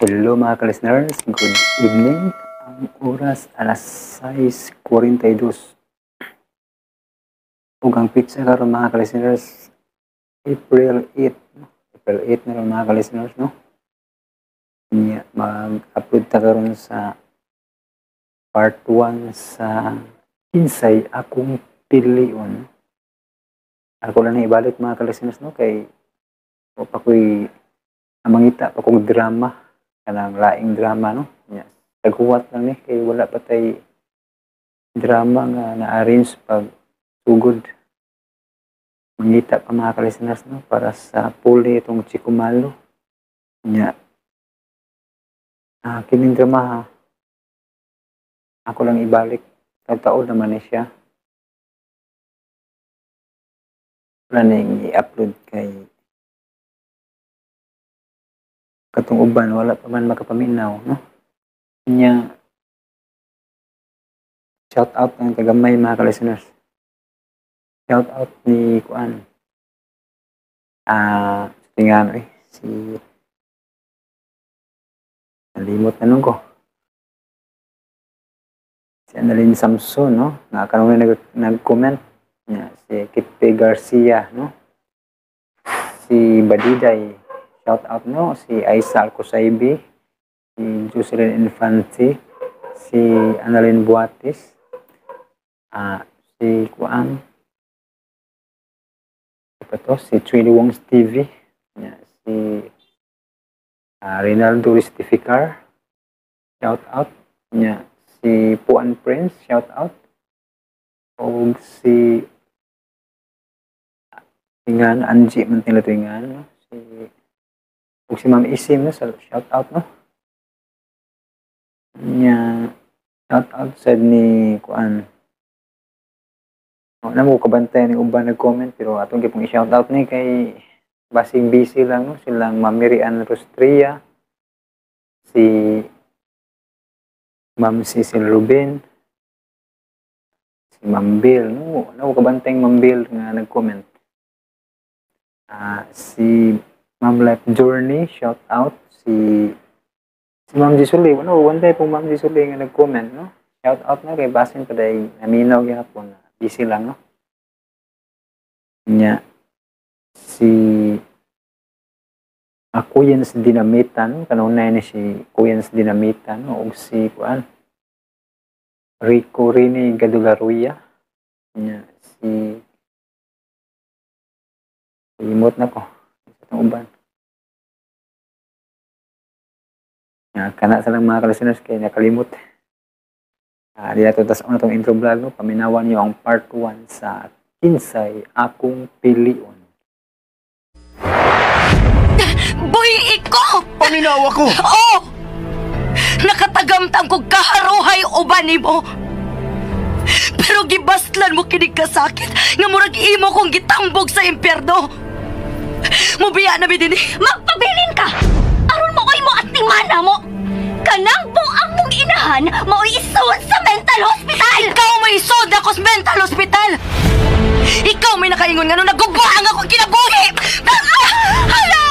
Hello mga ka-listeners, good evening. Ang oras alas 6:42. Ug ang petsa karon mga ka-listeners, April 8. April 8 na ron mga ka-listeners, no? Nya, mag-upload ta karon sa part 1 sa Kinsay Akong Pilion. Ako lang na ibalik mga ka-listeners, no? Kay wa pa ko'y mangita pa kong drama, kanang laing drama, no? Nya, taghuwat lang ni kay wala pa tay drama nga na-arrange pag sugod. Mangita pa mga ka-listeners, no, para sa puli itong Chikumalo. Nya, kining drama ha, ako lang ibalik. Tagtaon naman ni siya. Wala na yung i-upload kay katong uban, wala pa man makapaminaw, no? Nya, shout out ng tagamay mga ka-listeners. Shout out ni Kuan. Tingnan si nalimot na nung ko. Si Annalyn Samson, no? Nga kanunay nag-comment. Nya, si Kipe Garcia, no? Si Badiday, shout out, no? Si Aisa Alcosaibi, si Jocelyn Infante, si Annalyn Buatis, si Kuan, pa to, si Trini Wong's TV, nya, si Rinaldo Ristificar, shout out, nya, si Puan Prince, shout out, og si Ingan, Angie, man nila to ingan, no? Si ug si Ma'am Isim, no? So, shout out, no? Nya, shout out sad ni Kuan. Wala mo kabantay ni uban nag-comment, pero atong gipong i-shout out ni kay basing busy lang, no? Silang Ma'am Mary Ann Rostria, si Ma'am Cecil Ruben, si Ma'am Bill, no? Wala mo kabantay Ma'am Bill nga nag-comment. Si Ma'am Life Journey, shout out. Si Ma'am Jisuli, wala mo kabantay pong Ma'am Jisuli nga nag-comment, no? Shout out na kay basin pa dahil naminaw gyapon, busy lang, no? Nya, si Kuyens Dinamita, no? Kanunay ni si Kuyens Dinamita, no? Og si Kuan Rico Rini Gadularuya. Nya, si limot na ko sa itong uban. Nya, kana sa lang mga ka-listeners kay nakalimot. Di nato tas una tong intro vlog, no? Paminawan niyo ang part 1 sa Kinsay Akong Pilion. Boy, iko! Paminawa ko! Oo! Nakatagamtang kong kaharuhay uban nimo. Pero gibaslan mo kinig kasakit nga murag imo kong gitambog sa impyerno. Mubiya na mi dinhi. Magpabilin ka! Aron mo oy mo at timana mo! Kanang buang mong inahan mao'y isuod sa mental hospital! Ikaw may isuod ako sa mental hospital! Ikaw may nakaingon nga nung naguba ang akong kinabuhi! Hala!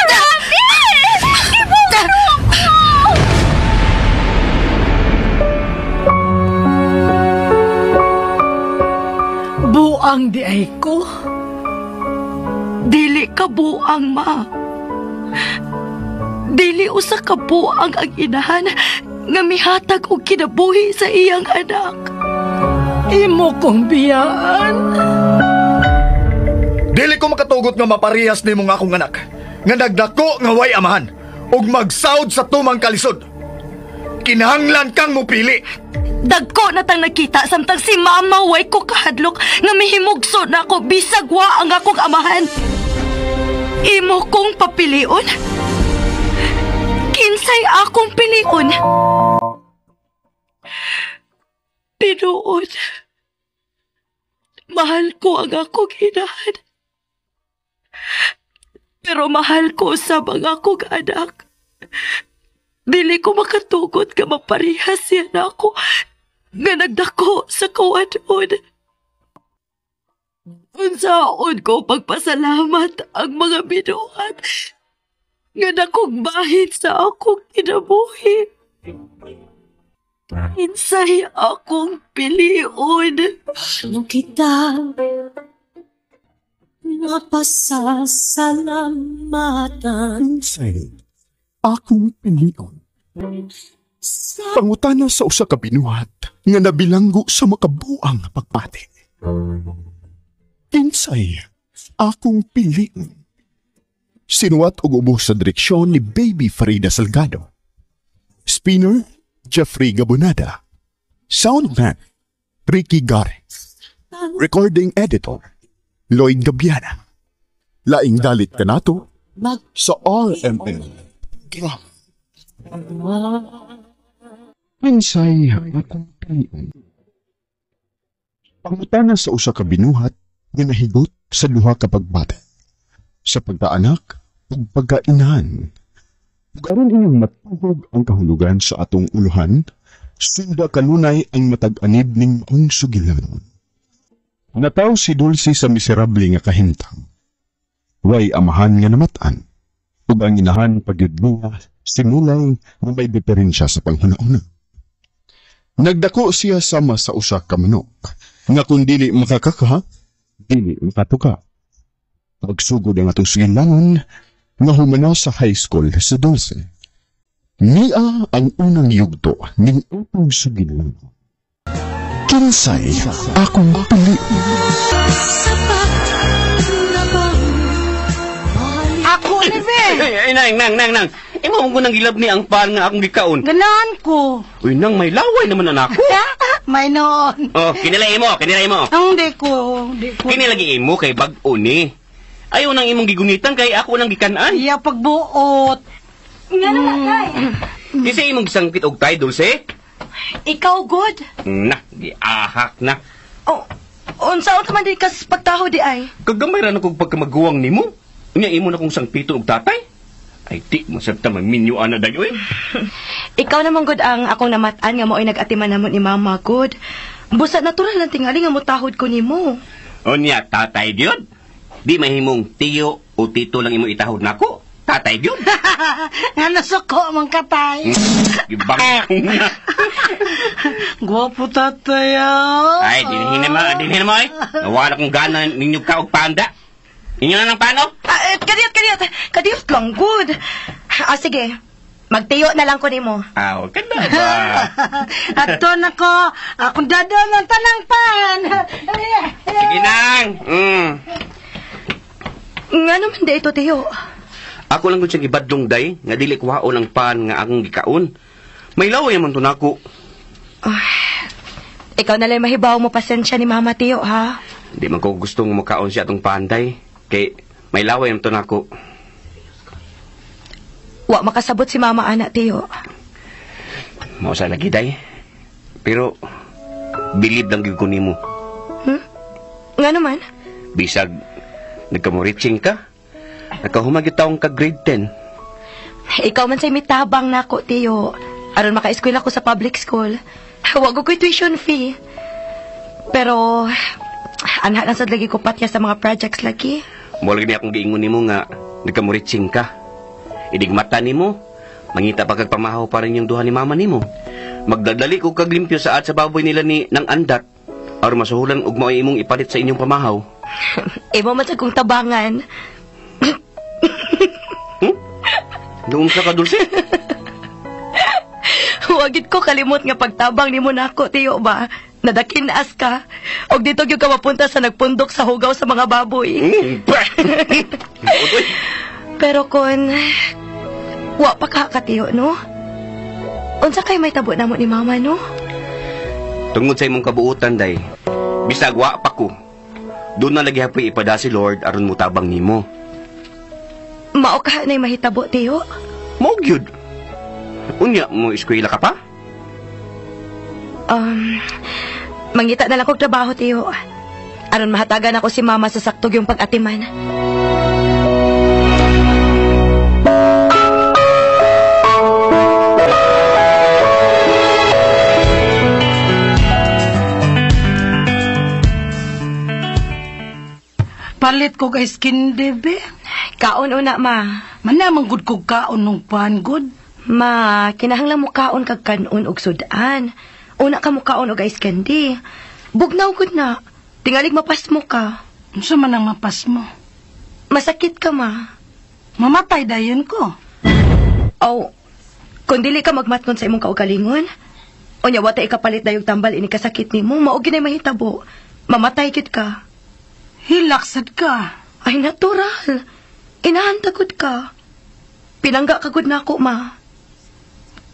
Rabi! Ibugno ko! Buang di ay ko. Dili ka buang, ma. Dili usa ka buang ang inahan nga mihatag og kinabuhi sa iyang anak. Imo kong biyaan. Dili ko makatugot nga maparehas nimo nga akong anak, nga nagdako nga way amahan ug magsaud sa tumang kalisod. Kinahanglan kang mupili. Dagko na tang nakita samtang si mama way ko kahadlok nga mihimugso na ako bisag wa ang akong amahan. Imo kong papilion? Kinsay akong pilion? Tinuod, mahal ko ang akong inahan. Pero mahal ko sa mga akong anak. Dili ko makatugot ka maparehas siya na ako nga nagdako sa kawadon. Unsaon ko pagpasalamat ang mga binuhat Nga dakong bahin sa akong kinabuhi. Kinsay akong pilion. Ano kita napasasalamatan? Kinsay akong pilion. Pangutana sa usa ka binuhat nga nabilanggo sa makabuang pagpati. Kinsay akong pilion. Sinuwat og ubos sa direksyon ni Baby Farida Salgado. Spinner, Jeffrey Gabonada. Soundman, Ricky Gare. Recording Editor, Lloyd Gabiana. Laing dalit kanato sa RMN Drama. Kinsay akong pilion. Pangutana sa usa ka binuhat nga nahigot sa duha ka pagbati. Sa pagkaanak ug pagkainahan. Ug aron inyong matuhog ang kahulugan sa atong uluhan, sunda kanunay ang matag anib ning maong sugilanon. Nataw si Dulce sa miserable nga kahimtang. Way amahan nga namatan. Ug ang inahan pagyud niya simulay nga may diferensya sa panghuna-una. Nagdako siya sama sa usa ka manok, nga kung dili makakaka, dili makatuka. Pagsugod ang atong sugilanon, nga humana sa high school sa Dulce. Niya ang unang yugto ning atong sugilanon. Kinsay akong pilion. Ako ni be. Ay, nang, nang, nang, nang. Imo ko nang gilab ni ang pan nga akong gikaon. Ganahan ko. Uy, nang may laway naman anak ko. May noon. Oh, kinila imo, kinila imo. Ang di ko, di ko. Kini lagi imo kay bag-o ni. Ayaw nang imong gigunitan kay ako nang gikan-an. Iya pagbuot. Nga na, tay. Kasi imong gisangpit og tay, Dulce. Ikaw, good. Na, giahak na. Oh, unsaon ka man di kas pagtaho di ay? Kagamay ra na kog pagkamaguwang nimo. Nya imo na kong sangpiton og tatay. Ay di mo sabta maminyo ana dayo eh. Ikaw naman good ang akong namatan nga mao'y nag-atiman namon ni Mama, good. Busa natural lang tingali nga mutahod ko nimo. Unya tatay gyud. Di mahimong tiyo o tito lang imo itahod nako. Tatay gyud. Nga nasuko man katay. Gibangkong na. Gwapo tatay ah. Ay, dinhin na mo eh. Nawala kong gana ninyo ka og panda. Inyo na ng pano? Ah, kadiyot, kadiyot. Kadiyot lang, good. Ah, sige. Magtiyo na lang ko nimo. Ah, okay na ba? Ato na ko, akong dado ng tanang pan. Sige nang. Nga naman di ito, tiyo. Ako lang kung siyang ibadlong day, nga dili kuhaon ang pan nga akong gikaon. May laway naman to nako. Oh, ikaw na lang mahibaw mo pasensya ni Mama, tiyo, ha? Di man ko gustong mukaon siya atong panday. Kay may laway naman to nako. Wa makasabot si Mama, anak, tiyo. Mao sa lagi, day. Pero, bilib lang gyud ko nimo. Nga naman? Bisag, nagkamuritsing ka. Nagkahumag yung taong ka grade 10. Ikaw man sa'y mitabang nako, tiyo. Aron maka-eskwela ko sa public school. Wag ko ko'y tuition fee. Pero, anha lang sad lagi ko patya sa mga projects lagi. Mo lagi niya akong giingon nimo nga nagkamuritsing ka. Idigmata nimo, mangita pa kag pamahaw pa rin yung duha ni mama nimo. Magdadali ko kag limpyo sa at sa baboy nila ni nang andat. Aron masuhulan og mao'y imong ipalit sa inyong pamahaw. Imo man sad kong tabangan. Noong sa ka, Dulce? Wagit ko kalimot nga pagtabang nimo nako, tiyo ba? Nadakinas ka. Og dito gyud ka mapunta sa nagpundok sa hugaw sa mga baboy. Pero kon wa pa ka katiyo, no? Unsa kay may tabo namo ni Mama, no? Tungod sa imong kabuutan, day. Bisag wa pa ko. Doon na lagi hapoy ipada si Lord aron mutabang nimo. Mao ka na'y mahitabo, tiyo? Mao gyud. Unya mo eskwela ka pa? Mangita na lang kog trabaho, tiyo. Aron mahatagan ako si Mama sa saktog yung pag-atiman. Palit ko kay skin, be. Kaon una, ma. Manamang gud kog kaon nung pan gud. Ma, kinahanglan mo kaon kag kanon og sudan. Una ka mo kaon og ice candy. Bugnaw gud na. Tingalig mapasmo ka. Unsa man ang mapasmo? Masakit ka, ma. Mamatay dayon ko. Aw, kung dili ka magmatngon sa imong kaugalingon, unya wa ta ikapalit dayong tambal ini kasakit nimo, mao gyud ay mahitabo. Mamatay gyud ka. Hilaksad ka. Ay, natural. Inahan ta gud ka. Pinangga ka gud nako, ma.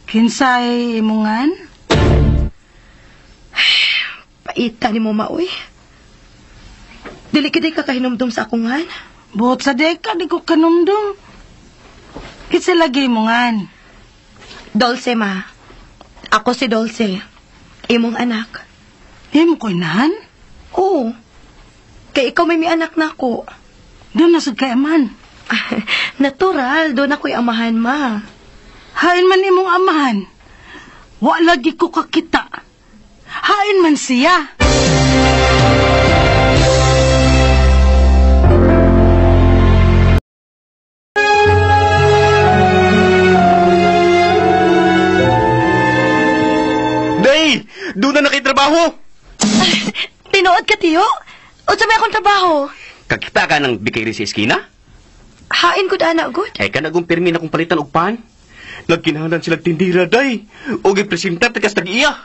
Kinsay imongan? Paita nimo, ma, uy. Dili gid ka kahinumdum sa akong ngan. Buot sa deka, di ko kanumdum. Kinsa lagi imongan? Dolce, ma. Ako si Dolce. Imong anak. Imo ko inahan? Oo. Kay ikaw may mianak na ako. Doon na sad kay aman. Natural, doon ako'y amahan, ma. Hain man imong amahan. Wa lagi ko kakita. Hain man siya. Day! Doon na nakitrabaho! Tinuod ka, tiyo? Unsa may akong trabaho? Kakita ka ng bikiri sa eskina? Hain gud ana gud. Ay kanagong pirmi na kong palitan og pan. Nagkinahanglan silang tindira, day. O gipresentar tagas tag-iya.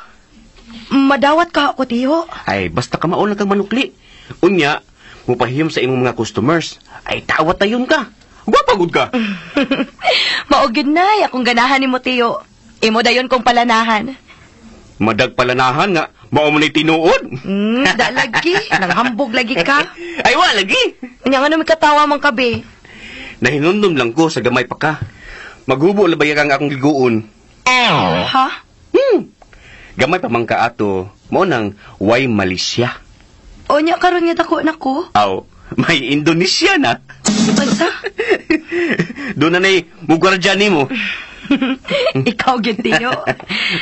Madawat ka ako, tiyo. Ay, basta ka maon lang kang manukli. Unya, mupahiyom sa imong mga customers. Ay, tawat tayon ka. Gwapa gud ka. Mao gyud nay akong ganahan nimo, tiyo. Imo dayon kong palanahan. Madagpalanahan nga, mao man ay tinuod. Da lagi, nanghambog lagi ka. Ay, wa lagi. Unya nga katawa man kabe. Nahinundom lang ko sa gamay pa ka. Maghubo labay kang akong liguon. Ha? Gamay pa man ka ato, mao nang way Malaysia. Unya karon nga dako nako. Aw, may Indonesia na. Unsa? Doon na nay mugwardya nimo. Ikaw gyud, tiyo.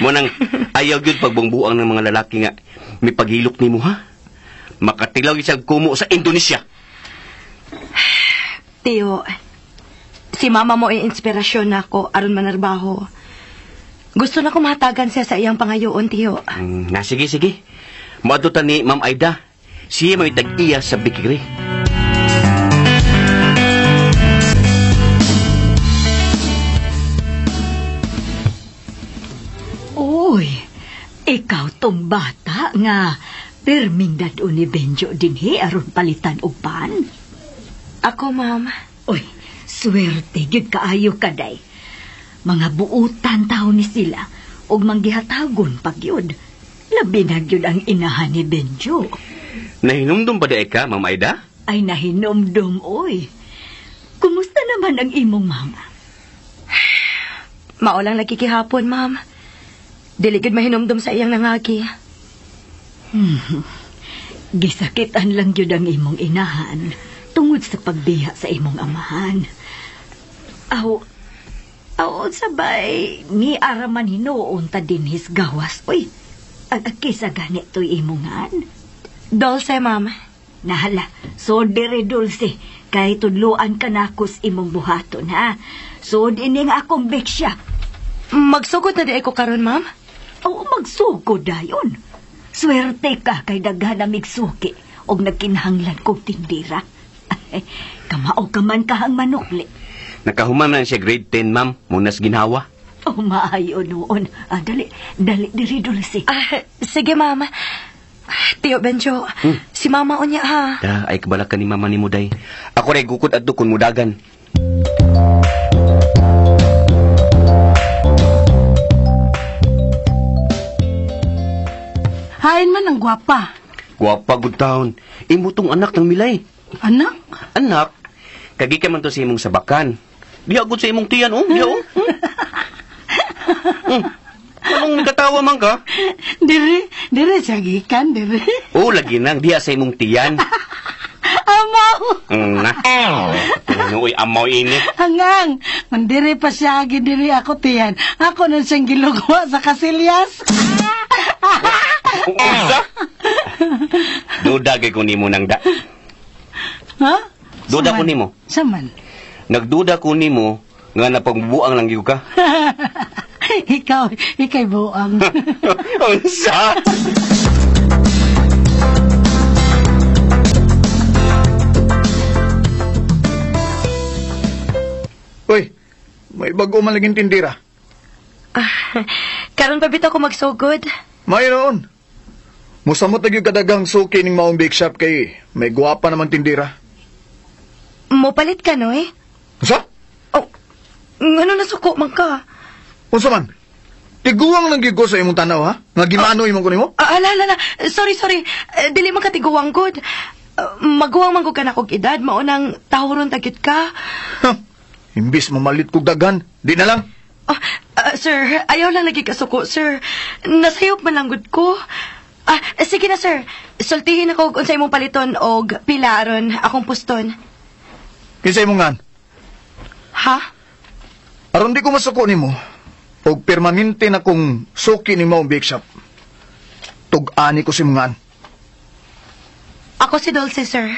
Mo nang ayaw gyud pagbungbuang ng mga lalaki nga may paghilok nimo ha. Makatilaw gyud siya kumo sa Indonesia. Tiyo, si mama mo ay inspirasyon nako aron manarbaho. Gusto na ko mahatagan siya sa iyang pangayoon, tiyo. Na sige sige. Moadto ta ni Ma'am Aida. Siya may tag-iya sa bikiri. Uy, ikaw tong bata nga pirming dad-on ni Benjo dinhi aron palitan og pan. Ako, ma'am. Uy, swerte gyud kaayo ka day. Mga buutan taon ni sila og manggihatagon pag yun. Labi na gyud ang inahan ni Benjo. Nahinumdum ba day ka, Ma'am Aida? Ay, nahinumdum, oy. Kumusta naman ang imong mama? Mao lang lagi gihapon, ma'am. Dili gyud mahinumdum sa iyang nangagi. Gisakitan lang gyud ang imong inahan tungod sa pagbiya sa imong amahan. Aw, sabay, ni araman hinuon ta dinhis gawas, oy. Kisa gani to'y imongan. Dolce, ma'am. Nahala, so dire Dulce, kay tudluan ka nakos imong buhaton, ha? So ining akong bake shop. Magsugod na di ko karon, ma'am? Oo, magsugod dayon. Swerte ka kay daghan na migsuki og nagkinahanglan kog tindira. Kamao ka man kahang manukli. Nakahuman na siya grade 10, ma'am. Munas ginhawa. Oh, maayo noon. Ah, dali, dali diri Dulce. Ah, sige, ma'am. Tiyo Benjo, si mama unya ha. Da, ay kabala ka ni mama ni Muday. Ako rin gukod at dukon mudagan. Hain man ang gwapa. Gwapa good town. Imo tong anak ng milay. Anak? Anak? Kagi ka man to sa imong sabakan. Diha gud sa imong tiyan, oh. Diha, oh. Anong nagkatawa man ka? Dire, dire siya gikan, dire. Oh, lagi nang diha sa imong tiyan. Amaw! Na. Uy, amaw ini. Hangang, mandire pa siya, agi diri ako tiyan. Ako nun siyang gilugwa sa kasilyas. Unsa? Duda kay ko nimo nang da. Ha? Duda ko nimo. Saman? Nagduda ko nimo nga napagbuang lang gyud ka. Ikaw, ikay buang. Unsa? Uy, may bago man laging tindira. Karon pa bitaw ko magsugod. Mayroon. Musamot na gyud kadagang suki ning maong bake shop kay may gwapa naman tindira. Mopalit ka, Noy? Unsa? Oh, ngano nasuko man ka? Unsa man? Tiguang lang gyud ko sa imong tanaw, ha? Nga gimano imong kunimo? Ala, ala, ala. Sorry, sorry. Dili man ka tiguang gud. Maguwang man gud ka na kog edad, mao nang tahuron ta gyud ka. Huh. Imbis mamalit kog daghan, di na lang. Sir, ayaw lang lagi kasuko, sir. Nasayop man lang gud ko. Sige na, sir. Sultihin ako og unsa imong paliton og pila aron akong puston. Kinsa imong ngan? Ha? Aron di ko masuko nimo og permanente na kong suki ni maong bake shop. Tug-ani ko si imong ngan. Ako si Dulce, sir.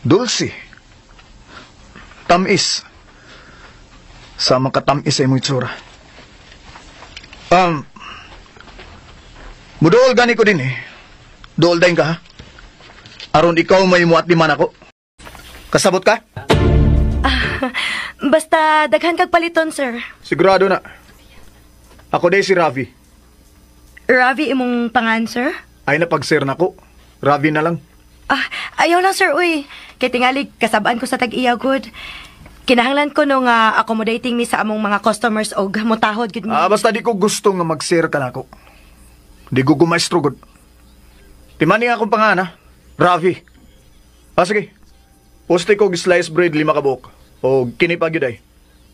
Dulce. Tamis. Sama ka tamis sa imong itsura. Mudool gani ko din eh. Dool dahin ka ha. Aron ikaw may muat di man ako. Kasabot ka? Basta daghan kag paliton, sir. Sigurado na. Ako day si Ravi. Ravi imong pangan, sir? Ay na pag-sir na ko. Ravi na lang. Ayaw lang, sir, uy. Kay tingali kasabaan ko sa tag-iya gud. Kinahanglan ko no nga accommodating mi sa among mga customers og mutahod gud mi. Basta di ko gusto nga mag-sir ka nako. Di ko gumaestro gud. Timani akong pangan, ha? Ravi. Sige. Poste ko slice bread 5 ka buok. O kini pa gyud ay.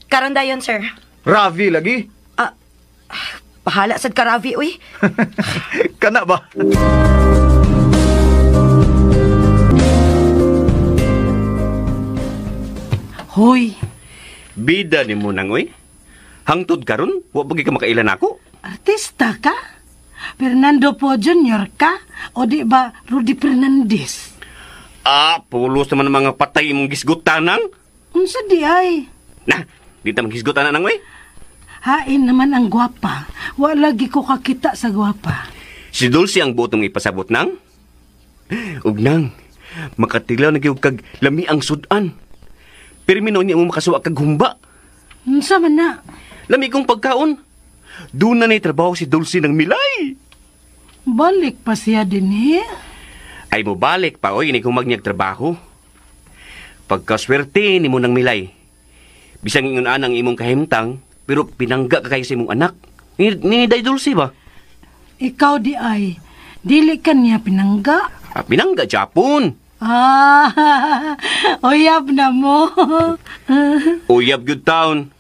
Karon dayon, sir. Ravi lagi. Bahala sad ka, Ravi, uy. Kana ba? Hoy. Bida ni mo nang, uy. Hangtod karon, wa pa gyud ka makailan nako. Artista ka? Fernando Po Jr. ka? O di ba Rudy Fernandez? Pulos naman ang mga patay imong gisgutan nang. Unsa di ay? Na, di ta maghisgutan na nang, uy. Hain naman ang gwapa. Wa lagi ko kakita sa gwapa. Si Dulce ang buot mong ipasabot nang. Ug nang, makatilaw na gyud kag lami ang sudan. Pirmi noon niya mo makasuwa kag humba. Unsa man na? Lami kong pagkaon. Doon na na'y trabaho si Dulce ng Milay. Balik pa siya din, eh? Ay mo balik pa, oy, ini kong magnyag trabaho. Pagkaswerte ni mo ng Milay. Bisang ingon ang imong kahimtang, pero pinangga ka kayo sa imong anak. Ni Day Dulce ba? Ikaw di ay, dili ka niya pinangga. Pinangga, Japon. Uyab na mo. Uyab good town.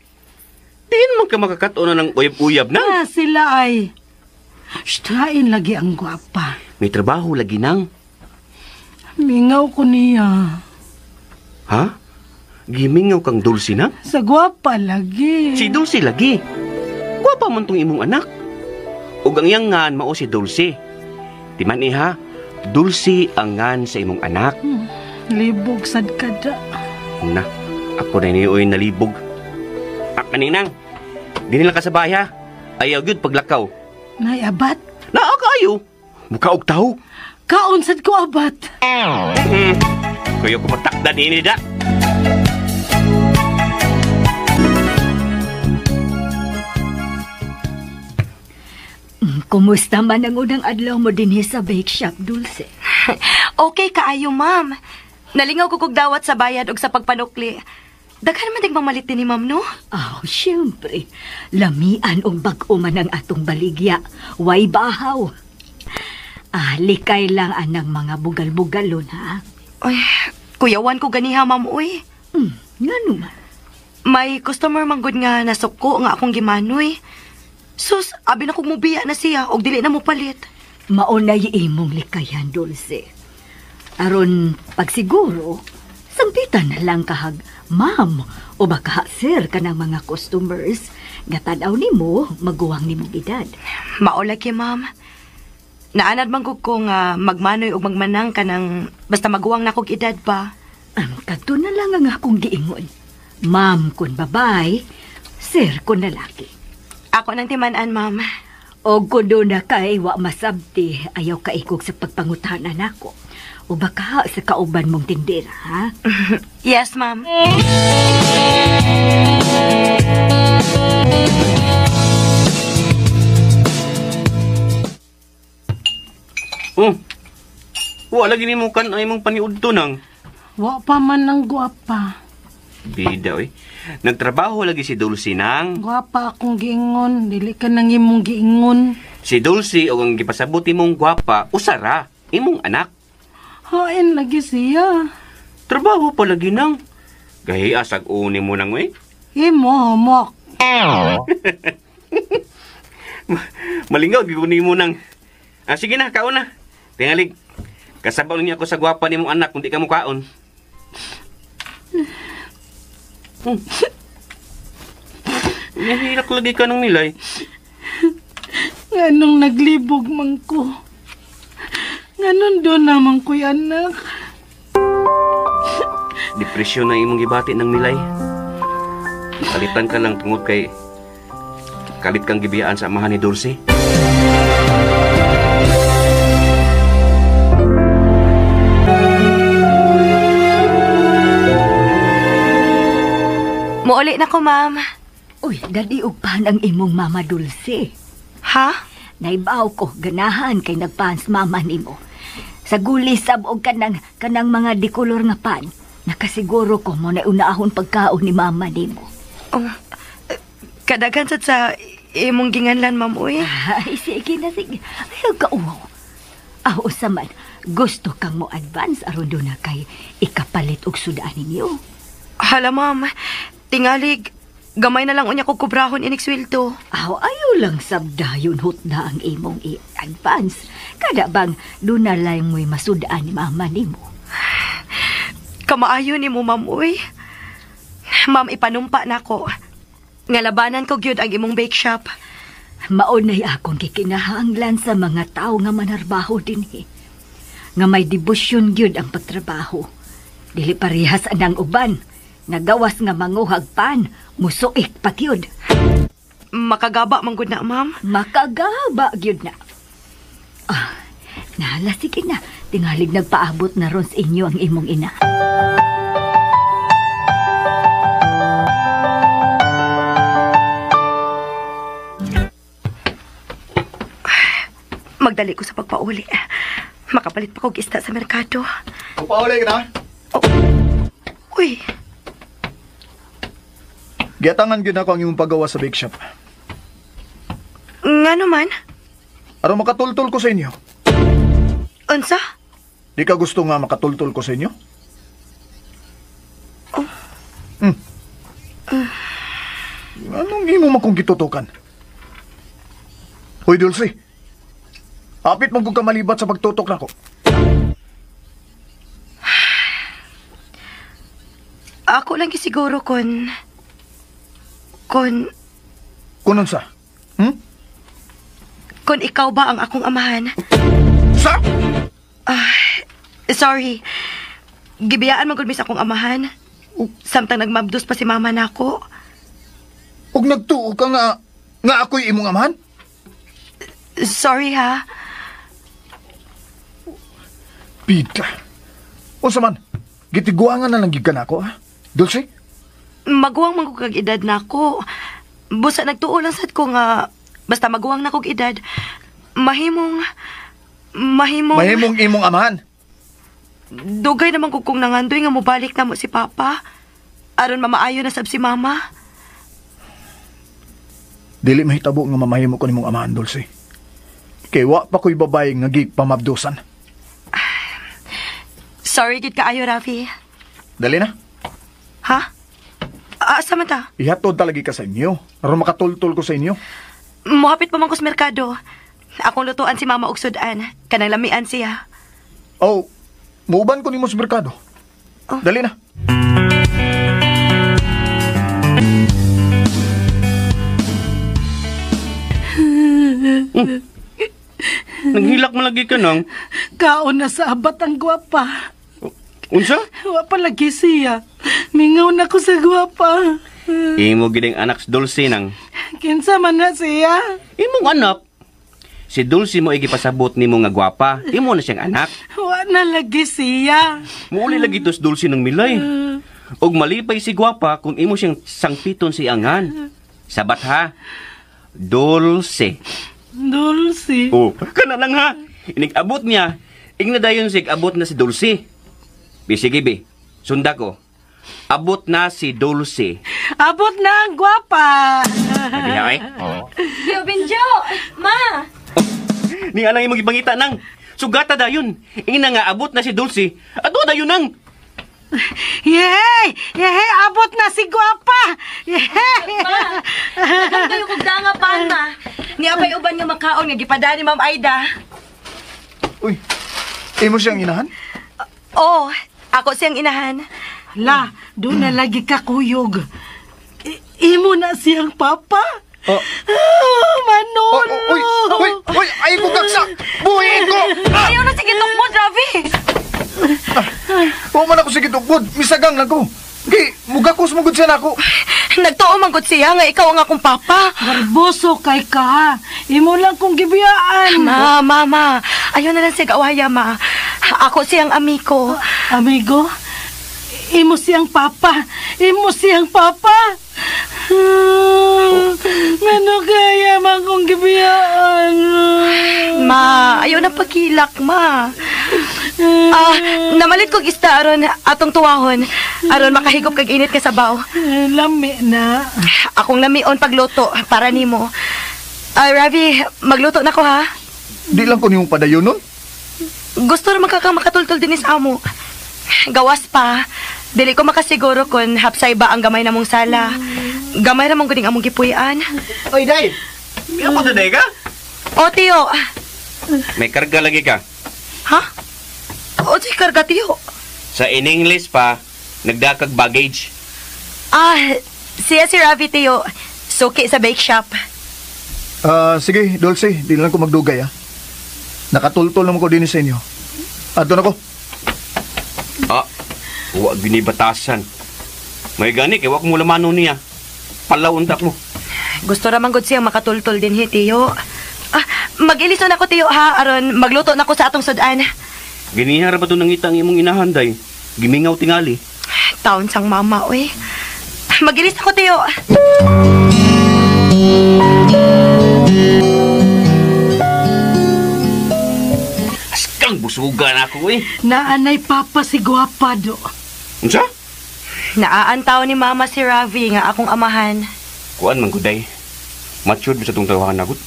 Diin man ka makakatuon na ng uyab-uyab na. Sila ay, shh, lagi ang gwapa. May trabaho lagi nang. Mingaw ko niya. Ha? Gimingaw kang Dulce na? Sa gwapa lagi. Si Dulce lagi. Gwapa man tong imong anak. Ug ang iyang ngan mao si Dulce. Timan iha, Dulce ang ngan sa imong anak. Libog sad kada. Na, ako na niyo'y nalibog. Kaninang, di nila ka sa bahay ha. Ayaw gyud paglakaw. Nay, abat? Naa kaayo. Muka og tawo. Kaon sad ko abat. Kuya ko matakdan ini da. Kumusta man ang unang adlaw mo dinhi sa bake shop, Dulce? Okay kaayo, ma'am. Nalingaw ko kog dawat sa bayad og sa pagpanukli. Daghan man dig mamalit din ni ma'am, no? Oh, siyempre. Lamian og bag-o man ang atong baligya. Way bahaw. Likay lang anang mga bugal-bugalon, ha? Ay, kuyawan ko ganiha, ma'am, uy. Ngano man? May customer man gud nga nasuko nga akong gimanoy. Sus, abi na kog mubiya na siya og dili na mo palit. Maunay imong likayan, Dulce. Aron pagsiguro, sampitan na lang kahag ma'am o baka sir ka ng mga customers nga tan-aw nimo maguwang nimong edad. Mao lagi, ma'am. Naanad man gud ko nga magmanoy og magmanang ka ng basta maguwang na kog edad ba. Kadto na lang ang akong giingon. Ma'am kun babae, sir kun lalaki. Ako nang timan-an, ma'am. O kung doon na kay wa masabti, ayaw kaikog sa pagpangutanan nako. O baka sa kauban mong tindera, ha? Yes, ma'am. Oh. Wa lagi nimo kan ay mong paniudto nang. Wa pa man ang guwapa. Bida oy. Nagtrabaho lagi si Dulce nang. Guwapa akong giingon, dili ka nang imong giingon. Si Dulce og ang gipasabot imong gwapa, usara imong anak. Hain lagi siya. Trabaho pa lagi nang. Gahi asag uni mo nang oy. Imo hamok. Malingaw gyud nimo nang. Ah, sige na, kaon na. Tingalig. Kasabaw niya ako sa gwapa nimong anak kung di ka mo kaon. Nahilak lagi ka ng milay. Nganong naglibog man ko. Nganon doon naman ko'y anak. Depresyon na imong gibati ng milay. Kalitan ka lang tungod kay kalit kang gibiyaan sa amahan ni Dulce. Muuli na ko, ma'am. Uy, dali og pan ang imong mama Dulce. Ha? Naibaw ko, ganahan kay nagpans mama nimo. Sa guli sab og kanang mga dikolor nga pan. Nakasiguro ko mo na unahon pagkaon ni mama nimo. Oh, kadaghan sad sa imong ginganlan, ma'am, uy. Ay, sige na, sige. Ay, kauwaw. Ah, usa man, gusto kang mo advance aron doon na kay ikapalit og sudaan ninyo. Hala, ma'am. Tingalig, gamay na lang unya ko kubrahon inig sweldo. Aw, ayaw lang sabdayon hot na ang imong i-advance. Kada bang doon na lang mo'y masudaan ni mama nimo. Kamaayo ni mo, ma'am, uy. Ma'am, ipanumpa na ko. Nga labanan ko gyud ang imong bake shop. Maunay akong kikinahanglan sa mga tao nga manarbaho dinhi. Nga may debosyon gyud ang pagtrabaho. Dili parehas anang uban. Nagawas nga manguhag pan, musuik pa gyud. Makagaba man gud na, ma'am. Makagaba gyud na. Ah, nahala, sige na. Tingalig nagpaabot na ron sa inyo ang imong ina. Magdali ko sa pagpauli. Makapalit pa kog isda sa merkado. Papauli ka na? Oh. Uy. Giatangan gyud ako ang imong paggawa sa bake shop. Nga naman? Aron makatultol ko sa inyo. Unsa? Di ka gusto nga makatultol ko sa inyo? Oh. Hmm. Anong imo man kong gitutukan? Hoy, Dulce. Apit man kong kamalibat sa pagtutok nako. Ako lang gisiguro kun Kun unsa? Hmm? Kun ikaw ba ang akong amahan? Sa? Sorry. Gibiyaan man gud mi sa akong amahan. Samtang nagmabdos pa si mama nako. Ug nagtuo ka nga ako'y imong amahan? Sorry ha. Bida. Unsa man? Gitiguangan na lang gid ka nako, ha? Dulce? Maguwang man ko kag edad nako. Busa nagtuo lang sad ko nga basta maguwang na kog edad, mahimong Mahimong imong amahan. Dugay naman ko kung nangandoy nga mobalik na mo si Papa. Aron mamaayo na sab si Mama. Dili mahitabo nga mamahimo ko nimong amahan, Dulce. Kay wa pa ko'y babae nga gipamabdusan. Sorry gid kaayo, Rafi. Dali na. Ha? Asa man ta? Ihatod talagi ka sa inyo. Aron makatultol ko sa inyo. Mohapit pa man ko sa merkado. Akong lutuan si Mama og sudan. Kanang lamian siya. Oh, muuban ko nimo sa merkado. Oh. Dali na. Naghilak man lagi ka nang. Kaon na sa abat ang gwapa. Unsa? Wa pa lagi siya. Mingaw na ko sa gwapa. Imo gid ang anak si Dulce nang. Kinsa man na siya? Imong anak. Si Dulce mo igipasabot nimo nga gwapa. Imo na siyang anak. Wa na lagi siya. Muuli lagi to si Dulce ng milay. Og malipay si gwapa kung imo siyang sangpiton si angan. Sabat ha. Dulce. Dulce. Oh, kana lang ha. Inig-abot niya. Ingna dayon sig abot na si Dulce. Bi sige bi. Sunda ko. Abot na si Dulce. Abot na ang gwapa. Sabi niya, eh. Yo, Benjo! Ma! Ni anang imong gipangita nang. Sugata dayon. Ingna nga abot na si Dulce. Ato dayon nang. Yehey! Yehey! Abot na si gwapa! Yehey! Ma! Dagan kayo kog danga pan, ma. Niabay uban nga makaon nga gipada ni Ma'am Aida. Uy, imo siyang inahan? Oh, ako siyang inahan. La, doon na lagi ka kuyog. Imo na siyang papa. Oh. Oh, Manolo! Oh, uy, uy, uy, ay ko kaksa! Buhiin ko! Ah! Ayaw na sige tukbod, Ravi! Ah, man ako sige tukbod, misagang lang ko. Kay, mugakos mugod siya na ako. Nagtuo man gud siya nga ikaw ang akong papa. Garboso kay ka. Imo lang kong gibiyaan. Ma, mama, ayaw na lang siya gawaya, ma. Ako siyang amigo. Amigo? Imo siyang papa. Imo siyang papa. Ano kaya man kong gibiyaan? Ma, ayaw na pagkilak, ma. Ah, namalit kog isda aron atong tuwahon. Aron makahigop kag init ka sabaw. Lami na. Akong lamion pagluto para nimo. Ravi, magluto na ko ha. Di lang ko niyong padayon nun. Gusto naman kakang makatultol din sa amo. Gawas pa. Dili ko makasiguro kung hapsay ba ang gamay na mong sala. Gamay ra mong guding among gipuy-an. Oy, Day! May ako today ka? O, Tiyo. May karga lagi ka. Ha? O, si karga, Tiyo. Sa in English pa, nagdakag baggage. Ah, siya si Ravi, Tiyo. Suki sa bake shop. Sige, Dulce. Di lang ko magdugay, ha? Nakatultol naman ko din sa inyo. Ato na ko. Ah, wa ginibatasan. May gani, kay wa ko mula niya. Palaw unta ko. Gusto raman gud siyang makatultol din, he, Tiyo. Ah, mag-ilison ako, Tiyo, ha? Aron, magluto na ko sa atong sudan. Ginihara ba ito nangita ang imong inahanday? Gimingaw tingali. Taon sang mama, oy. Mag-ilis ako, Tiyo. Askang busugan ako, eh. Naanay papa si gwapa, do. Unsa? Naaantaw ni mama si Ravi nga akong amahan. Kuan man guday. Matured sa itong tawahan na gud.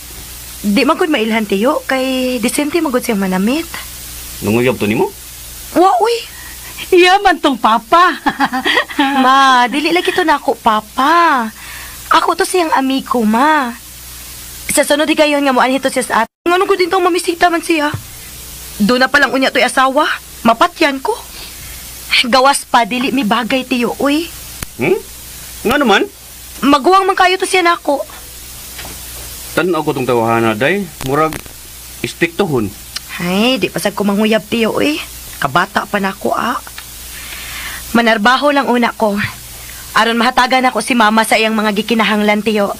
Di man gud mailhan, Tiyo, kay disente man gud siyang manamit. Nanguyab to nimo? Wa, uy. Iya man tong papa. Ma, dili lagi to nako, papa. Ako to siyang amigo, ma. Sa sunod higayon nga moanhi to siya sa at. Ngano gud din tong mamisita man siya. Doon na palang unya to'y asawa. Mapatyan ko. Gawas pa, dili mi bagay, Tiyo, uy. Hmm? Nga naman? Maguwang man kayo to siya nako. Tan-aw ko tong tawahan na, day. Murag, istiktohon. Ay, di pasag ko manghuyab, Tiyo, uy. Kabata pa nako, ah. Manarbaho lang una ko. Aron mahatagan ako si mama sa iyang mga gikinahanglan, Tiyo.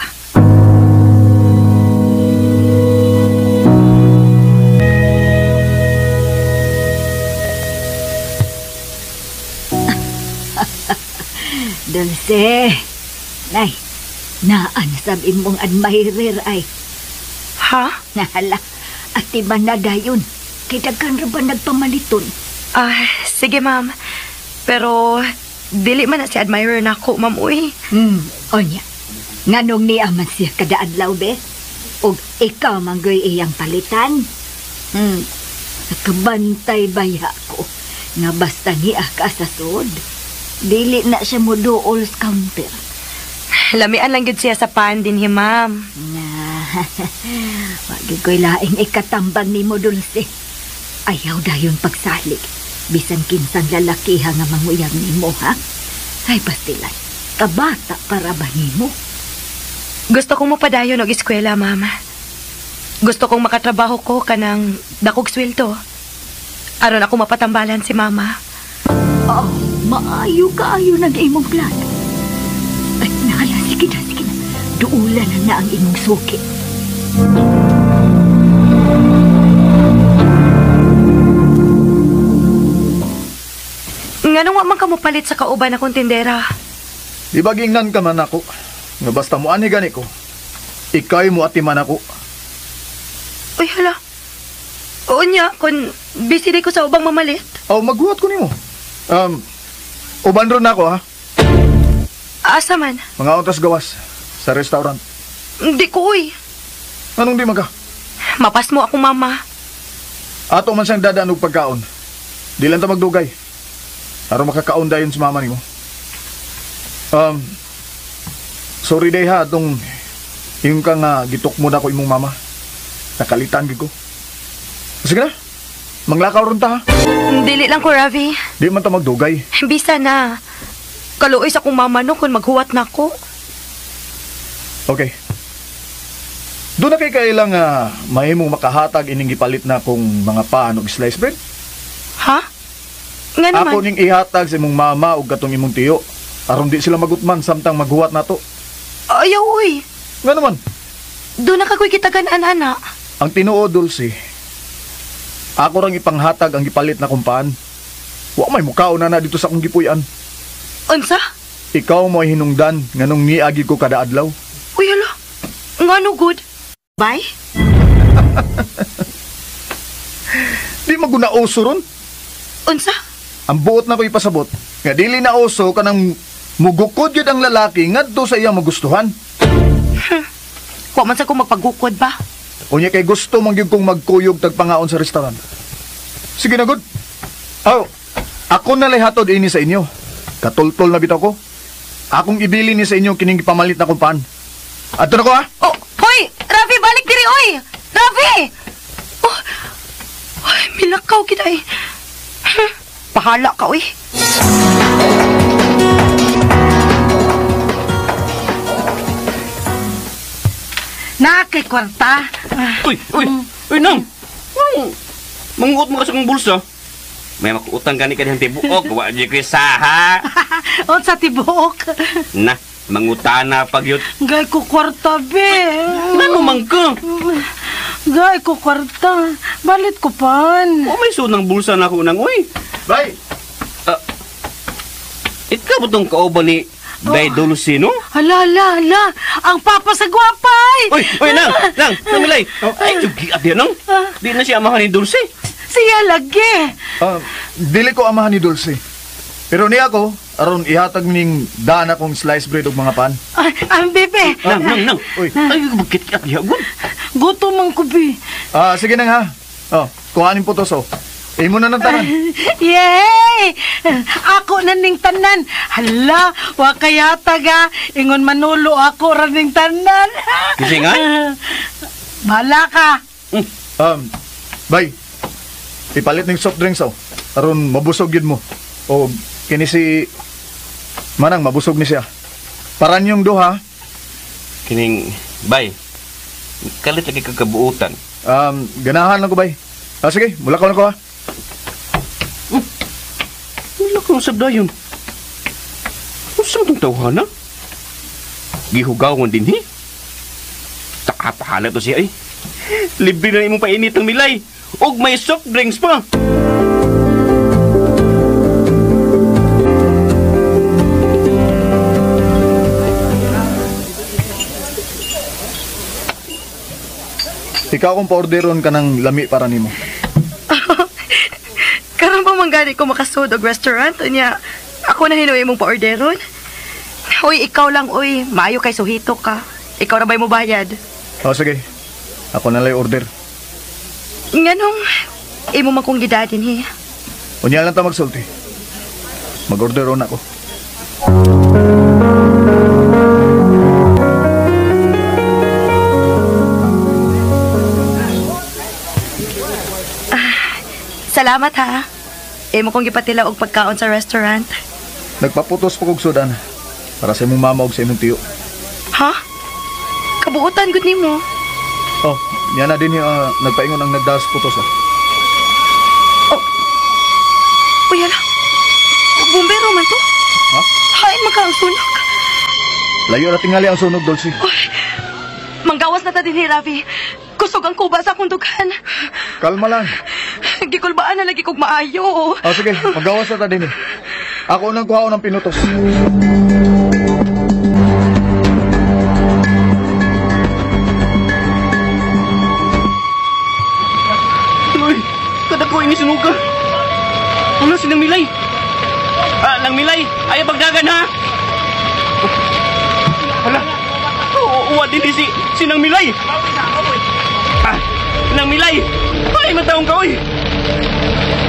Dulce, nay, naan sab imong admirer ay. Ha? Nahala, ati ba na dayon? Kay daghan ra ba nagpamaliton? Ah, sige ma'am. Pero dili man na si admirer nako, ma'am uy. Onya. Nganong niya man siya kada adlaw be? Og ikaw man gyud iyang palitan? Nakabantay baya ko nga basta niya ka sa sud. Dili na siya mo duol sa counter. Lamian lang gyud siya sa pan din hi, ma'am. Na, wag gyud ko'y laing ikatambang nimo, Dulce. Ayaw dayon pagsalig. Bisan kinsang lalakiha nga manguyab nimo, ha? Ay, pastilan. Kabata para ba nimo? Gusto kong mapadayon og eskwela, ma'am. Gusto kong makatrabaho ko kanang dakog sweldo. Aron ako mapatambalan si mama. Oh, maayo kaayo nag imong plan. Ay, nahala, sige na, sige na. Duulan na na ang imong suki. Nganong wa man ka mopalit sa kauban akong tindera? Di ba gingnan ka man ako? Nga basta mo ani gani ko. Ikay mo atiman ako. Uy, hala. Oo niya, kung busy di ko sa ubang mamalit. Oh, maghuwat ko nimo. Uban ron ako ha. Asa man? Mga ontas gawas sa restaurant. Hindi ko, uy. Anong di maga? Mapas mo ako, mama. Ato man siyang dadaan og pagkaon. Di lang ta magdugay. Aron makakaon dayon si mama nimo. Sorry day ha, atong yung ka nga gitok mo na ko imong mama. Nakalitan gid ko. Sige na, manglakaw ron ta ha. Dili lang ko, Ravi. Di man ta magdugay. Bisa na. Kaluoy sa akong mama no kung maghuwat na ko. Okay. Doon na kay kailang mahimong makahatag ining gipalit na kong mga paan og slice bread. Ha? Nga naman. Ako ning ihatag sa imong mama og katong imong tiyo. Aron di sila magutman samtang maghuwat na to. Ayaw, uy. Nga naman. Doon na kakoy kitagan ana. Ang tinuod, Dulce, ako rang ipanghatag ang gipalit na kumpaan. Wa may mukaon na na dito sa akong gipuy-an. Unsa? Ikaw mo ay hinungdan nganong niagi ko kada adlaw. Uy, hala. Ngano good? Bye? Di maguna uso ron. Unsa? Ang buot na ko ipasabot, nga dili na uso kanang mugukod yun ang lalaki ngadto sa iyang magustuhan. Wa man sa ko magpagukod ba? Unya kay gusto man gyud kong magkuyog tagpangaon sa restaurant. Sige na good. Oh, ako na lay hatod ini sa inyo. Katultol na bitaw ko. Akong ibili ni sa inyo kining gipamalit na kumpaan. Adto na ko ha. Oh, hoy, Ravi, balik diri oy. Ravi! Oh. Ay, milakaw kita eh. Bahala ka oy. Na kay kwarta. Uy, uy, uy nang. Manguot mo ka sa kong bulsa. May makuutang gani ka dihang tibuok. Wa di ko saha. Unsa tibuok? Na, mangutana pag yun. Gay ko kwarta be. Ngano man ka? Gay ko kwarta. Balit ko pan. O may sunang bulsa na ako nang uy. Bay. Ikaw ba tong kauban ni Day Dulce, no? Hala, hala, hala. Ang papa sa gwapay. Uy, uy, nang, nang, nang milay. Ay, jugi at yan, nang. Di na siya amahan ni Dulce. Siya lagi. Dili ko amahan ni Dulce. Pero niya ako, aron ihatag ning daan akong slice bread og mga pan. Ay, ang bebe. Nang, nang, nang. Uy. Ay, bakit ka diya, gun? Gutom man ko, bi. Sige nang ha. Oh, kuhanin po to, so. Imo na ng tanan. Yay! Ako na ning tanan. Hala, wa kaya taga. Ingon manulo ako ra ning tanan. Kasi nga? Bahala ka. Bay. Ipalit ning soft drinks oh. Aron mabusog yun mo. O kini si Manang mabusog ni siya. Paran yung duha. Kining bay. Kalit lagi kagabuotan. Ganahan lang ko bay. Sige, mula ko na ko ha. Wala kong sabdayon. Unsa man tong tawhana? Gihugawan din hi. Takapahala to siya ay. Libre na imong painit ang milay. Og may soft drinks pa. Ikaw kung pa-orderon ka ng lami para nimo. Karon pa man gani ko makasud og restaurant unya. Ako na hinuwi mong pa-orderon. Uy, ikaw lang uy, maayo kay suhito ka. Ikaw ra bay mo bayad? Oh, sige. Ako na lang order. Nganong imo man kong gidadin hi. Unya lang ta magsulti. Mag-orderon ako. Salamat ha. Imo kong gipatila og pagkaon sa restaurant. Nagpaputos pa kog sudan para sa imong mama ug sa imong tiyo. Ha? Kabuotan gud nimo. Oh, niya na din nagpaingon ang nagdas putos. Oh. Oh. Uy, hala. Bumbero man to. Ha? Hain man ka ang sunog. Layo na tingali ang sunog, Dulce. Uy, manggawas na ta din ni Ravi. Kusog ang kuba sa akong dughan. Kalma lang. Gikulbaan na lagi kog maayo. Oh, sige, magawas na ta din eh. Ako nang kuhaon ng pinutos. Uy, kada ko ini sunuga. Wala si Nang Milay. Ah, Nang Milay, ayaw pagdagan ha. Hala, uwa din si Nang Milay. Ah, Nang Milay, ay mataong ka oy.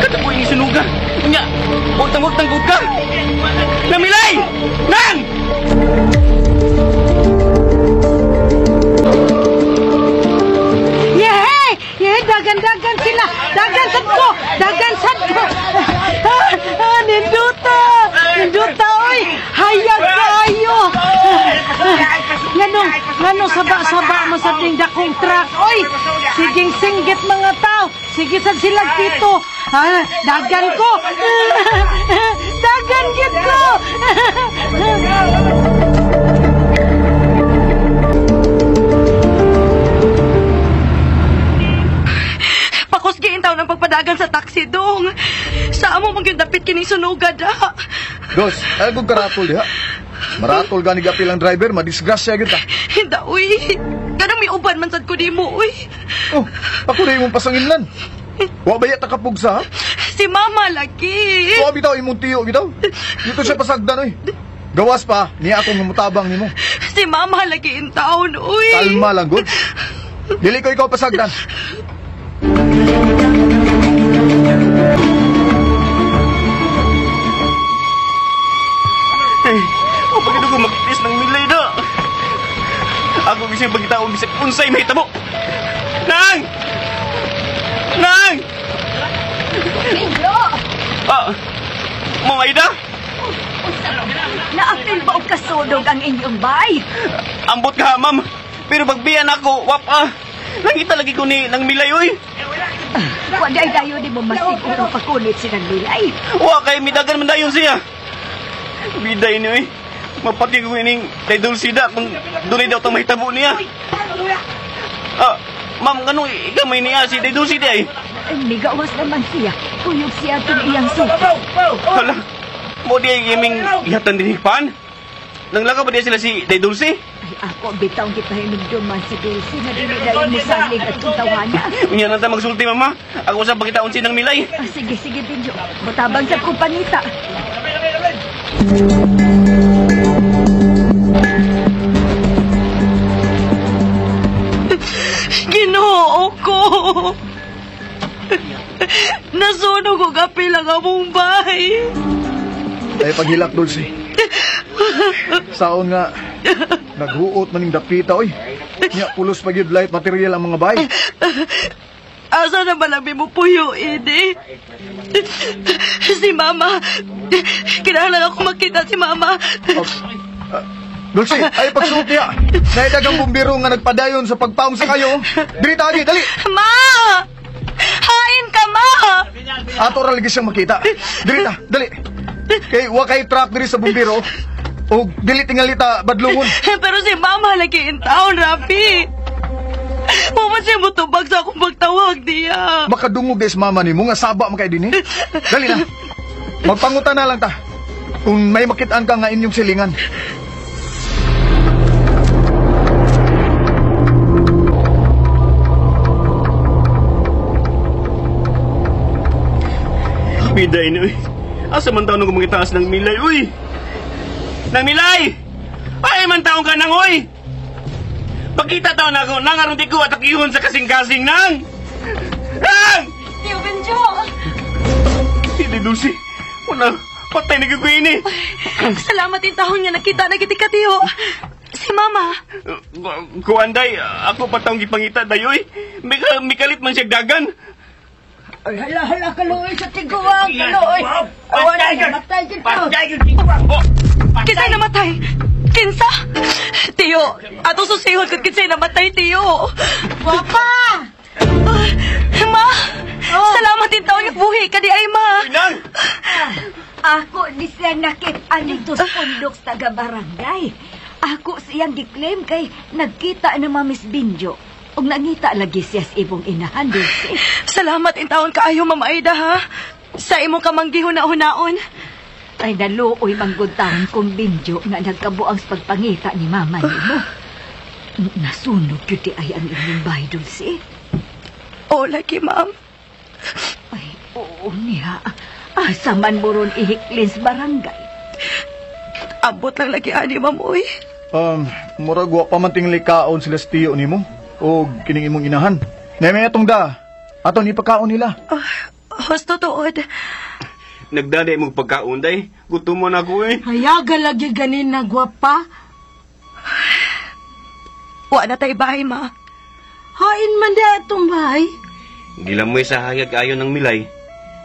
Kada ko ini sunuga. Nya, wag tangkot ka. Nang Milay! Nang! Yehey! Yehey, dagan-dagan sila! Dagan sad ko! Dagan sad ko! Ah, ninduta! Ninduta, oy! Hayag kaayo! Nganong saba-saba man sa ting dakong truck, oy! Siging singgit mga tao! Sige sad sila pito! Ah, dagan ko! Dagan gid ko! Pakusgiin taon ang pagpadagan sa taxi dong. Sa amo mong yung dapit kining sunugad ha. Dos, ay kung karatol diha. Maratol gani gapil ang driver, madisgrasya gyud ta. Hinda, uy. Ganang may uban man sad ko nimo, uy. Oh, ako rin imong pasanginlan. Wa ba yata kapugsa, ha? Si mama lagi. Wa bitaw imong tiyo bitaw. Dito siya pasagdan, uy. Gawas pa, niya akong mutabang nimo. Si mama lagi in town, uy. Kalma lang, good. Dili ko ikaw pasagdan. Ay, kapag ito ko makitis ng Milay na. Ako bisang pagkitaon bisag unsay mahitabo. Nang! Nang! Pedro! Ah, Ma'am Aida? Naapil ba og kasunog ang inyong bay? Ambot ka, ma'am. Pero pagbiyan ako, wap ah. Nakita lagi ko ni Nang Milay, uy. Wala dayon ni mo masiguro pakunit si Nang Milay. Wa kay midagan man dayon siya. Biday ni, uy. Mapati ko ining day Dulcida kung dunay daw tang mahitabo niya. Ah, ma'am, nganong igamay niya si Day Dulcida ay? Migawas naman siya. Kuyog siya itong iyang suko. Hala, mo di ay iming ihatan din pan? Nanglakaw ba diya sila si Day Dulce? Ay, ako bitaw gipahinumduman si Dulce na dili dayon mo salig at kong tawana. Unya na ta magsulti, mama. Ako sa pagkitaon si Nang Milay. Ah, sige, sige, Benjo. Mutabang sa kumpanita. Ginoo ko. Nasunog og apil ang among bahay. Ay paghilak, Dulce. Saon nga, naghuot maning dapita, oy. Nya, pulos pa gyud light material ang mga bahay. Asa na ba mo puyo, ini? Si Mama. Kinahanglan ako makita si Mama. Dulce, ay pagsuot niya. Naidagang bumbiro nga nagpadayon sa pagpaong sa kayo. Dili tagi, dali. Ma! Hain ka, Ma! Ato ra lagi siyang makita. Dili ta, dali. Kay wa kay truck diri sa bumbiro. O dili tingali ta badlungon. Pero si Mama lagi in town, Rafi. Mama siya mutubag sa akong pagtawag niya. Makadungog des mama nimo nga saba man kay dinhi. Dali na. Magpangutan na lang ta. Kung may makitaan ka nga inyong silingan. Biday ni, uy. Asa man taon nung mangitaas ng Milay, uy? Nang Milay! Ay, man taon ka nang, uy! Pakita taon ako, nang aron di ko at akihon sa kasing-kasing, nang! Nang! Tio Benjo! Hindi, Dulce. Wala, patay na gagawin eh. Salamat din taon nga nakita na giti ka, Tio. Si Mama. Kuanday, ako pa taong gipangita, dayoy. Mikalit man siya dagan. Ay, hala, hala, kaluoy sa tiguang, kaluoy. Awan na, namatay dito. Oh, Kinsay namatay? Kinsa? Tiyo, ato susihon kung kinsay namatay, Tiyo. Papa! Ma! Salamat din taon nga buhi ka di ay, Ma. Nang! Ako ni siya nakit-an dito sa pundok sa taga-barangay. Ako siyang giklaim kay nagkita na Miss Binjo. Og nangita lagi siya sa ibong inahan, Dulce. Salamat in taon kaayo, Ma'am Aida, ha? Sa imong kamanggihuna-hunaon. Ay, naluoy manggod taon kong Binjo nga nagkabuang sa pagpangita ni mama nimo. Nasunog yun di ay ang inyong bahay, Dulce. Oo, lagi, ma'am. Ay, oo niya. Asa man mo ron ihiklin sa barangay. Abot lang lagi, ani, ma'am, uy. Murag wa pa man tinglikaon sila sa tiyo nimo o kining imong inahan. Nay atong da. Aton ipakaon nila. Husto tuod. Nagdali mong pagkaon, day. Gutom man ako eh. Hayaga lagi ganin na gwapa. Wa na tay bahay, ma. Hain man di atong bahay. Gilamoy sa hayag ayon ng milay.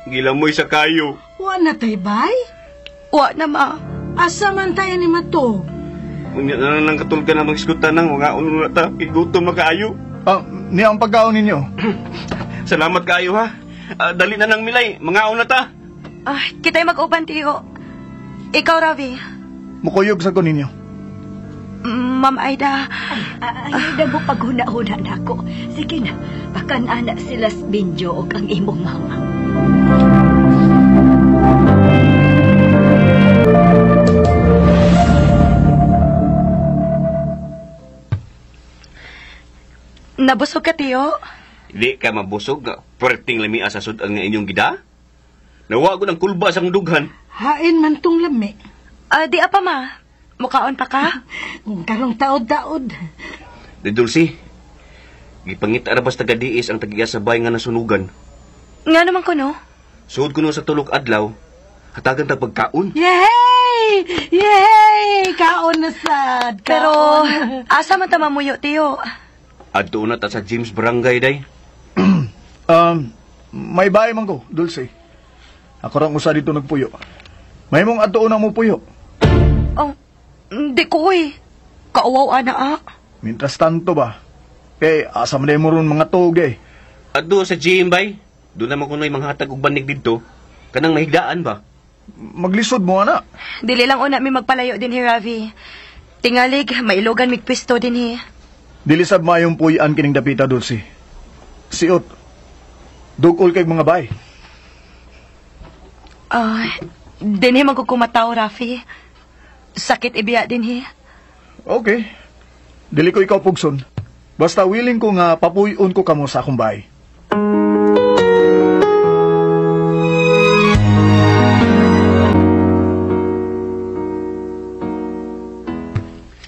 Gilamoy sa kayo. Wa na tay bahay? Wa na, ma. Asa man tayo ni Mato? Unya na lang katulga na magskutan ng mga uno na ta. Igutom na kaayo. Niya ang pagkaon ninyo. Salamat kaayo ha. Dali na ng milay. Mga una ta. Kita'y mag-uban, tiyo. Ikaw, Ravi. Mukuyog sa ko ninyo. Ma'am Aida. Ay, na mo paghuna-huna na ako. Sige na, pakan-ana sila sa Binjo og ang imong mama. Nabusog ka, tiyo? Di ka mabusog. Perting lamia sa sud-ang nga inyong gida. Nawa ko ng kulba sa dughan. Hain man tong lami. Di apa, ma. Mukaon pa ka? Karong taod-taod. Di, Dulce, gipangita ra bas taga-diis ang tagiya sa bay nga nasunugan. Nga naman ko, no? Suod ko no sa tulok adlaw, hatagan ta pagkaon. Yehey! Yehey! Kaon na sad. Kaon. Pero, asa man ta mamuyo, tiyo? Adto na ta sa James Barangay, day. May bahay man ko, Dulce. Ako rang usa dito nagpuyo. May mong adto na mo puyo. Oh, hindi ko eh. Kauwaw, ana, ah. Mientras tanto ba? Kay asa man mo ron mga tog eh. Adto sa gym, bay. Doon naman kuno'y manghatag og banig didto. Kanang mahigdaan ba? Maglisod mo, ana. Dili lang una mi magpalayo din hi, Ravi. Tingalig, mailogan migpisto din hi. Dili sab maayong puy-an kining dapita, Dulce. Siot. Dugol kay mga bay. Dinhi man ko kumataw, Rafi. Sakit ibiya dinhi. Okay. Dili ko ikaw pugson. Basta willing ko nga papuy-on ko kamo sa akong bahay.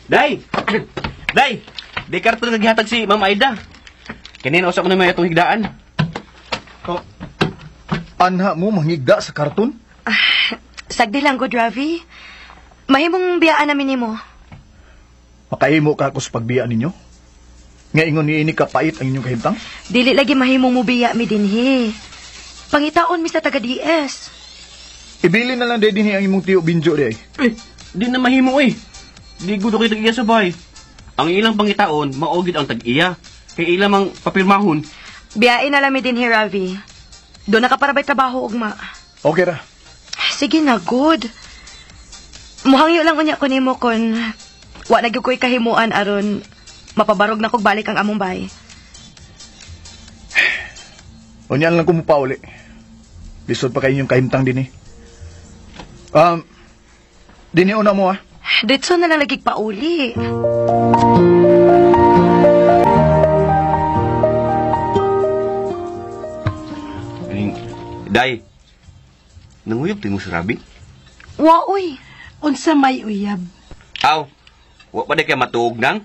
Day! Day! Di karton nga gihatag si Ma'am Aida. Kanina usa ko na may atong higdaan. Oh, anha mo manghigda sa karton? Sagdi lang, good Ravi. Mahimong biyaan namin nimo. Makahimo ka ako sa pagbiya ninyo? Nga ingon niini kapait ang inyong kahimtang? Dili lagi mahimong mubiya mi dinhi. Pangitaon mi sa taga DS. Ibili na lang dinhi ang imong tiyo Binjo di ay. Eh, di na mahimo eh. Di gud kay tag-iya sa bay. Ang ilang pangitaon, mao gid ang tag-iya. Kay ilang mang papirmahon. Biyain na lang mi dinhi, Ravi. Doon na ka para ba'y trabaho, ugma. Okay ra. Sige na, good. Muhangyo lang unya ko nimo kon wa na gyud ko'y kahimuan aron mapabarog na kog balik ang among bahay. Unya lang ko mupauli. Lisod pa kayo inyong kahimtang dinhi. Dinhi una mo ah. Ditso na lang lagi pauli. Day, nanguyab ti mo si Rabi? Wa, uy. Unsa may uyab? Aw, wa pa di kay matuog nang?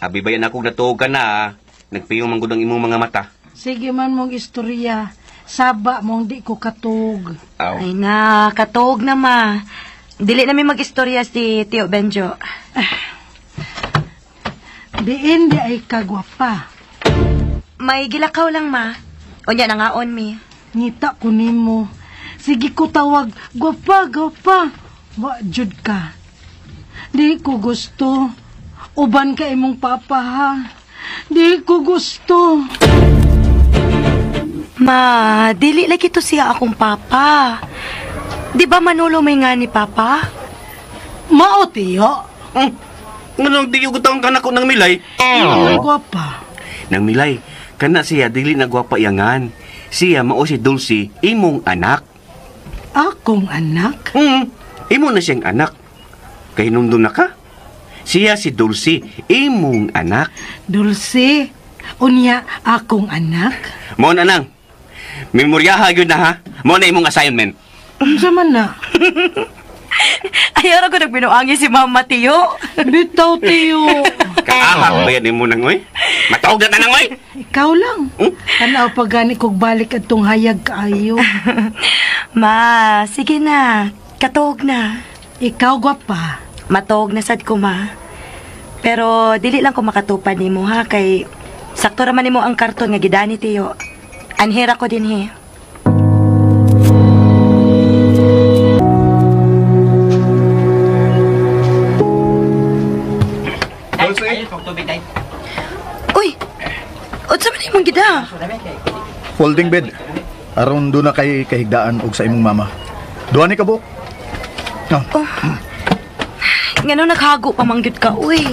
Abi bayan akong natuog ka na, ah. Nagpiyong man gud ang imong mga mata. Sige man mong istorya. Saba mong di ko katuog. Aw. Ay na, katuog na ma. Dili na mi mag-istorya si Tio Benjo. Diin di ay kagwapa. May gilakaw lang ma. Unya nangaon mi. Ngita ko nimo. Sige ko tawag, gwapa, gwapa. Wa jud ka. Di ko gusto. Uban ka imong papa ha. Di ko gusto. Ma, dili lagi to siya akong papa. Di ba Manolo may nga ni Papa? Mao, tiyo. Nganong di ko taong kanak ko ng Milay? Ay, gwapa. Nang Milay, kana siya dili na gwapa iyangan. Siya mao si Dulce, imong anak. Akong anak? Imo na siyang anak. Kay nundon na ka? Siya si Dulce, imong anak. Dulce, unya akong anak? Mao na nang. Memoryaha gyud na ha. Mao na imong assignment. Unsa man na? Ayaw ra ko nagbinuangi si Mama, tiyo. Bitaw, tiyo. Kaahak ba yan imo nang oy? Matawag na nang oy. Ikaw lang. Tanaw pa gani kog balik atong hayag kaayo. Ma, sige na. Katuog na. Ikaw gwapa. Matuog na sad ko, ma. Pero dili lang ko makatupad nimo ha kay sakto ra man nimo ang karton nga gidani, tiyo. Anhera ko din he. Uy! Unsa man imong gida? Folding bed. Aron doon na kay kahigdaan og sa imong mama. Duha ni kabuk. Oh. Ngano naghago pa man gyud ka, uy.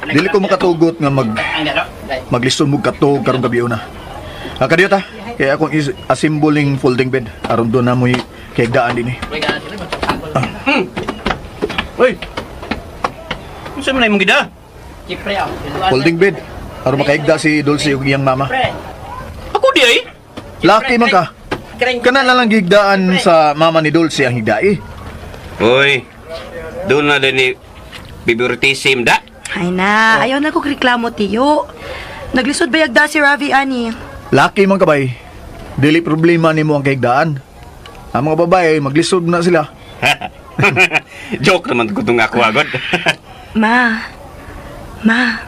Dili ko makatugot nga maglisod mo katog karong gabi una. Kadiyot ha. Kaya akong assembling folding bed aron doon na mo'y kahigdaan din eh. Uy. Unsa man imong gida? Folding bed. Aron makahigda si Dulce ug iyang mama. Ako di ay. Laki man ka. Kana na lang gigdaan sa mama ni Dulce ang higdai. Uy. Doon na din ni favoritism da. Ay na, ayaw na kog reklamo, tiyo. Naglisod bayag da si Ravi ani. Laki man ka bay. Dili problema nimo ang kahigdaan. Ang mga babae maglisod na sila. Joke naman ko tong ako agad. Ma. Ma.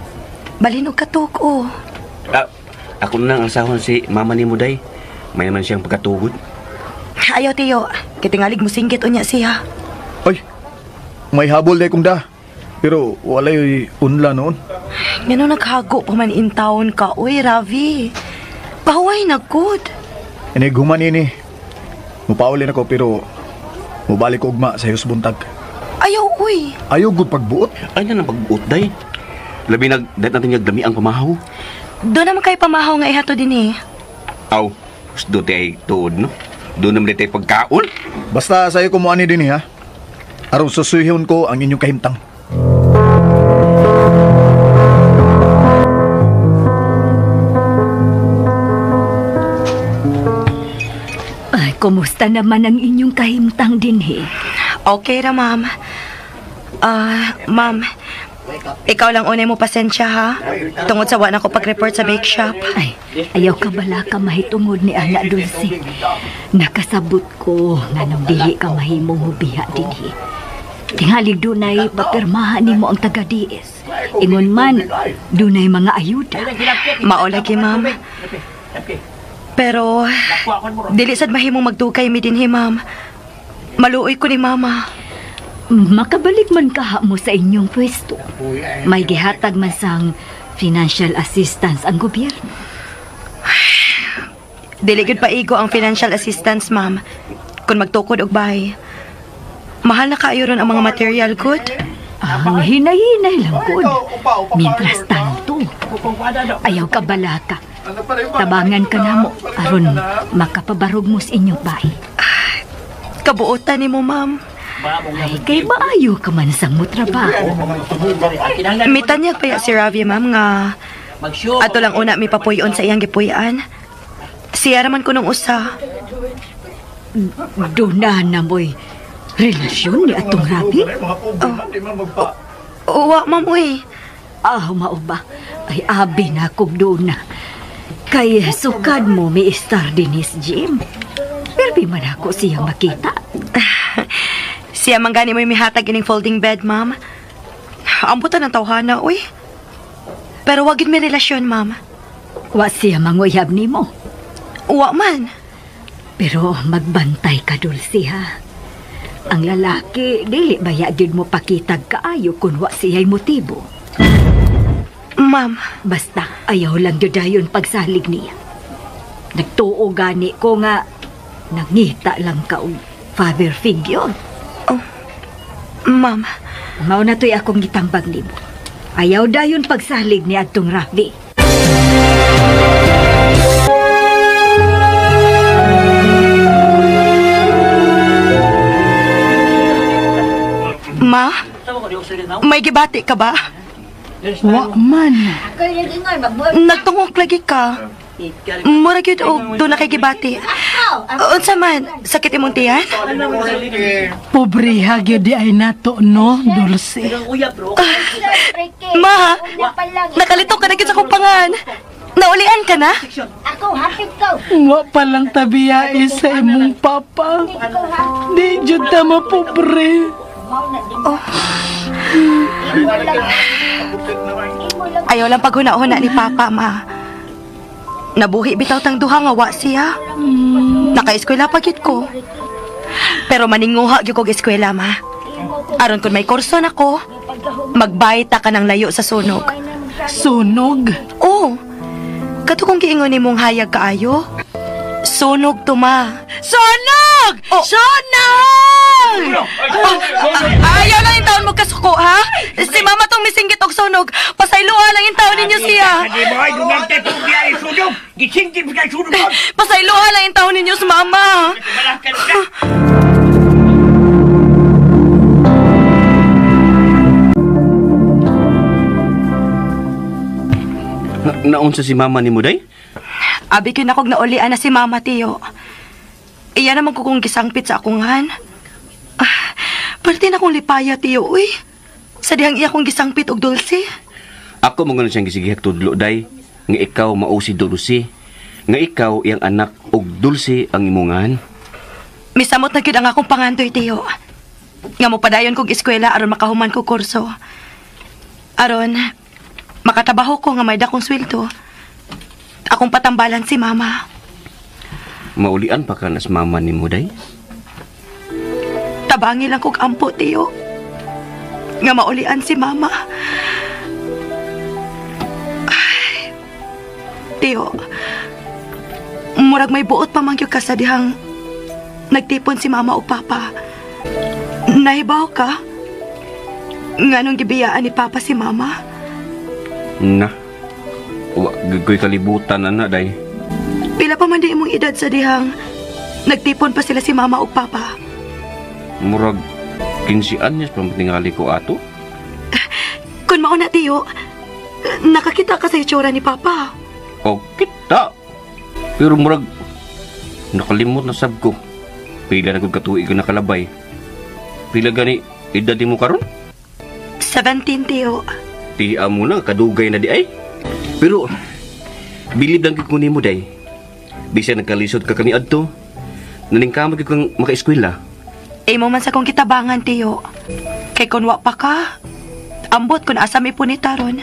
Balinog ka to ko. Ako na lang ang sahon si mama ni Muday. May naman siyang pagkatugod. Ayaw, tiyo. Kitingalig mo singgit unya siya. Oy, may habol day kong da. Pero walay unla noon. Ngano naghago pa man in town ka, uy, Ravi. Pahuway na good. Inig human ini. Mupaulin ako pero mubalik ko ugma sa hiyos buntag. Ayaw, uy. Ayaw gud pagbuot. Ay na nang pagbuot, day. Labi nag, dahil natin nagdami ang pamahaw. Doon naman kayo pamahaw nga ihato din eh. Aw, doon tayo tuod, no? Doon naman tayo pagkaon. Basta sa'yo kumuani din eh, ha? Aron susuyhon ko ang inyong kahimtang. Ay, kumusta naman ang inyong kahimtang din eh? Okay ra, ma'am. Ma'am, ikaw lang unay mo pasensya, ha? Tungod sa wa na ko pag-report sa bake shop. Ay, ayaw ka bala ka mahitungod ni Ana Dulce. Nakasabot ko nga nung dili ka mahimong hubiha dinhi. Tingalig dunay papirmahan nimo ang taga DS. Ingon man, dunay mga ayuda. Mao lagi, ma'am. Pero, dili sad mahimong magdugay mi dinhi, ma'am. Maluoy ko ni mama. Makabalik man kaha mo sa inyong pwesto. May gihatag man sang financial assistance ang gobyerno. Dili gyud paigo ang financial assistance, ma'am. Kung magtukod og bahay. Mahal na kaayo ron ang mga material good. Ang hinay-hinay lang good. Mientras tanto, ayaw ka balaka. Tabangan ka na mo aron makapabarog mo sa inyong bahay. Kabuotan nimo, ma'am. Ay, kay maayo ka man sang mo trabaho. Mitanyag pa ya si Ravi, ma'am, nga ato lang una mi papuyon sa iyang gipuy-an. Siya raman ko nung usa. Doon na mo'y relasyon ni atong Ravi? Uwa, ma'am, uy. Ah, mao ba? Ay, abi na kog doon na. Kay sukad mo mi star dinis, Jim. Perbi man ako siyang makita. Siya man gani mo'y mihatag ining folding bed, ma'am. Ambutan ang tawhana, uy. Pero wag yun may relasyon, ma'am. Wa siya manguyab nimo. Wa man. Pero magbantay ka, Dulce, ha? Ang lalaki, dili baya gyud mo pakitag kaayo kung wa siya'y motibo. Ma'am. Basta, ayaw lang gyud dayon pagsalig niya. Nagtuo gani ko nga, nangita lang ka og father figure. Oh, ma'am. Mao na to'y akong gitambag nimo. Ayaw dayon pagsalig ni adtong Ravi. Ma, may gibati ka ba? Wa man. Nagtungok lagi ka. Mura gyud og doon na kay gibati. Unsa man, sakit imong tiyan? Pobreha gyud di ay nato, no, Dulce. Ma, nakalito ka na gyud sa akong pangan. Naulian ka na? Wa pa lang tabiyae sa imong papa. Di jud ta mapobre. Oh. Ayaw lang paghuna-huna ni Papa, ma. Nabuhi bitaw tang duha nga wa siya. Naka-eskwela pa gyud ko. Pero maninguha gyud kog eskwela, ma. Aron kun may kurso nako, magbayta ka ng layo sa sunog. Sunog? Oo. Kato kong giingon nimong hayag kaayo. Sunog to, ma. Sunog! Oh. Sunog! Ayaw lang yung taon mo kasuko, ha? Si mama tong misinggit og sunog. Pasayloa lang yung taon ninyo siya. Pasayloa lang yung taon ninyo si mama. Naunsa si mama ni mo, day? Abi kinakog naulian na si mama, tiyo. Iya naman ko kung gisangpit sa akungan. Parte na kong lipaya, tiyo, uy. Sa dihang iya kong gisangpit og Dulce. Ako mo ganun siyang gisigihag tudlo, day. Nga ikaw mao si Dulce. Nga ikaw iyang anak og Dulce ang imungan. Misamot na gyud ang akong pangandoy, tiyo. Nga mo padayon kog eskwela aron makahuman ko kurso. Aron makatabaho ko nga may dakong sweldo. Akong patambalan si mama. Maulian pa ka na sa mama ni mo, day? Tabangi lang kog ampo, tiyo. Nga maulian si mama. Ay, tiyo, murag may buot pa man gyud ka sa dihang nagtipon si mama o papa. Nahibaw ka? Nganong gibiyaan ni papa si mama? Na, wa gyud kalibutan ana, day. Pila pa man di imong edad sa dihang nagtipon pa sila si mama o papa? Murag 15 anyos pa tingali ko ato. Kun mao na, tiyo, nakakita ka sa itsura ni papa. O kita. Pero murag nakalimot na sab ko. Pila na kog katuig ka nakalabay. Pila gani edad nimo karon? 17, tiyo. Tiya mo na, kadugay na di ay. Pero, bilib lang ko nimo, day. Bisan nagkalisod ka kaniadto, naningkamot ka kang makaeskwela. Imo man sa kong kitabangan, tiyo. Kay kun wa pa ka, ambot kun asa may punita ron.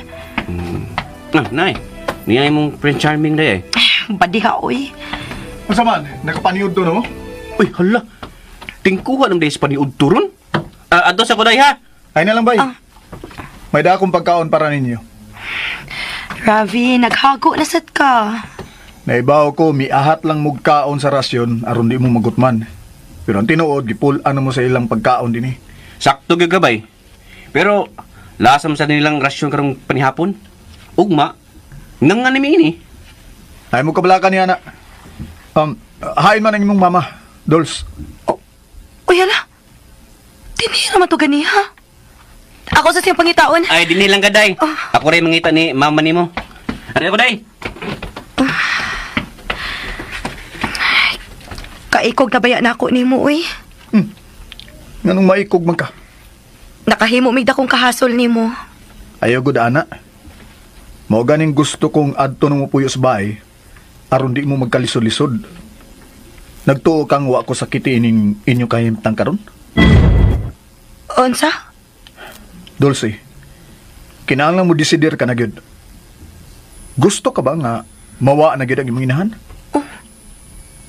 Ah, nay, niya imong Prince Charming, day ay. Badiha, oy. Unsa man, nakapaniud to, no? Uy, hala. Tingkuha ng day sa paniud to ron. Adto sa ko, day, ha? Ay na lang, bay. May da akong pagkaon para ninyo. Ravi, naghago na sad ka. Naibaw ko, miahat lang mugkaon sa rasyon aron di mo magutman. Pero ang tinuod, gipul-an mo sa ilang pagkaon din eh. Sakto gyud ka, bay. Pero lasam sa nilang rasyon karong panihapon. Ugma, nang nga nimi ini. Ay mo kabalakan niya na. Hain man ang imong mama, Dolce. Oh, uy, hala. Tinira man to ganiha. Ako sa siyang pangitaon. Ay, dinhi lang ka, day. Oh. Ako rin mangita ni mama nimo. Ari ako, day. Kaikog na baya na ako nimo, uy. Nganong maikog man ka? Nakahimo mig dakong kahasol nimo. Ayaw gud, ana. Mao ganing gusto kong adto nang mupuyo sa bahay aron di mo magkalisod-lisod. Nagtuo kang wa ko sakiti ining inyo kahimtang karon? Unsa? Dulce, kinahanglan mo desidir ka na gyud. Gusto ka ba nga mawa na gyud ang imong inahan? Oh.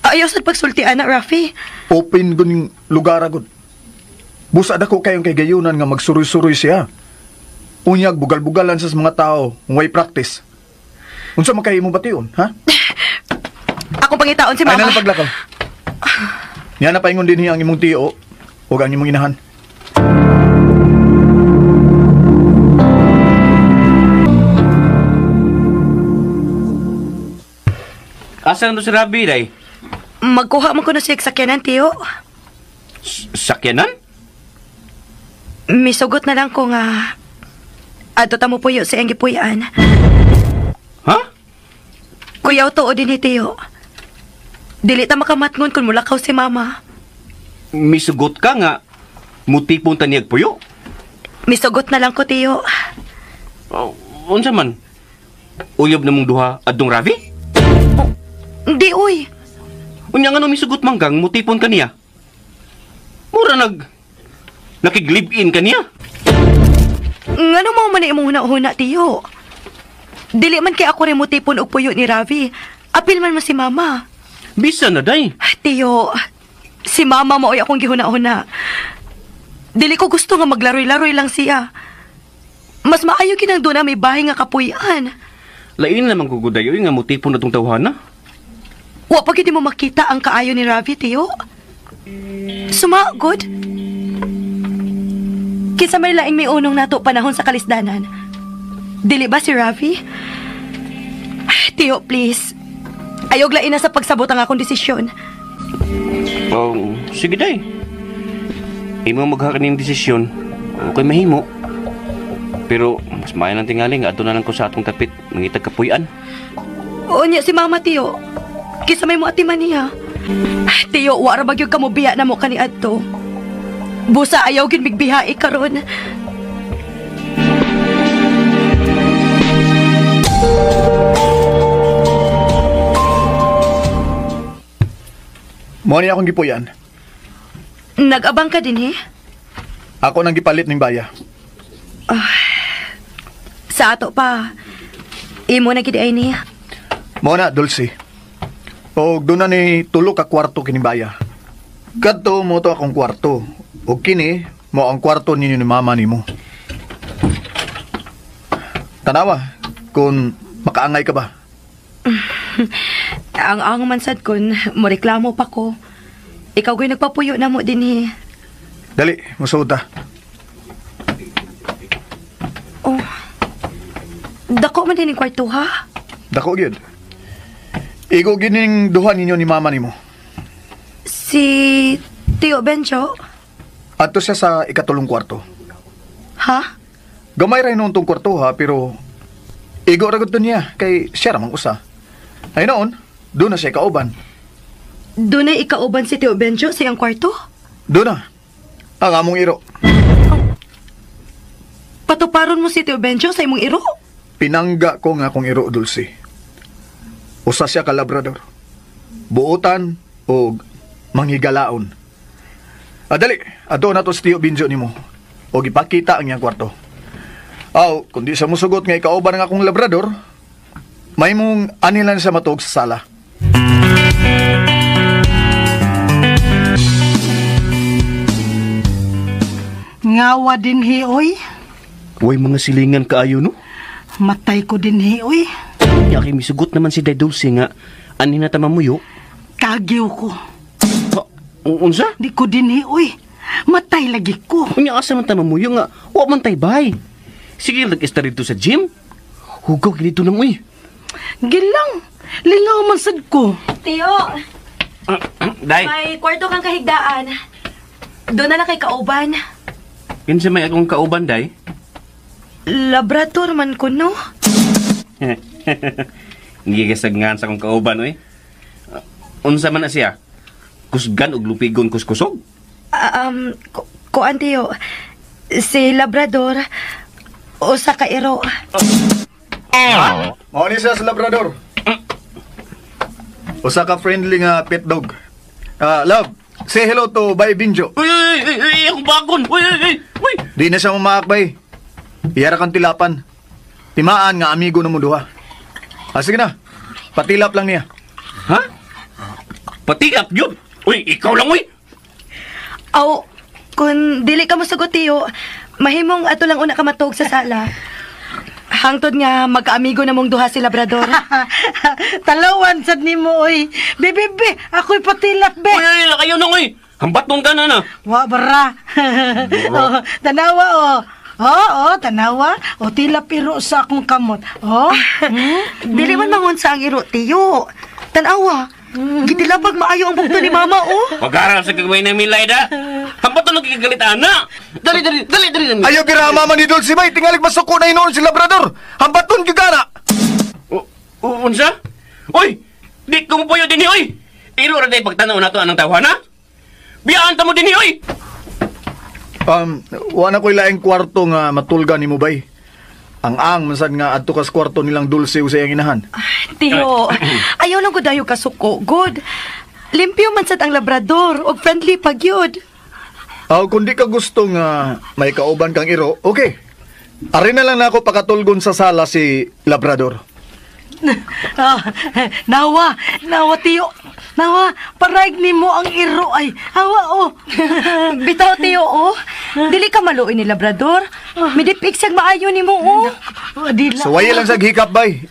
Ayaw sad pagsulti ana, Rafi. Open guning lugar agud. Busa dako kayong kay gayunan nga magsuroy-suroy siya. Unyag bugal-bugalan sa mga tao, way practice. Unsa man kay imong bation, ha? Akong pangitaon si mama. Ay, na paglakaw. Niya na paingon din ang imong tiyo o ang imong inahan. Asa na to si Rabi, day? Magkuha man ko na siya sakyanan, tiyo. Sakyanan? Misugot na lang ko nga adto ta mo puyo sa iyang gipuy-an. Ha? Kuyaw to o din ni tiyo. Dili ta makamatngon kung mulakaw si mama. Misugot ka nga mutipon ta niyag puyo? Misugot na lang ko, tiyo. Oh, unsa man? Uyob na mong duha adtong Ravi? Oh, di, uy. Unya nga no misugot man kang mutipon ka niya. Mura nakig-live-in ka niya. Ngano mo man imong huna-huna, tiyo? Dili man kay ako rin mutipon og puyo ni Ravi. Apil man mo si mama. Bisa na, day. Tiyo, si mama maoy akong gihuna-huna. Dili ko gusto nga maglaroy-laroy lang siya. Mas maayo kinang doon na may bahay nga kapuyan. Lain naman kugudayo nga mutipon na tong tawhana. Wa pa gid mo makita ang kaayo ni Ravi, tiyo. Sumagod. Kinsa may laing may unong nato panahon sa kalisdanan. Dili ba si Ravi? Tiyo, please. Ayog lain na sa pagsabot ang akong desisyon. Oh, sige, day. Imo maghakan ning desisyon. Okay, mahimo. Pero mas maayo nang tingali nga adto na lang ko sa atong kapit mangitag kapuy-an. Oo niya si mama, tiyo. Kisa may mo atiman niya. Tiyo, wa ra ba gyud ka mo biya na mo kani adto. Busa ayaw gyud migbiha karon. Mo ni akong gipuy-an. Nag-abang ka din, eh? Ako nang gipalit ning baya. Sa ato pa. Imo na gid ay niya. Mo na, Dulce. Og doon na ni tulo ka kwarto kini baya. Kadto mo to akong kwarto. Og kini mo ang kwarto ninyo ni mama nimo. Tanawa kung makaangay ka ba. Ang ang man sad kun moreklamo pa ko. Ikaw goy nagpapuyo na mo dinhi. Dali, musuod ta. Oh. Dako man din ang kwarto, ha? Dako gyud. Igo gyud ning duha ninyo ni mama nimo. Si Tio Benjo? Adto siya sa ikatulong kwarto. Ha? Gamay ra hinuon tong kwarto ha, pero igo ra gud to niya kay siya ra mang usa. Ay noon, doon na siya ikauban. Doon na ikauban si Tio Benjo sa iyang kwarto? Doon na. Ang among iro. Oh. Patuparon mo si Tio Benjo sa imong iro? Pinangga ko nga akong iro, Dulce. Usa siya ka Labrador. Buotan o manghigalaon. Adali, ato na to si Tio Benjo nimo. O gipakita ang iyang kwarto. Aw, kung di siya musugot nga ikauban ang akong Labrador, may mong anilan siya matuog sa sala. Ngawa din hi, oy. Uy, mga silingan kaayo, no? Matay ko din hi, oy. Nya kay misugot naman si Day Dulce nga ani na tamamuyo. Kagiw ko. Ha, unsa? Di ko din hi, oy. Matay lagi ko. Unya asa man tamamuyo nga wa man tay bay. Sige, nag-ista rito sa gym. Hugaw gid dito nang uy. Gilang, lingaw man sad ko. Tiyo, Day. May kwarto kang kahigdaan. Doon na lang kay kauban. Kinsa may akong kauban, Day? Labrador man ko, no? Gigasagngan sa akong kauban, oy. Unsa man na siya? Kusgan og lupigon kuskusog? Kuan, Tiyo. Si Labrador, usa ka iro. Mao ni siya sa Labrador. Usa ka friendly nga pet dog. Love, say hello to Bay Binjo. Uy, uy, uy, uy, akong bagon. Uy, uy, uy, uy. Di na siya mamaakbay. Iyara kang tilapan. Timaan nga amigo na mo duha. Sige na. Patilap lang niya. Ha? Patilap yun? Uy, ikaw lang, uy. Aw, kung dili ka mosugot, Tiyo, mahimong ato lang una ka matuog sa sala. Hangtod nga magkaamigo na mong duha si Labrador. Talawan sad nimo oy. Be, be, ako'y patilap be. Uy, ay, kayo nang oy. Hambat nung ka na. Wa bara. Oh, tanawa oh. Oh, tanawa. O tilap iro sa akong kamot. Oh. Dili man mangunsa ang iro, tiyo. Tanawa. Gitilapag maayo ang bukto ni mama, oh. Pag-aral sa kagmay ng milay da. Hambat nung nagkagalit, ana. Dali. Ayaw gira mama ni Dulce bay, tingalig masuko na inoon si Labrador. Hambaton gyud kana. Unsa? Uy, di ko mo din oy. Iro ra day pagtanaw nato anang tawhana. Biyaan ta mo dinhi oy. Wa na ko'y laing kwarto nga matulga nimo bay. Ang man sad nga adto kas kwarto nilang Dulce sa iyang inahan. Tiyo, ayaw lang ko dayo kasuko. Good. Limpyo man sad ang Labrador og friendly pag yun. Aw, kung di ka gusto nga may kauban kang iro, okay. Ari na lang nako pakatulgon sa sala si Labrador. Ah, nawa, tiyo. Nawa, paraig nimo ang iro ay. Hawa oh. Bitaw tiyo oh. Dili ka maluoy ni Labrador. Midipik siyang maayo nimo oh. Dila. So waye lang sa hikap bay.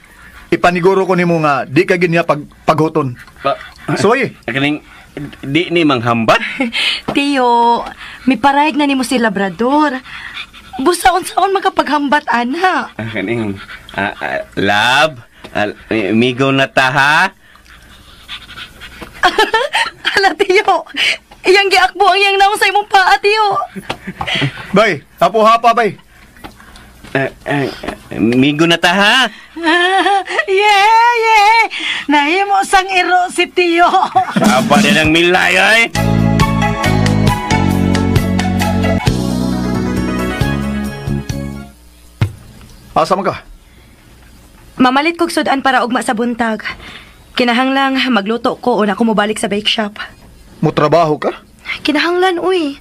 Ipaniguro ko nimo nga di ka ginya paghuton. So waye. Kaning di ni manghambat. Tiyo, miparaig na nimo si Labrador. Busa unsaon makapaghambat ana. Kaning love, migo na ta ha. Hala tiyo. Iyang giakbo ang iyang naong sa imong paa tiyo. Bay, apo hapa bay. Migo na ta ha. Yeah. Nahimo sang iro si tiyo. Aba din ang milay ay. Asa man ka? Mamalit kog sudan para ugma sa buntag. Kinahanglang magluto ko o na ako mobalik sa bake shop. Mutrabaho ka? Kinahanglan, uy.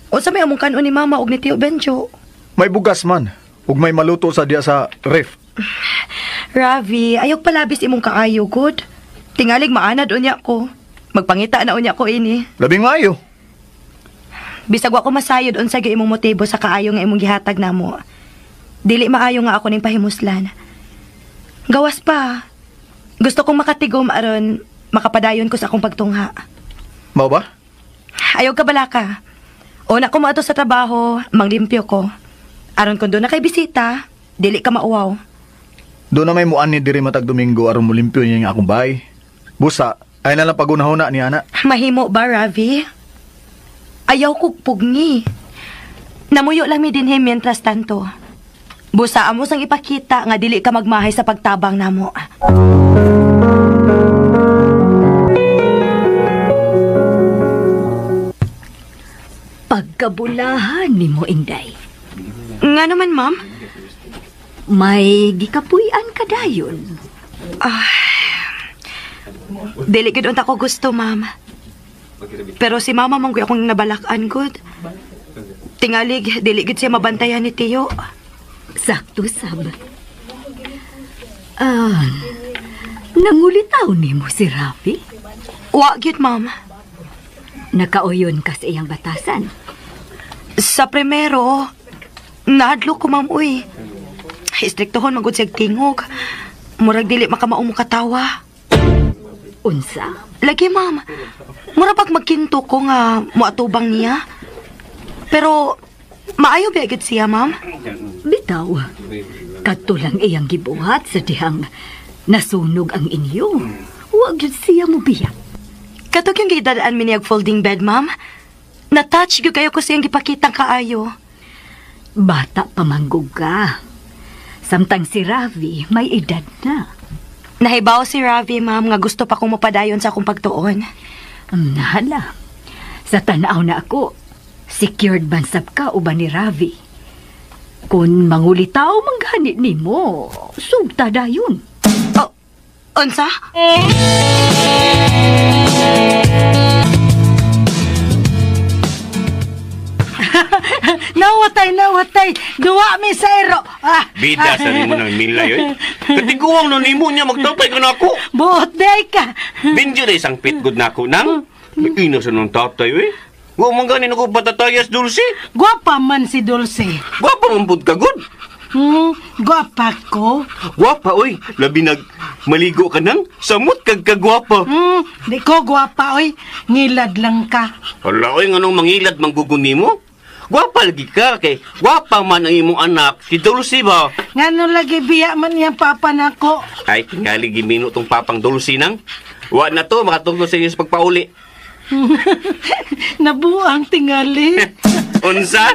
Unsa may among kanon ni mama og ni Tio Benjo? May bugas man. Ug may maluto sa diya sa ref. Ravi, ayaw palabis imong kaayo, good. Tingalig maanad unya ko. Magpangita na unya ko ini. Labing maayo. Bisag wa ko masayod unsa gyud imong motibo sa kaayo nga imong gihatag namo. Dili maayo nga ako ning pahimuslan. Gawas pa. Gusto kong makatigom aron makapadayon ko sa akong pagtungha. Mao ba? Ayaw ka balaka. Una ko moadto sa trabaho, manglimpyo ko. Aron kung doon na kay bisita, dili ka mauwaw. Doon na may muan ni diri matag Domingo aron molimpyo niya nga akong bahay. Busa, ay na lang pagunahuna ni ana. Mahimo ba, Ravi? Ayaw kog pugni. Namuyo lang mi dinhi mientras tanto. Busa amo sang ipakita nga dili ka magmahay sa pagtabang namo. Pagkabulahan nimo Inday. Nga naman, ma'am? May gikapuy-an ka dayon. Dili gid unta ko gusto, ma'am. Pero si mama man gyud akong nabalak-an gud. Tingalig dili gid siya mabantayan ni Tiyo. Sakto sab. Nangulitaw nimo si Rafi? Wa gyud, ma'am. Nakauyon ka sa iyang batasan. Sa primero, nahadlok ko, ma'am, uy. Istriktohon magud siyag tingog. Murag dili makamao mo katawa. Unsa? Lagi, ma'am. Mura pag magkinto ko nga moatubang niya. Pero maayo ba gid siya, ma'am? Bitaw. Kadto lang iyang gibuhat sa dihang nasunog ang inyo. Wa gyud siya mobiya. Katog yung gidadaan mi niyag folding bed, ma'am. Na-touch gyud kayo ko siyang gipakitang kaayo. Bata pa manggug ka. Samtang si Ravi may edad na. Nahibaw si Ravi, ma'am, nga gusto pa kong mapadayon sa akong pagtuon. Nahala. Sa tanaw na ako, secured bansab ka uban ni Ravi. Kung mangulitaw manggani nimo, sugta dayon. Oh, unsa? Nawatay. Duwa mi sa ero. Bida sa nimo nang milay oy. Katiguang no nimo niya magtapay ka nako. Buot day ka. Binjo day sang pitgod nako nang. Ina sa nung tatay oy. Wa man gani nako patatayas Dulce. Gwapa man si Dulce. Gwapa man pud ka gud. Gwapa ko. Gwapa, oy. Labi nag maligo ka nang samot kag kagwapa. Di ko gwapa, oy. Ngilad lang ka. Hala, oy, nganong mangilad manggugun nimo? Gwapa lagi ka kay gwapa man ang imong anak, si Dulce ba? Ngano lagi biya man niyang papa nako. Ay, tingali gimino tong papang Dulce nang. Wa na to makatungtong sa inyo sa pagpauli. Nabuang tingali. Unsa?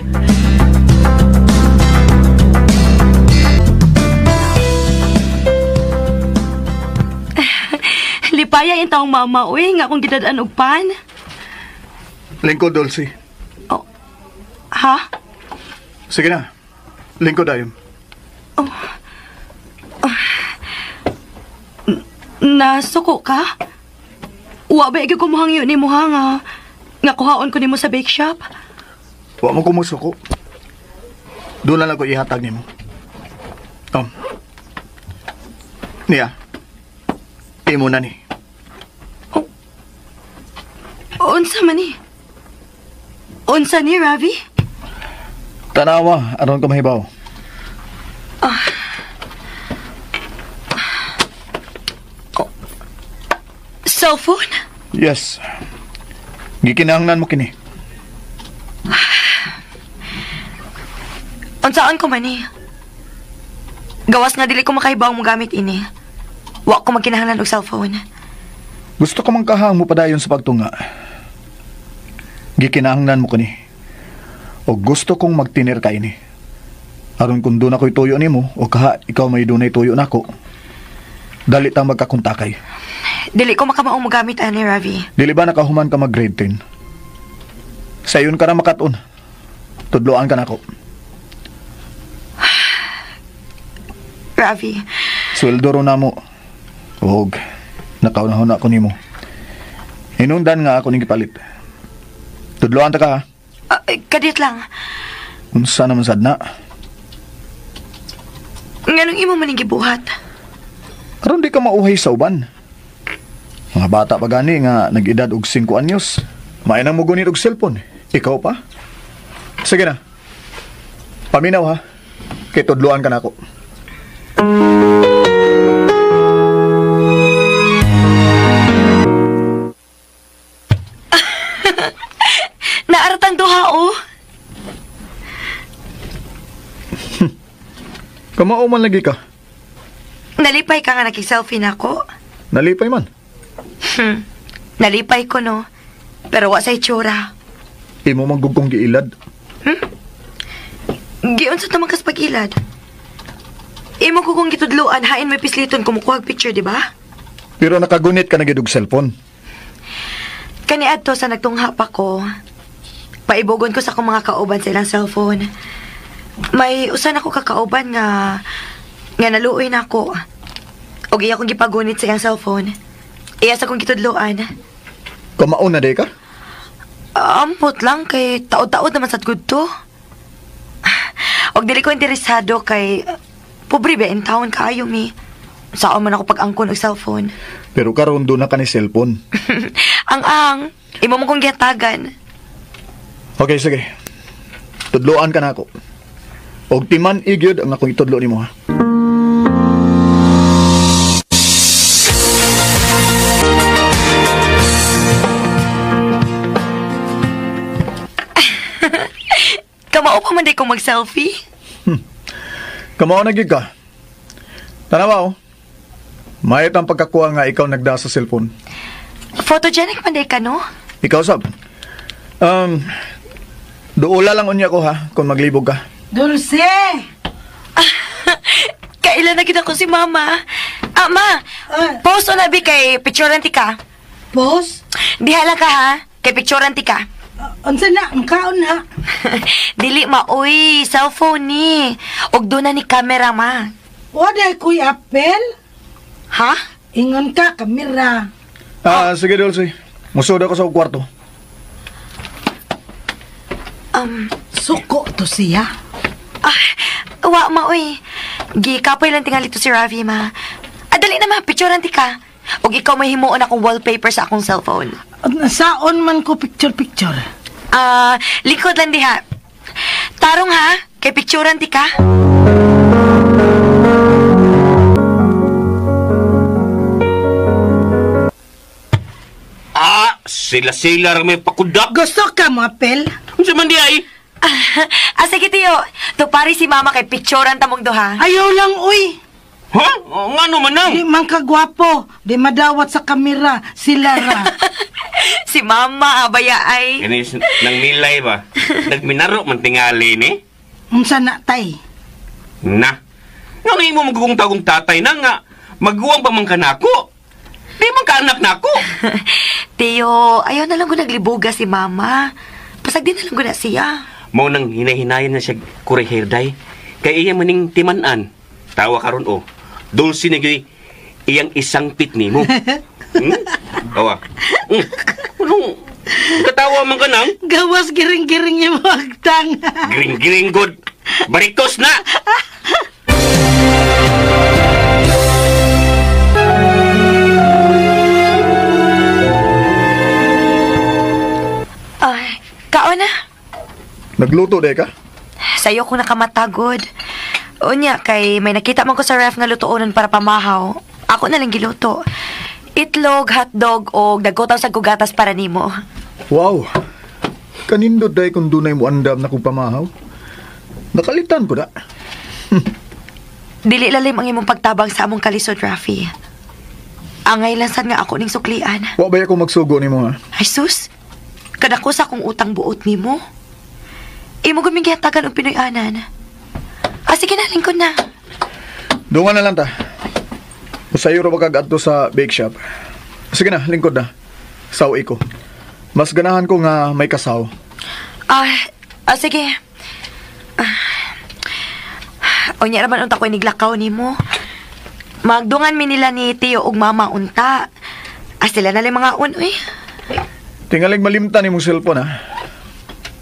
Lipaya yung taong mama, uy, nga akong gidadaan og pan. Lingkod, Dulce. Oh. Ha? Sige na. Lingkod ayon. Oh. Nasuko ka? Wa ba ikay kumuhang yun ni mo ha nga? Nga kuhaon ko nimo sa bake shop? Wa mo kumusuko. Doon na lang ko ihatag nimo. Niya. Imo na ni. Oh. Unsa man ni? Unsa ni, Ravi? Tanawa, aron ka mahibaw. Oh. Cellphone? Yes. Gikinahanglan mo kini. Unsaan ko man ni? Gawas nga dili ko makahibaw mo gamit ini. Wa ko magkinahanglan og cellphone. Gusto ko mang kahang mo padayon sa pagtunga. Gikinahanglan mo kini. O gusto kong magtinir ka ini. Aron kung doon ako'y tuyo nimo o kaha ikaw may dunay tuyo nako. Dali tang magkakontakay. Dili ko makamaong mogamit ani, Ravi. Dili ba nakahuman ka mag grade 10? Sayon ka na makatun. Tudloan ka nako. Ravi. Sweldo ro namo. Og nakaunahon ako nimo. Hinungdan nga ako ning gipalit. Tudloan ta ka ha. Kadit lang. Unsa naman sad na? Nganong imo man ning gibuhat? Aron di ka mauhay sa uban. Mga bata pa gani nga nag-edad og 5 anyos. May nang mugunit og cellphone. Ikaw pa? Sige na. Paminaw ha. Kay tudloan ka nako. Naaratan duha oh. Kamao man lagi ka. Nalipay ka nga naki-selfie na ako. Nalipay man. Nalipay ko no. Pero wa sa itsura. Imo manggugkong giilad. Giunsa ta man kas pag-ilad? Imo ko kong gitudloan hain may pisliton kumukuhag picture, di ba? Pero nakagunit ka na gid og cellphone. Kaniadto sa nagtungha pa ko. Paibogon ko sa akong mga kauban sa ilang cellphone. May usan ako kakauban nga naluoy na ako. Og iya akong gipagunit sa iyang cellphone. Iya sa akong gitudloan. Kamao na day ka? Ampot lang kay taod-taod naman sa good to. Og dili ko interesado kay pobre ba in town kaayo mi. Saan man ako pag-angkon og cellphone. Pero karon doon na ka ni cellphone. Ang-ang, imo mo kong gihatagan. Okay, sige. Tudloan ka na ako. Og timan igyud ang akong itudlo nimo ha. Kamao pa man di ko mag-selfie. Kamao na gyud ka. Tanawa oh. Mayot ang pagkakuha nga ikaw nagda sa cellphone. Photogenic man di ka no? Ikaw sab. Duula lang unya ko ha kung maglibog ka. Dulce! Kailan na kita ko si mama. Ah, ma! Post o nabi kay picturean ti ka. Post? Dihala ka ha. Kay picturean ti ka. Unsa na? Makaon na. Dili ma, uy. Cellphone ni. Og doon na ni camera ma. Wala ko'y apel? Ha? Ingon ka, kamera. Ah, sige Dulce. Musod ako sa kwarto. Suko to siya. Ah, wa ma, uy. Gikapoy lang tingali to si Ravi, ma. Dali na ma, picturean ti ka. Og ikaw may himuon akong wallpaper sa akong cellphone. Saon man ko picture-picture? Likod lang diha. Tarong ha. Kay picturean ti ka. Ah, sila-sila ra may pakudak. Gusto ka mo, Apel? Unsa man di ay? Ah, sige, Tiyo. Tupari si mama kay picturean tamong duha. Ayaw lang, uy. Ha? Ngano man nang? Di man ka gwapo. Di madawat sa kamera. Sila ra. Si mama, abaya ay. Kani nang milay ba? Nagminaro man tingali ni. Unsa na, tay? Na. Ngano imo magugong-tagong tatay na nga maguwang pa man ka nako. Di man ka anak nako. Tiyo, ayaw na lang ko naglibuga si mama. Pasag di na lang ko na siya. Mao nang hinahinayan na siya kurehir day. Kay iya maning timan-an. Tawa karon o. Dulce na gyud iyang isang pit nimo. Tawa. Anong katawa man ka nang? Gawas giring-giring niya mo agtang. Giring-giring good. Barikos na. Ay, kaon na. Nagluto day ka? Sa'yo ko nakamatagod. Unya, kay may nakita man ko sa ref nga lutuonan para pamahaw. Ako na lang giluto. Itlog, hotdog, o dagkotaw sa kugatas para nimo. Wow. Kanindot day kung dunay mo andam na kong pamahaw. Nakalitan ko da. Dili lalim ang imong pagtabang sa among kalisod, Rafi. Angay lang sad nga ako ning suklian. Wa ba ako magsugo nimo ha? Ay sus, kadako sa akong utang buot nimo. Imo gud gihatagan og Pinoy-anan. Ah, sige na, lingkod na. Dungan na lang ta. Usayo ra ba kag adto sa bake shop? Sige na, lingkod na. Saw ko. Mas ganahan ko nga may kasaw. Sige. Unya ra man unta ko iniglakaw nimo. Magdungan mi nila ni Tio ug Mama unta. Ah, sila na lang mga un, uy. Tingaling malimtan nimong cellphone ha.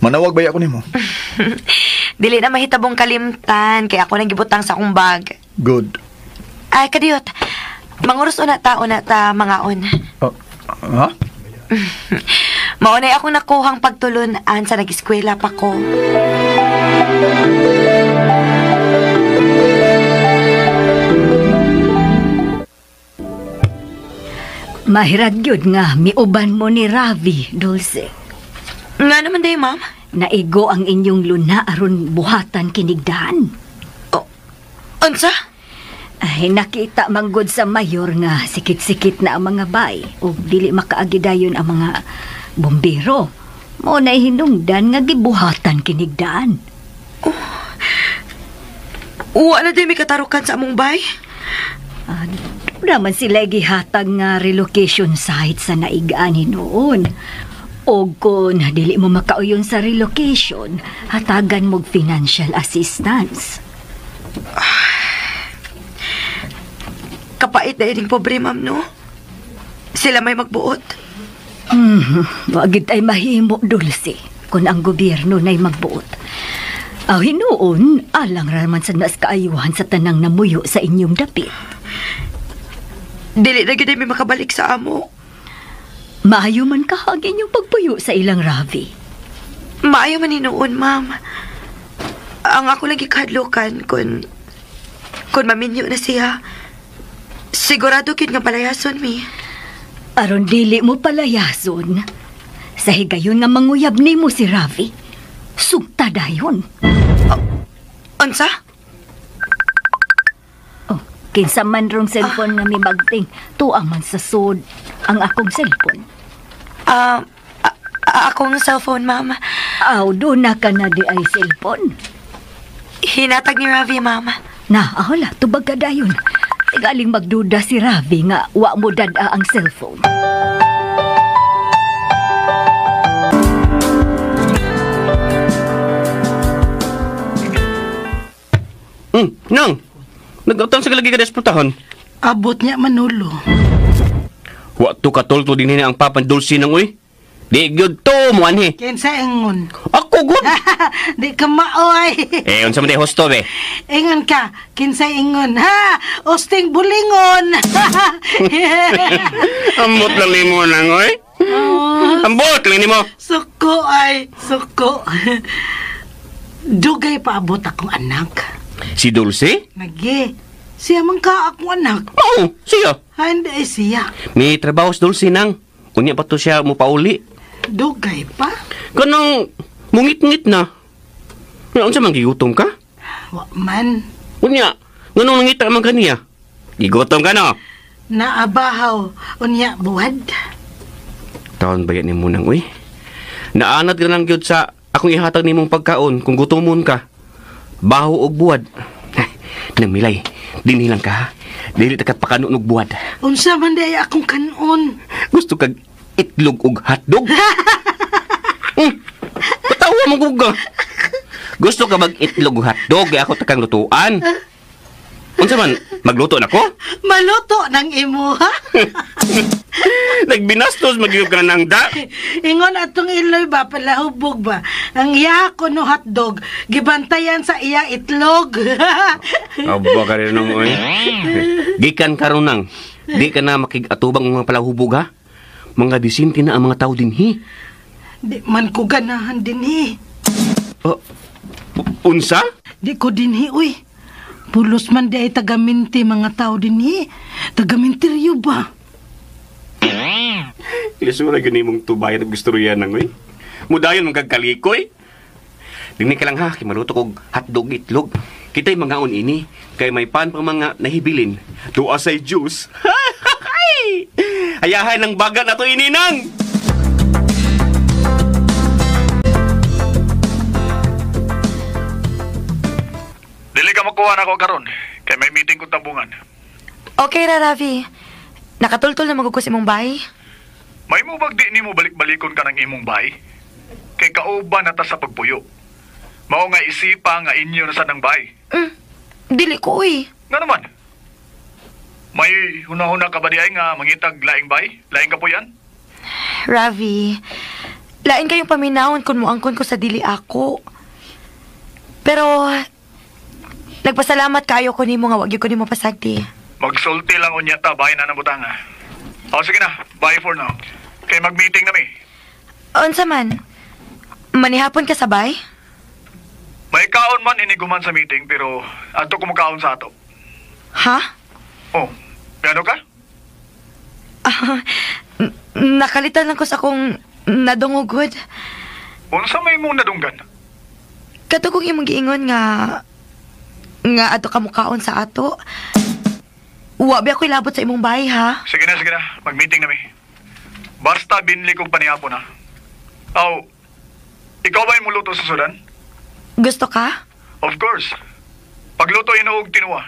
Manawag ba ako nimo? Dili na mahitabong kalimtan kay ako nang gibutang sa akong bag. Good. Ay, kadiyot. Manguros una ta mga on. Ha? Maunay akong nakuhang pagtulunan sa nag-eskwela pa ko. Mahirad yun nga, miuban mo ni Ravi, Dulce. Nga naman day, ma'am. Naigo ang inyong luna aron buhatan kinigdaan. Oh, unsa? Ay, nakita manggod sa mayor nga sikit-sikit na ang mga bay o dili makaagidayon ang mga bumbero. Mo na hinungdan nga gibuhatan kinigdaan. Oh. Uwa na din may katarukan sa among bay? Naman sila gihatag nga relocation site sa naigaan noon. O kung dili mo makauyon sa relocation, hatagan mo financial assistance. Kapait na ining pobre, ma'am, no? Sila may magbuot. Wagid ay mahimo, Dulce, kung ang gobyerno na'y magbuot. Aw, hinuon, alang raman sa nas kaayuhan sa tanang namuyo sa inyong dapit. Dili na gyud may makabalik sa amo. Maayo man kahag inyong pagpuyo sa ilang Ravi. Maayo man hinuon, ma'am. Ang ako lang gikahadlukan kung maminyo na siya. Sigurado gyud nga palayason mi. Aron dili mo palayason. Sa higayon nga manguyab nimo si Ravi. Sugta dayon. Unsa? Oh, kinsa man rong cellphone nga mibagting, tuang man sa sod ang akong cellphone. Akong cellphone, ma'am. Aw, doon na ka na di ay cellphone. Hinatag ni Ravi, ma'am. Na, ahola, tubag ka dayon. Tigaling magduda si Ravi nga wa mo dada ang cellphone. Nang, nag-utang sa kalagi ka desputahon. Abot niya Manolo. Wa to katulto din ang papan Dulce nang uy. Di gyud to mo anhi. Kinsa ingon? Ako gud. Di ka maoy. Eh unsa man di hosto be? Ingon ka, kinsa ingon? Ha, osting bulingon. Ambot lang nimo nang oy. Oh. Ambot lang nimo. Suko ay, suko. Dugay pa abot akong anak. Si Dulce? Nagi, siya man ka akong anak. Oo, siya. Ay, hindi ay siya. May trabaho si Dulce nang. Unya pa to siya mo pauli. Dugay pa? Kanang mungit-ngit na. Unsa man gigutom ka? Wa man. Unya, nganong nangita man kaniya? Gigutom ka no? Naabahaw, unya buwad. Taon ba yan ni mo nang uy? Naanad ka lang gyud sa akong ihatag nimong pagkaon kung gutomon ka. Baho og buwad. Nang milay, dinhi lang ka ha. Dili ta ka pakanon og buwad. Unsa man day akong kanon? Gusto kag itlog og hotdog? Patawa mo guga. Gusto ka mag itlog og hotdog kay ako takang lutuan. Unsa man, magluto na ko? Maluto ng imo ha? Nagbinastos magyud ka nang da. Ingon atong iloy ba palahubog ba? Ang iya ko no hotdog gibantayan sa iya itlog. Aba ka rin nung oy. Gikan karon nang. Di ka na makig-atubang mga palahubog ha. Mga disinti na ang mga tao dinhi. Di man ko ganahan dinhi. Unsa? Di ko dinhi uy. Pulos man di ay tagaminti mga tao dinhi. Tagamintiryo ba? Ilisura gyud nimong tubayan ug istorya nang oy. Mudayon man kag kalikoy. Dinhi ka lang ha, kay maluto kog hotdog itlog. Kita'y mangaon ini kay may pan pang mga nahibilin. Duha say juice. Hayahay ng baga na to ini nang. Dili ka makuha na ako karon kay may meeting kong tambungan. Okay ra, Ravi. Nakatultol na magugos imong bay. May mo bag di nimo balik-balikon ka ng imong bay? Kay kauban na ta sa pagpuyo. Mao nga isipa nga inyo na sa nang bay. Dili ko uy. Nga naman. May hunahuna ka ba di ay nga mangitag laing bay? Laing kapuyan? Ravi, lain kayong paminawon kung muangkon ko sa dili ako. Pero nagpasalamat kayo ko nimo nga wag gyud ko nimo pasagdi. Magsulti lang unya ta, bahay na ng butanga. O sige na, bye for now. Kay mag-meeting na mi. Unsa man? Manihapon ka sabay? May kaon man iniguman sa meeting pero adto ko mukaon sa ato. Ha? Oh, ano ka? Nakalitan lang ko sa akong nadungogod. Unsa may mong nadunggan? Kato kong imong giingon nga ato ka mukaon sa ato. Wa ba ako'y labot sa imong bahay, ha? Sige na, Mag-meeting na mi. Basta binli kong panihapon, ha? Aw, ikaw ba yung muluto sa sudan? Gusto ka? Of course. Pagluto inuog tinuwa.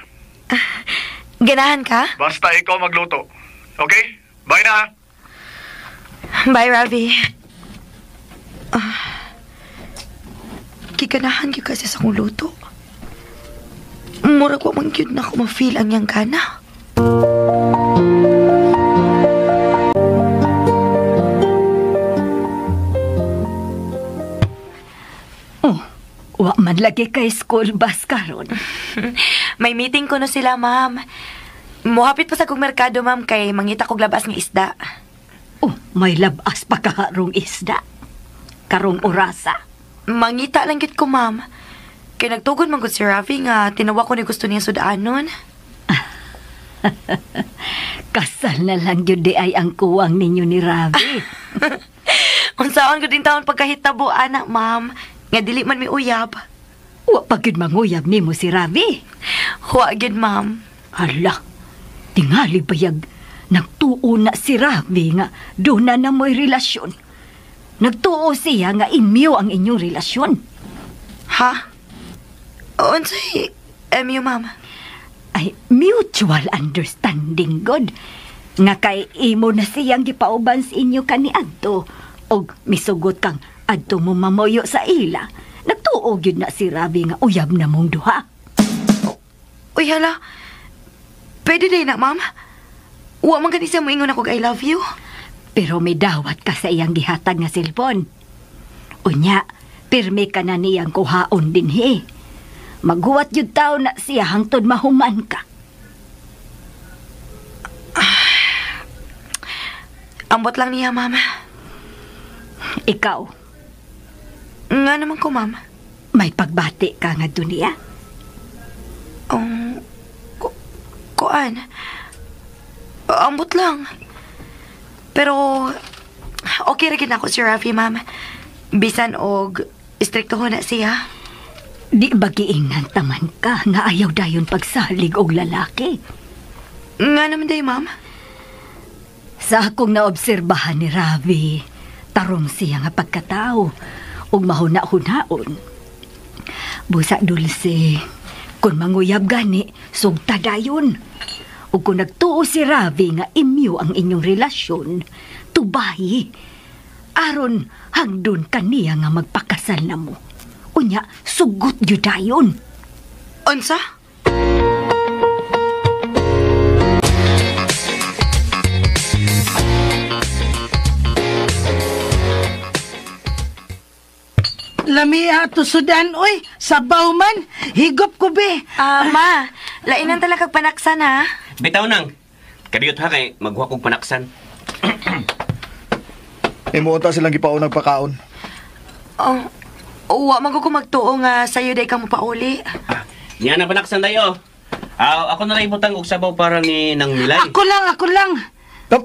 Ganahan ka? Basta ikaw magluto. Okay? Bye na, ha? Bye, Ravi. Giganahan gyud kasi sa akong luto. Murag wa man gyud na ako ma-feel ang iyang gana. Oh, wa man lagi kay school bus karon. May meeting ko no sila, ma'am. Mohapit pa sa kong merkado, ma'am, kay mangita kog labas nga isda. Oh, may labas pa kaharong isda. Karong orasa. Mangita lang gid ko, ma'am. Kay nagtugon man gud si Ravi nga tinawa ko ni gusto niya sudanon. Kasal na lang yun di ay ang kuwang ninyo ni Ravi. Unsaon gud din taon pagkahitabo ana, ma'am, nga dili man mi uyab. Wa pa gyud manguyab nimo si Ravi. Wa gyud, ma'am. Hala, tingali bayag nagtuo na si Ravi nga doon na mo'y relasyon. Nagtuo siya nga inyo ang inyong relasyon. Ha? Unsay MU, ma'am? Ay, mutual understanding, good. Nga kay imo na siyang gipauban sa inyo kaniadto. Og misugot kang adto mo mamoyo sa ila. Nagtuo gyud na si Ravi nga uyab na mong duha. Uy, hala. Pwede din na, ma'am. Wa man gani siya moingon ako I love you. Pero may dawat ka sa iyang gihatag nga cellphone. Unya, pirmi ka na niyang kuhaon dinhi. Maghuwat yun tao na siya hangtod mahuman ka. Ambot lang niya, ma'am. Ikaw? Nga naman ko, ma'am. May pagbati ka nga dunia? Kuan. Ambot lang. Pero, okay rin ako si Ravi, ma'am. Bisan og istrikto ho na siya. Di ba giingnan taman ka nga ayaw dayon pagsalig og lalaki? Nga naman day, ma'am. Sa akong naobserbahan ni Ravi, tarong siya nga pagkatao ug mahuna-hunaon. Busa Dulce, kung manguyab gani, sugta dayon. Ug kung nagtuo si Ravi nga imyo ang inyong relasyon, tubayi. Aron hangdon kaniya nga magpakasal na mo. Unya, sugot yun dayon. Unsa? Lami ato sudan, oy. Sabaw man. Higop ko, be. Ma, lainan talaga panaksan, ha? Bitaw nang. Kadiyot ha kay maghuwa kog panaksan. Imuunta silang gipaunag pakaon. Oh, uwa man ko magtuo nga sayo day ka mo pauli. Niya na panaksan dayo. Ako na lang ibutang og sabaw para ni nang Milay. Ako lang, ako lang. No.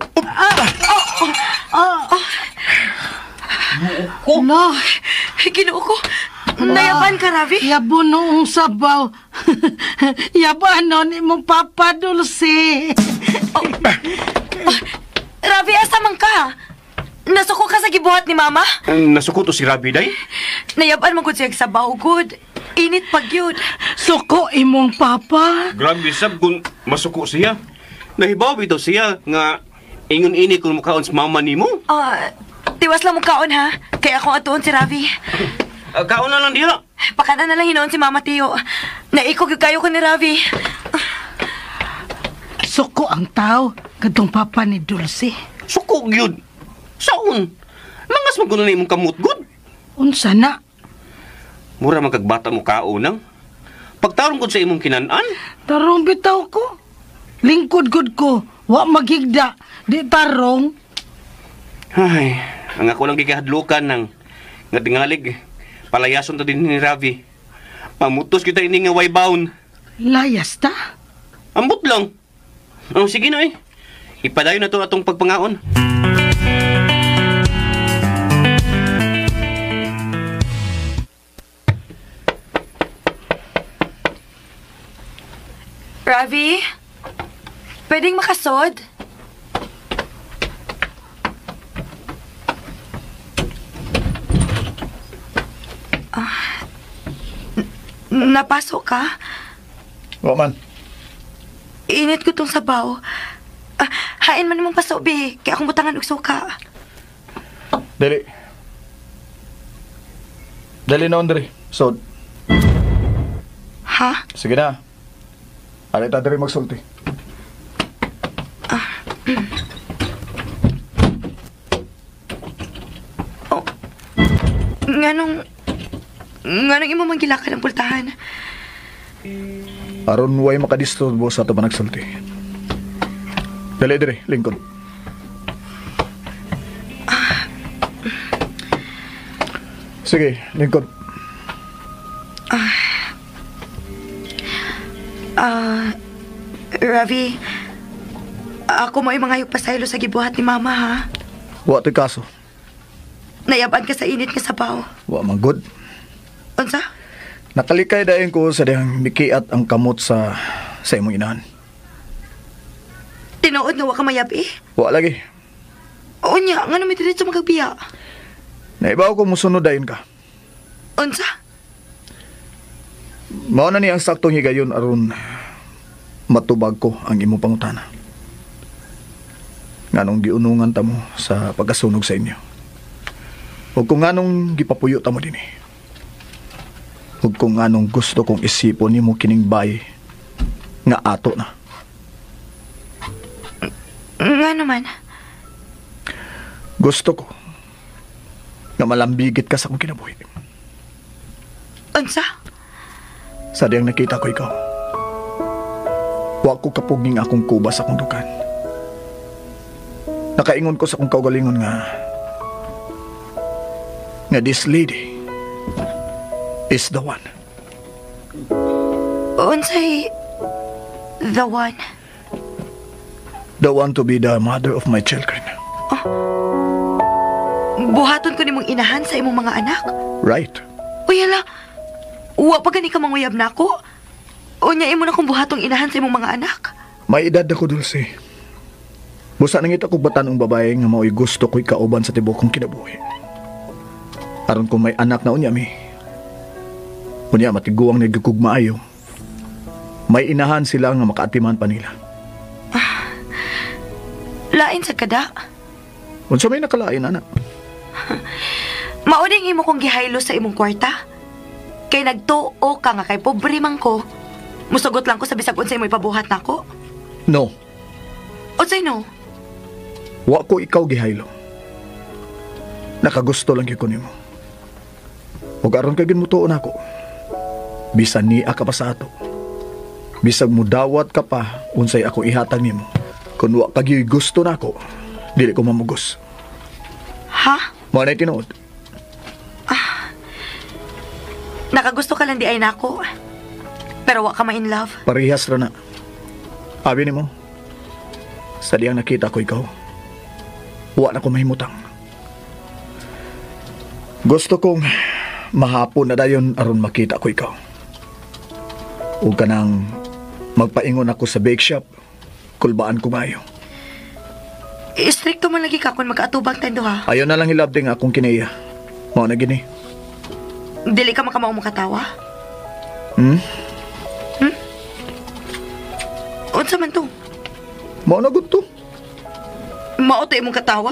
Ginoo ko. Nayaban ka, Ravi? Yabo noong sabaw. Yaban no ni mong Papa Dulce. Ravi, asa man ka? Nasuko ka sa gibuhat ni Mama? Nasuko to si Ravi, day? Nayaban man gud siya sabaw, good. Init pag yun. Suko imong papa. Grabe sab kung masuko siya. Nahibaw bitaw siya nga ingon ini kung mukaon sa mama nimo. Tiwas lang mo kaon ha. Kaya akong atuon si Ravi. Kaon na lang diha. Pakada na lang hinoon si Mama Tio. Naikog yung kayo ko ni Ravi. Suko ang tao kadtong papa ni Dulce. Suko gyud. Saon? Mangas man kuno na imong kamot gud. Unsa na? Mura man kag bata mo kaon nang. Pagtarong gud sa imong kinan-an. Tarong bitaw ko. Lingkod gud ko. Wa maghigda. Di tarong. Ay, ang ako lang gikahadlukan nang nga tingalig. Palayason ta din ni Ravi. Pamutos kita ini nga way bound. Layas ta? Ambot lang. Oh, sige na eh. Ipadayon na to atong pagpangaon. Ravi? Pwedeng makasod? Napasok ka? Wa man. Init ko tong sabaw. Hain man imong paso, be. Kaya akong butangan og suka. Dali. Dali na, Andre. So, Ha? Sige na. Alay ta diri magsulti. Oh. Nganong imo man gilakad ang pultahan? Aron way makadisturbo sa ato panagsulti. Dali diri, lingkod. Sige, lingkod. Ravi, ako mo ay mga pasaylo sa gibuhat ni Mama, ha? Wa to'y kaso. Nayaban ka sa init nga sabaw. Wa man good. Unsa? Nakalikay dayon ko sa dihang mikiat ang kamot sa imong inahan. Tinuod nga wa ka mayab eh? Wa lagi. Unya, ngano mi diretso magagbiya? Naibaw ko musunod dayon ka. Unsa? Mao na ni ang saktong higayon aron matubag ko ang imong pangutana. Nganong giunungan ta mo sa pagkasunog sa inyo. O kung nganong gipapuyo ta mo dinhi. O kung nganong gusto kong isipon nimo kining bay nga ato na. Nga naman. Gusto ko nga malambigit ka sa akong kinabuhi. Unsa? Sa diyang nakita ko ikaw. Wa ko kapuging akong kuba sa akong dukan. Nakaingon ko sa akong kaugalingon nga this lady is the one. Unsay the one? The one to be the mother of my children. Oh. Buhaton ko nimong inahan sa imong mga anak? Right. Uy, hala. Wa pa gani ka manguyab na ako. Unya imo na kong buhatong inahan sa imong mga anak. May edad ako, Dulce. Busa nangita kog batanong babae nga mao'y gusto ko'y kauban sa tibuok kong kinabuhi. Aron kung may anak na unya mi. Unya matiguang nagkukog maayo. May inahan sila nga makaatiman pa nila. Lain sa kada? Unsa may nakalain, anak? Mauning imo kong gihaylo sa imong kwarta. Kay nagtuo ka nga kay pobre man ko. Musugot lang ko sa bisag unsa imo ipabuhat nako. No. Unsay no? Wa ko ikaw gihaylo. Nakagusto lang gyud ko nimo. Ug aron kay ginmutuon nako. Bisan niya ka pa sa ato. Bisag mudawat ka pa unsay ako ihatag nimo. Kun wa ka gyud gusto nako, dili ko mamugos. Ha? Mao na tinuod. Ah, nakagusto ka lang di ay nako. Pero wa ka ma in love. Parehas ra na. Abi nimo. Sa diyang nakita ko ikaw, wa na ko mahimutang. Gusto kong mahapon na dayon aron makita ko ikaw. Ug kanang magpaingon ako sa bake shop, kulbaan ko maayo. Istrikto man lagi ka kung magkaatubang tendo ha. Ayaw na lang hilabding akong kinaiya. Mao na gini. Dili ka makamao mo katawa? Hmm? Hmm? Unsa man to? Mao na gud to. Mao to imong katawa?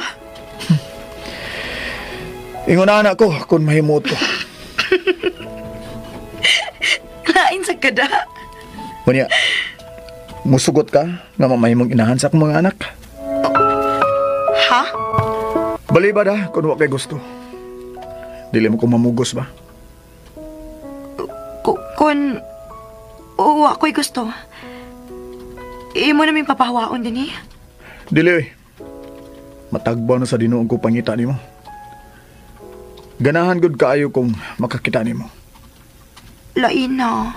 Ingon na ko kung mahimot ko. Lain sa kada. Unya, musugot ka nga mamahimong inahan sa akong mga anak. Ha? Baliba da kung wa kay gusto. Dili mo ko mamugos ba? Kung wa ko'y gusto, imo na may papahawaon din eh. Dili eh. Matagbaw na sa dinuong ko pangita nimo. Ganahan gud kaayo kung makakita nimo. Lain na.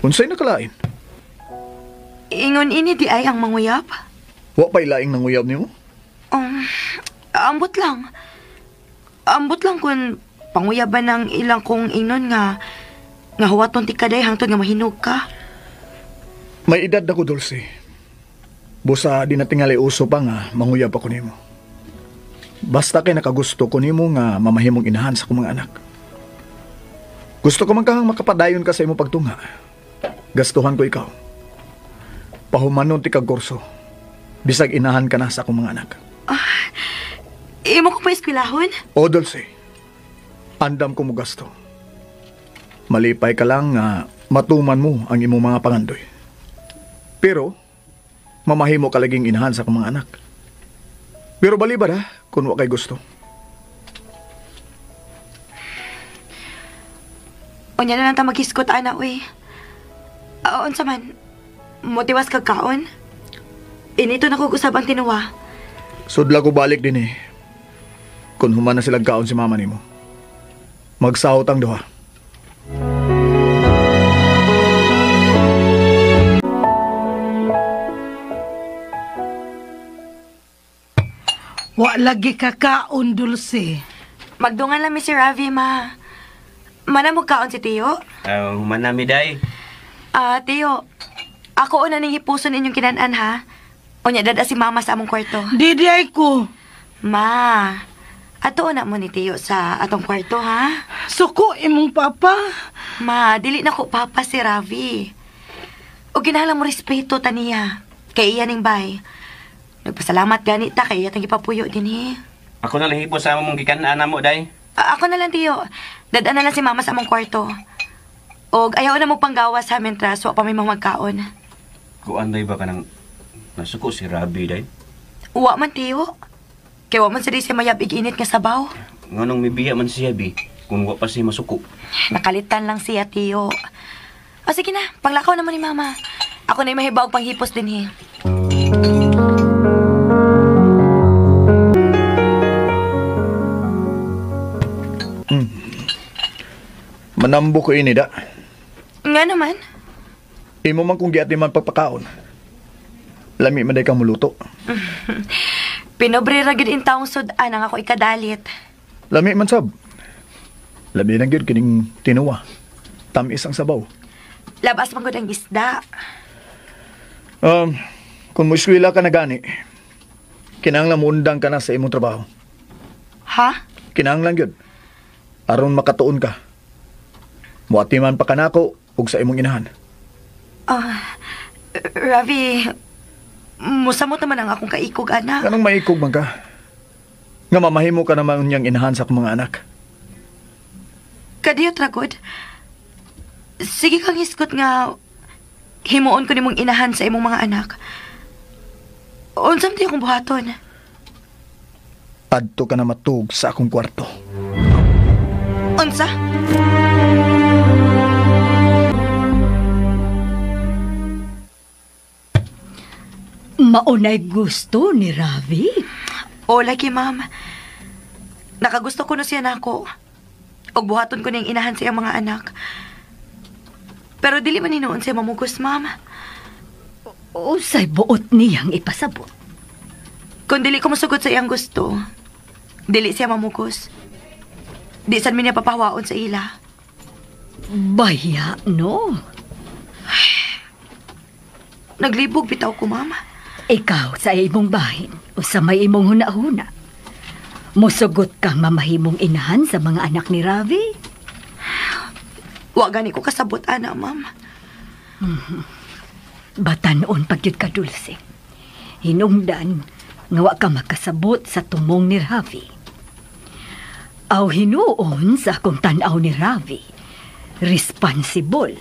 Unsay nakalain? Ingon ini di ay ang manguyab. Wa pa'y laing nanguyab nimo? Ambot lang. Ambot lang kung panguyaban ng ilang kong ingnon nga huwaton ti kaday hangtod nga mahinog ka. May edad ako, Dulce. Busa di natingali uso pa nga manguyab ako nimo. Basta kay nakagusto ko nimo nga mamahimong inahan sa akong mga anak. Gusto ko man kahang makapadayon ka sa imong pagtunga. Gastuhan ko ikaw. Pahumanon ti kag kurso. Bisag inahan ka na sa akong mga anak. Imo ko pa eskwelahon? O, Dulce. Andam ko mo gasto. Malipay ka lang nga matuman mo ang imong mga pangandoy. Pero, mamahimo ka laging inahan sa akong mga anak. Pero balibad ha, kung wa kay gusto. Unya na lang ta maghiskot, ana, uy. Unsa man, motiwas kag kaon? Inito na ko usab ang tinuwa. Sudla ko balik din eh. Kung human na silang kaon si mama nimo. Magsahot ang duha. Wa lagi ka kaon, Dulce. Magdungan lang mi si Ravi, ma. Mana mo kaon si Tiyo? Human nami, day. Tiyo, ako una ning hipuson inyong kinan-an, ha? Unya, dada si mama sa among kwarto. Di ay ko. Ma, ato una mo ni Tiyo sa atong kwarto, ha? Suko imong papa. Ma, dili na ko papa si Ravi. O ginalang mo respeto, taniya. Kay iya ning bay. Nagpasalamat gani ta kay iya tang ipapuyo din eh. Ako na lang hipos sa among gikan-an mo, day. Ako na lang, Tiyo. Dada na lang si mama sa among kwarto. Og ayaw na mo panggawas ha, mentras wa pa may mamagkaon. Kuan day ba ka nang nasuko si Rabi, day? Wa man, Tiyo. Kay wa man sa di siya mayab iginit nga sabaw. Nganong mibiya man siya, bi, kung wa pa siya masuko. Nakalitan lang siya, Tiyo. O sige na, panglakaw naman ni mama. Ako na mahibaw panghipos din eh. Manambo ko ini da. Nga naman. Imo man kung giati man pagpakaon. Lami man day kang muluto. Pinobre ra gyud intawong sud-an ang ako ikadalit. Lami man sab. Lami lang gyud kining tinuwa. Tamis ang sabaw. Labas man gud ang isda. Kung moeskwela ka na gani, kinahanglan moundang ka na sa imong trabaho. Ha? Kinahanglan gyud. Aron makatuon ka. Muati man pa kanako ug sa imong inahan. Ravi, musamot naman ang akong kaikog, anak. Anong maikog man ka? Nga mamahimo ka naman niyang inahan sa akong mga anak. Kadiyot, Ragod. Sige kang hisgot nga himuon ko nimong inahan sa imong mga anak. Unsam di akong buhaton? Adto ka na matug sa akong kwarto. Unsa? Maunay gusto ni Ravi? O, lagi, ma'am. Nakagusto ko na siya nako. Og buhaton ko niyang inahan sa iyang mga anak. Pero dili man hinuon siya mamugos, ma'am. Usay buot niyang ipasabot. Kung dili ko masugot sa iyang gusto, dili siya mamugos. Di san mi niya papahawaon sa ila. Baya, no? Naglibog bitaw ko, ma'am. Ikaw sa imong bahin o sa may imong huna-huna. Musugot kang mamahimong inahan sa mga anak ni Ravi? Wa gani ko kasabot, ana, ma'am. Batanon pagyud ka, Dulce. Hinungdan nga wa ka makasabot sa tumong ni Ravi. Aw hinuon sa akong tan-aw ni Ravi, responsible.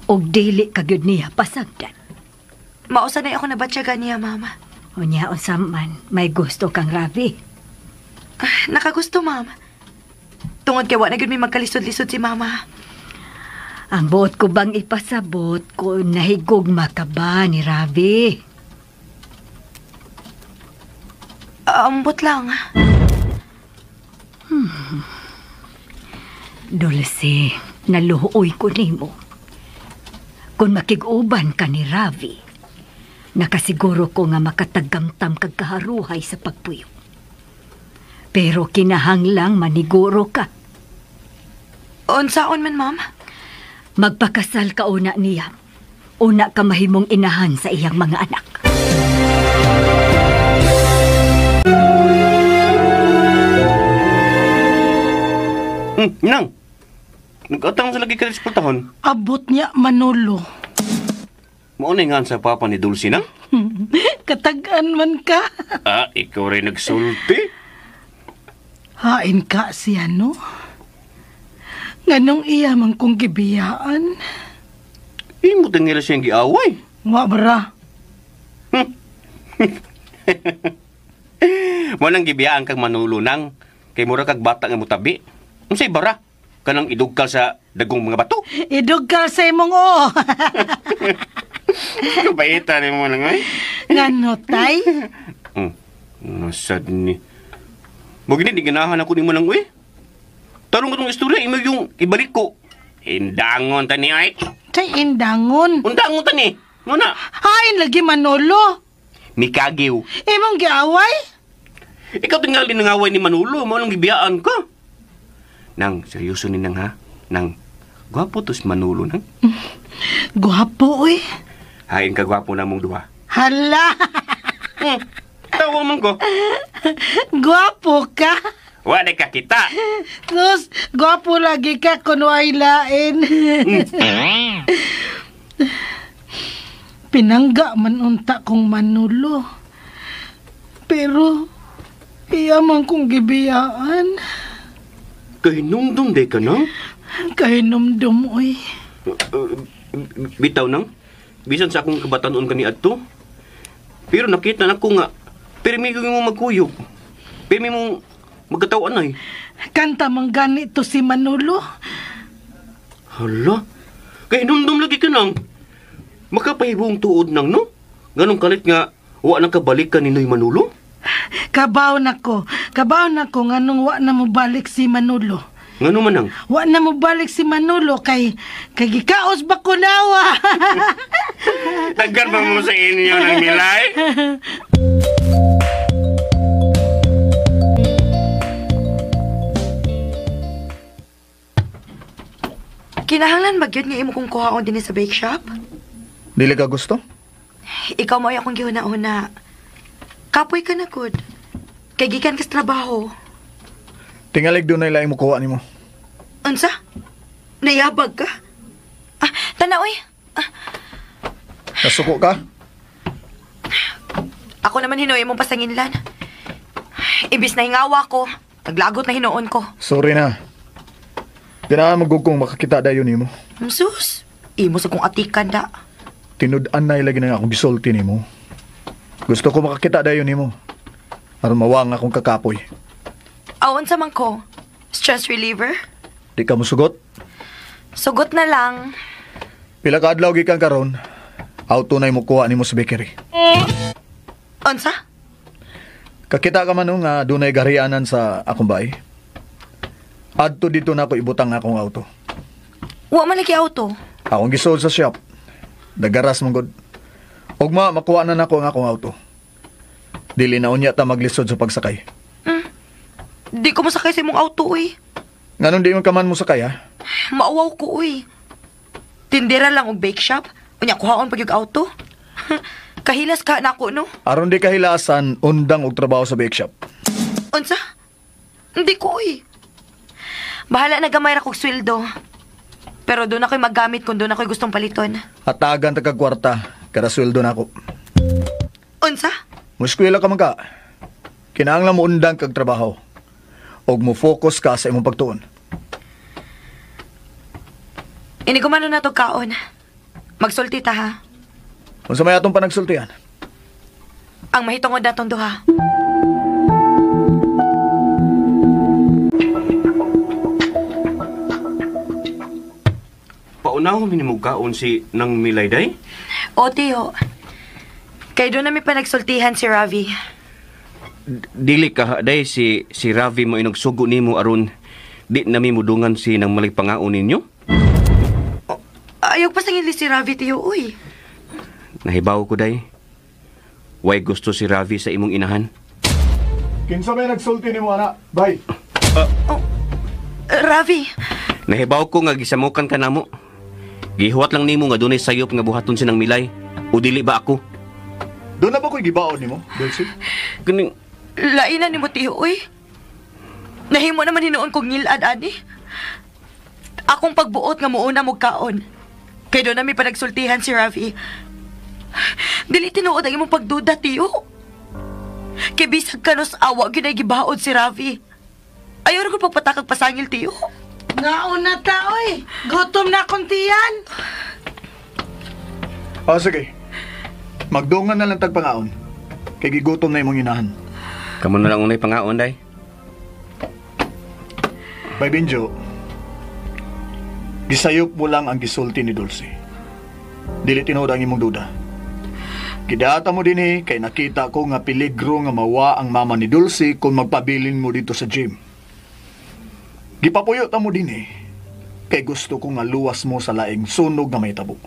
Og dili ka gyud niya pasagdan. Mausa na ako nabatsyaga niya, mama. Unya, unsa man, may gusto kang Ravi. Nakagusto, ma'am. Tungod kay wa na gyud may magkalisod-lisod si mama. Ang buot ko bang ipasabot kung nahigugma ka ba ni Ravi? Ambot lang. Dulce, naluhoy ko nimo. Kung makig-uban ka ni Ravi, nakasiguro ko nga makatagamtam kag kaharuhay sa pagpuyo. Pero kinahanglang maniguro ka. Unsaon man, ma'am? Magpakasal ka una niya. Una ka mahimong inahan sa iyang mga anak. Nang, nag-atang sa lagi ka sa pultahon. Abot niya, Manolo. Maunay nga sa papa ni Dulce, nang? Katagaan man ka. Ah, ikaw rin nagsulti. Hain ka siya, no? Nganong iya man kong gibiyaan? Imo tangila siyang giaway. Wa bara. Walang gibiyaan kang Manolo, nang. Kay mura kag bata nga mutabi. Unsay bara? Kanang idugkal sa dagong mga bato. Idugkal sa imong oo. Kabaita ni mo lang, ay. Ngano, tay? Nasad ni. Mugini, di ganahan ako ni mo lang, uy. Tarong ko tong istorya, imo yung ibalik ko. Indangon ta ni, ay. Tay, indangon? Undangon ta ni. Muna. Hain lagi, Manolo. Mikagiw. Imong giaway? Ikaw tingali nangaway ni Manolo, mo nang gibiyaan ka. Nang, seryoso ni nang ha? Nang, gwapo to si Manolo, nang? Gwapo, uy. Hain ka gwapo na mong duha. Hala! Tawa man ko. Gwapo ka. Wala ka kita. Sus, gwapo lagi ka kunway lain. Pinangga man unta kong Manolo. Pero, iya man kong gibiyaan. Kahinumdum day ka nang? Kahinumdum, oy. Bitaw nang? Bisan sa akong kabatanon kani adto. Pero nakita na ko nga, pirmi ko mo magkuyog. Pirmi mong magkatawan ay. Kanta man ganito si Manolo. Hala, kahinumdum lagi ka nang. Makapahibong tuod nang, no? Ganong kalit nga, wa nang kabalik ka ni Noy Manolo? Kabaw na ko. Kabaw na ko nganong wa na mo balik si Manolo. Ngano man ang? Wa na mo balik si Manolo kay gikaos ba kunawa. Tagar ba mo sa inyo ng Milay? Kinahanglan ba gyud nga imo kong kuhaon dinhi sa bake shop? Dili ka gusto? Ikaw mo ay akong gihuna-huna. Kapoy ka na gud. Kay gikan ka sa trabaho. Tingalig dunay laing mo kuha nimo. Unsa? Nayabag ka? Ah, tanaw eh. Nasuko ka? Ako naman hinuoy mong pasanginlan. Ibis na hingawa ko, naglagot na hinuon ko. Sorry na. Ganahan mo kung makakita dayon nimo. Sus, imo sa kong atikan da. Tinud-an na ilagi na akong gisulti nimo. Gusto ko makakita dayon nimo. Aron mawang akong kakapoy. Aon sa man ko? Stress reliever? Di ka musugot? Sugot na lang. Pila ka adlaw gikan karon. Auto na mo kuha nimo sa bakery. Unsa? Kakita ka man no, nga dunay garianan sa akong bahay. Adto dito na ako ibutang akong auto. Wa man lagi auto. Akong gisold sa shop. Nagaras man gud. Ugma makuha na nako ang akong auto. Dili na unya ta maglisod sa pagsakay. Di ko masakay sa imong auto uy. Nganong di man ka man mosakay ha? Mauwaw ko uy. Tindera lang og bake shop. Unya kuhaon pag yung auto. Kahilas ka nako no. Aron di kahilasan undang og trabaho sa bake shop. Unsa? Hindi ko uy. Bahala na gamay ra kog sweldo. Pero doon ako'y maggamit kung doon ako'y gustong paliton. Hatagan ta kag kwarta kada sweldo nako. Unsa? Muskwela ka man ka. Kinahanglan mo undang kag trabaho. Og mo focus ka sa imong pagtuon. Ini gumano na to kaon. Magsulti ta ha. Unsa may atong panagsultihan? Ang mahitungod natong duha. Paunahon mi nimo kaon si Nang Milay day? O tiyo. Kay doon nami panagsultihan si Ravi. Dili ka day si Ravi mo inugsugo nimo aron di nami mudungan si Nang Malay pangaon ninyo? Ayaw pa sangili si Ravi tiyo uy. Nahibaw ko day. Way gusto si Ravi sa imong inahan. Kinsa may nagsulti nimo ana? Bye. Ravi, Nahibaw ko nga gisamukan ka namo. Gihuwat lang nimo nga dunay sayop nga buhaton si Nang Milay. O dili ba ako? Doon na ba ko'y gibaon nimo, Dulce? Kaning lainan nimo tiyo uy. Nahimo naman hinuon kong ngilad ani. Akong pagbuot nga muuna mo kaon. Kay doon nami panagsultihan si Ravi. Dili tinuod ang imong pagduda tiyo. Kay bisag kanos awa gyud ay gibaod si Ravi. Ayaw ra ko pagpatakag pasangil tiyo. Nauna ta oy. Gutom na akong tiyan. Ah, sige. Magdungan na lang tagpangaon. Kay gigutom na imong inahan. Kamo na lang unay pangaon day. Bay Benjo, gisayop mo lang ang gisulti ni Dulce. Dili tinuod ang imong duda. Gidata mo dinhi kay nakita ko nga peligro nga mawa ang mama ni Dulce kung magpabilin mo dito sa gym. Gipapuyo ta mo dinhi kay gusto ko nga luwas mo sa laing sunog nga mahitabo.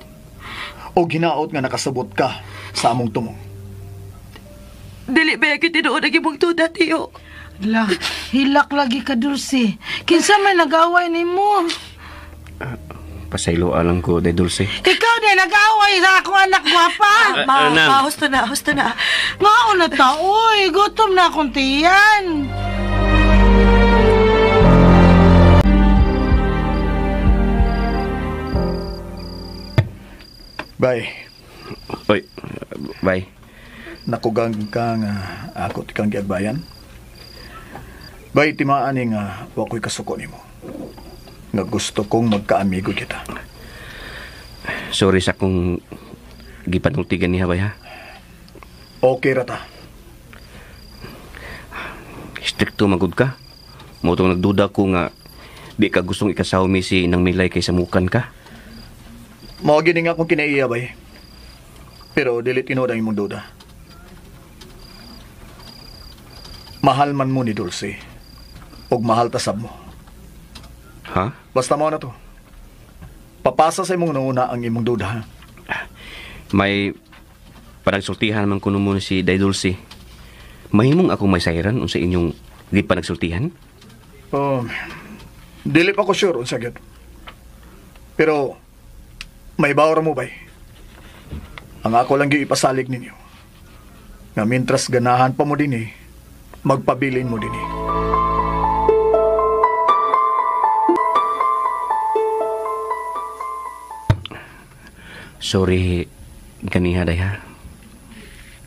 O ginaot nga nakasabot ka sa among tumong. Dili ba gyud tinuod ang imong duda tiyo? La, hilak lagi ka Dulce. Kinsa may nag-away nimo? Pasaylo alang ko day Dulce. Ikaw din nag-away sa akong anak gwapa. Ma, Nang. ma, husto na, husto na. Ngaon na ta oy, gutom na akong tiyan. Bay, Oy, bye. nakugang ka nga ako tikang giagbayan. Bay, timaan ni nga wa ko'y kasuko nimo. Nga gusto kong magkaamigo kita. Sorry sa kung gipanultigan niya bay ha. Okay ra ta. Stricto magud ka. Mo tong nagduda ko nga di ka gustong ikasaw mi si Nang Milay kay samukan ka. Mao gini nga akong kinaiya bay. Pero dili tinuod ang imong duda. Mahal man mo ni Dulce. Ug mahal ta sab mo. Ha? Basta mo na to. Papasa sa imong nanguna ang imong duda, ha? May panagsultihan man kuno mo si Day Dulce. Mahimong ako may sayran unsa inyong di pa nagsultihan? Dili pa ko sure unsa gyud. Pero may bawra mo bay. Ang ako lang gyud ipasalig ninyo. Nga mintras ganahan pa mo dinhi, magpabilin mo dinhi. Sorry ganiha day ha.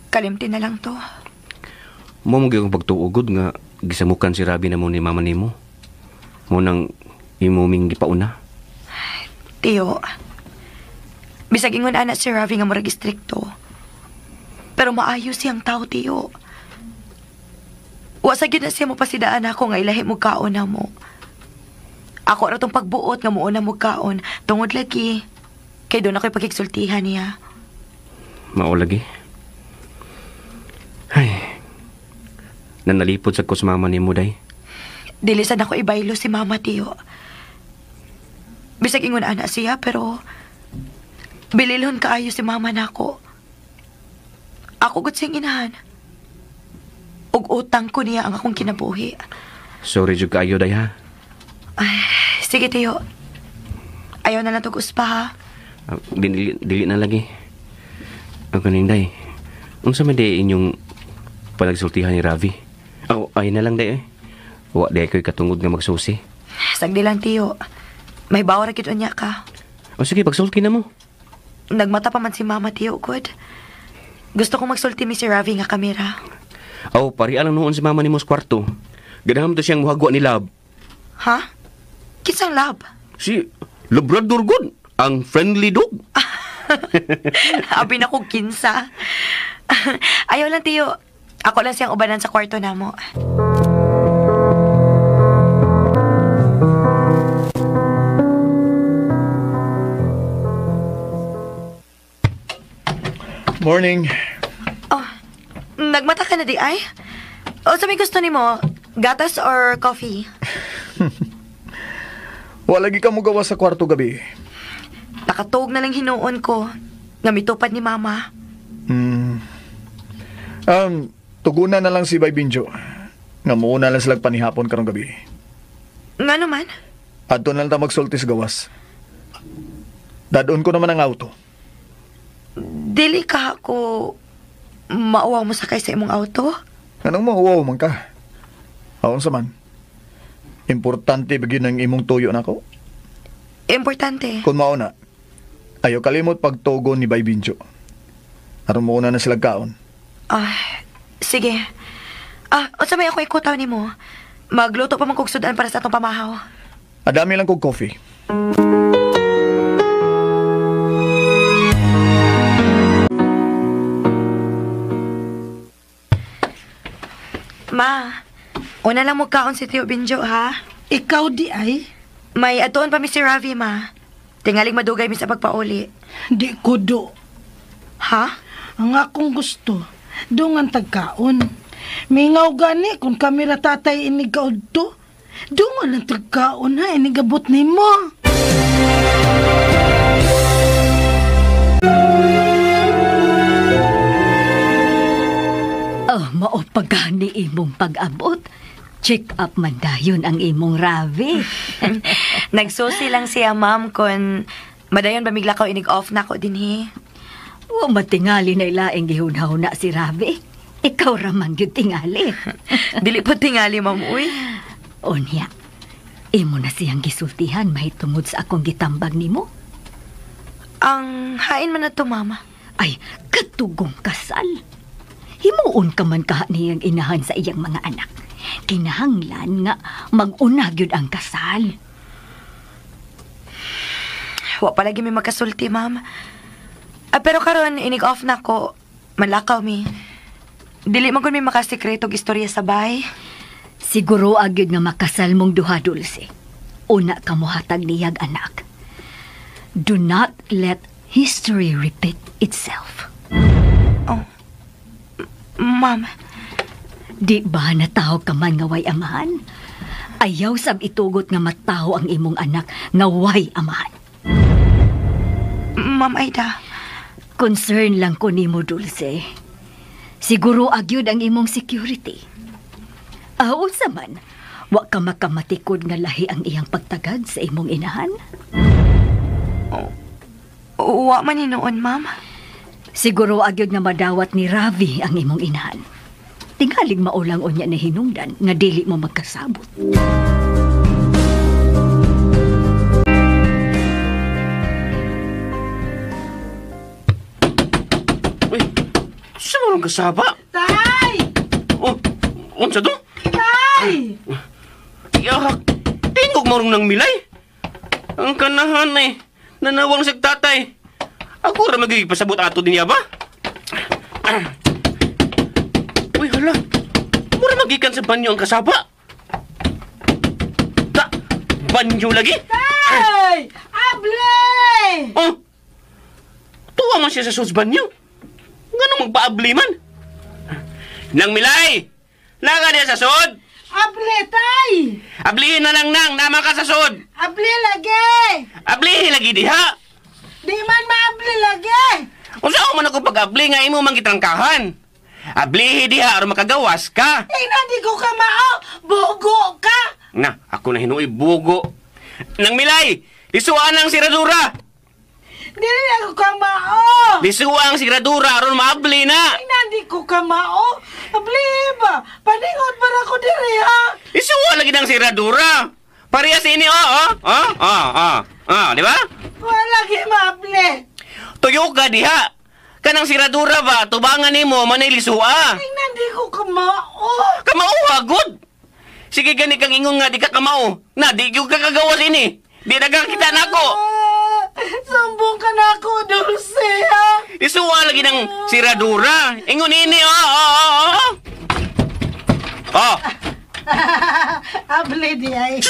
Kalimti na lang to. Mo mo gyud pagtuugod nga gisamukan si Rabi na mo ni mama nimo. Mo nang imo ming gipauna. Tiyo, bisag ingon ana si Ravi nga murag istrikto. Pero maayo siyang tao, Tiyo. Wa sa gyud na siya mo pasidaan ako nga ilahi mo kaon na mo. Ako ra tong pagbuot nga muuna mo kaon tungod lagi kay doon ako'y pagkiksultihan niya. Mao lagi. Ay. Nanalipod sa ko sa mama nimo day. Dili sad ako ibaylo si mama, Tiyo. Bisag ingon ana siya pero bililhon kaayo si mama nako. Ako gud siyang inahan. Ug utang ko niya ang akong kinabuhi. Sorry jud kaayo day ha. Ay, sige, Tiyo. Ayaw na lang tog uspa ha. Dili, dili na lagi. Ang kaning day. Unsa man day inyong panagsultihan ni Ravi? Oh, ay na lang day eh. Wa day ko'y katungod nga magsusi. Sagdi lang, Tiyo. May bawa ra gid unya ka. O sige, pagsulti na mo. Nagmata pa man si mama, Tiyo, good. Gusto kong magsulti mi si Ravi nga kamera. Oh, pari lang noon si mama nimo sa kwarto. Ganaham to siyang muhagwa ni Lab. Ha? Kinsang Lab? Si Labrador gud, ang friendly dog. Abi na ko kinsa. Ayaw lang, Tiyo. Ako lang siyang ubanan sa kwarto namo. Morning. Oh, nagmata ka na di ay? O sa may gusto nimo, gatas or coffee? Wala lagi ka mo gawa sa kwarto gabi. Nakatuog na lang hinuon ko. Nga mitupad ni mama. Tugunan na lang si Bay Binjo. Nga muuna lang sila panihapon karong gabi. Nga naman? Adto na lang ta magsulti sa gawas. Dadon ko naman ang auto. Dili ka ako mauwaw mo sakay sa imong auto? Anong mauwaw man ka? Aon sa man. Importante ba gyud ang imong tuyo nako? Importante. Kung mao na, ayaw kalimot pagtugon ni Bay Binjo. Aron mo na sila kaon. Ah, sige. Ah, unsa may ako ikutaw nimo? Magluto pa man kog sudan para sa atong pamahaw. Adami lang kog coffee. Ma, una lang mo kaon si Tio Binjo, ha? Ikaw di ay? May atuon pa mi si Ravi, ma. Tingaling madugay mi sa pagpauli. Di ko do. Ha? Ang akong gusto, dungan tagkaon. Mingaw gani kung kami ra tatay inig kaudto. Dungan ang tagkaon ha, inigabot nimo. Oh, mao pagani imong pag-abot. Check up man dayon ang imong Ravi. Nagsusi lang siya, ma'am, kung madayon ba migla ka inig off na ko dinhi. Wa matingali na ilaing gihunahuna si Ravi. Ikaw ra man gyud tingali. Dili po tingali, ma'am, uy. Unya, imo na siyang gisultihan mahitungod sa akong gitambag nimo. Ang hain man na to, mama. Ay, katugong kasal. Himuon ka man kaha niyang inahan sa iyang mga anak. Kinahanglan nga mag-una gyud ang kasal. Wa palagi may magkasulti, ma'am. Ah, pero karon inig off na ko. Malakaw mi. Dili man kun may makasikreto og istorya sa bay. Siguro agyud nga makasal mong duha, Dulce. Una ka mohatag niyag anak. Do not let history repeat itself. Oh. Ma'am. Di ba nataw ka man nga way amahan? Ayaw sab itugot nga matawo ang imong anak nga way amahan. Ma'am Aida. Concern lang ko nimo, Dulce. Siguro agyud ang imong security. Unsa man, wa ka makamatikod nga lahi ang iyang pagtagad sa imong inahan? Wa man hinuon, ma'am. Siguro agyud nga madawat ni Ravi ang imong inahan. Tingaling maulang unya na hinungdan nga dili mo magkasabot. Uy, saan mo kasaba? Tay! Oh, unsa to? Tay! Yahak, tingog marong ng milay. Ang kanahan eh, nanawang sa tatay. Ako ra magigipasabot ato din niya ba? Uy, hala. Mura magikan sa banyo ang kasaba. Ta, banyo lagi? Tay! Able! Oh, tuwa man siya sa sus banyo. Nganong magpaabli man? Nang milay! Laka niya sa sod! Able, tay! Ablihin na lang nang, nama ka sa sod! Able lagi! Ablihin lagi diha! Di man maable lagi! Unsa man ako pag-abli nga imo man gitrangkahan? Ablihi diha aron makagawas ka. Tingnan di ko ka mao, bugo ka. Na, ako na hinuoy bugo. Nang milay, lisuan ang siradura. Dili ako ka mao. Lisuan ang siradura aron maabli na. Tingnan di ko ka mao. Abli ba? Paningot para ko diri ha. Lisuan lagi ng siradura. Parehas ini oh, oh, oh, oh, oh, oh, di ba? Wala gi maabli. Tuyo ka diha. Kanang siradura ba, tubangan nimo manay lisua. Tingnan di ko kamao. Kamao hagod. Sige gani kang ingon nga di ka kamao. Na di gyud ka kagawas ini. Di na kita nako. Sumbong ka nako, Dulce ha. Lisuha lagi ng siradura. Ingon ini oh, oh, oh, oh. Oh. Able di ay.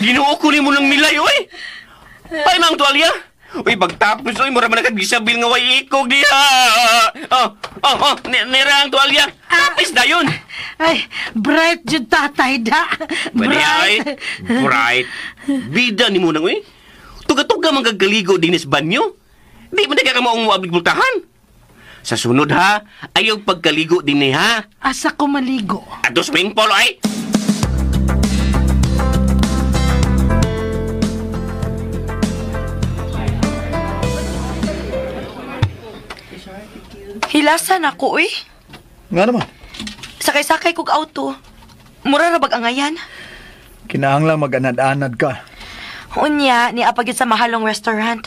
Ginoo ko nimo ng milay oy. Ay mang tuwalya. Uy, pagtapos, uy, mura man nagkagisabil nga way ikog diha. Oh, oh, oh, nira ang tuwalya. Tapis na yun. Ay, bright jud tatay da. Bright. Ay, bright. Bida ni mo nang, uy. Tuga-tuga man kagkaligo dinis banyo. Di man ka maong muabig bultahan. Sa sunod ha, ayaw pagkaligo din ha. Asa ko maligo? Ato swing pool, ay. Hilasan ako, uy. Nga naman. Sakay-sakay kog auto. Mura ra bag angayan. Kinahanglan mag-anad-anad ka. Unya, ni apagid sa mahalong restaurant.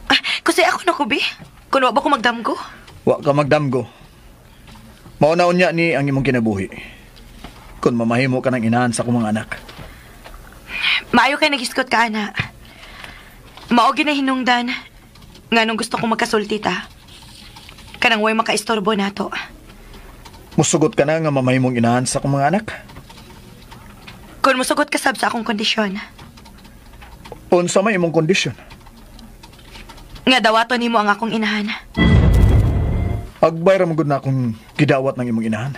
Ah, kasi ako na ko, bi. Kun wa ba ko magdamgo? Wa ka magdamgo. Mao na unya ni ang imong kinabuhi. Kun mamahimo ka ng inahan sa akong mga anak. Maayo kay naghisgot ka, ana. Mao gyud na hinungdan. Nganong gusto kong magkasulti ta. Kanang way makaistorbo nato. Musugot ka na nga mamahimong inahan sa akong mga anak? Kun musugot ka sab sa akong kondisyon. Unsa may imong kondisyon? Nga dawaton nimo ang akong inahan. Agbay ra man gud na akong gidawat ng imong inahan.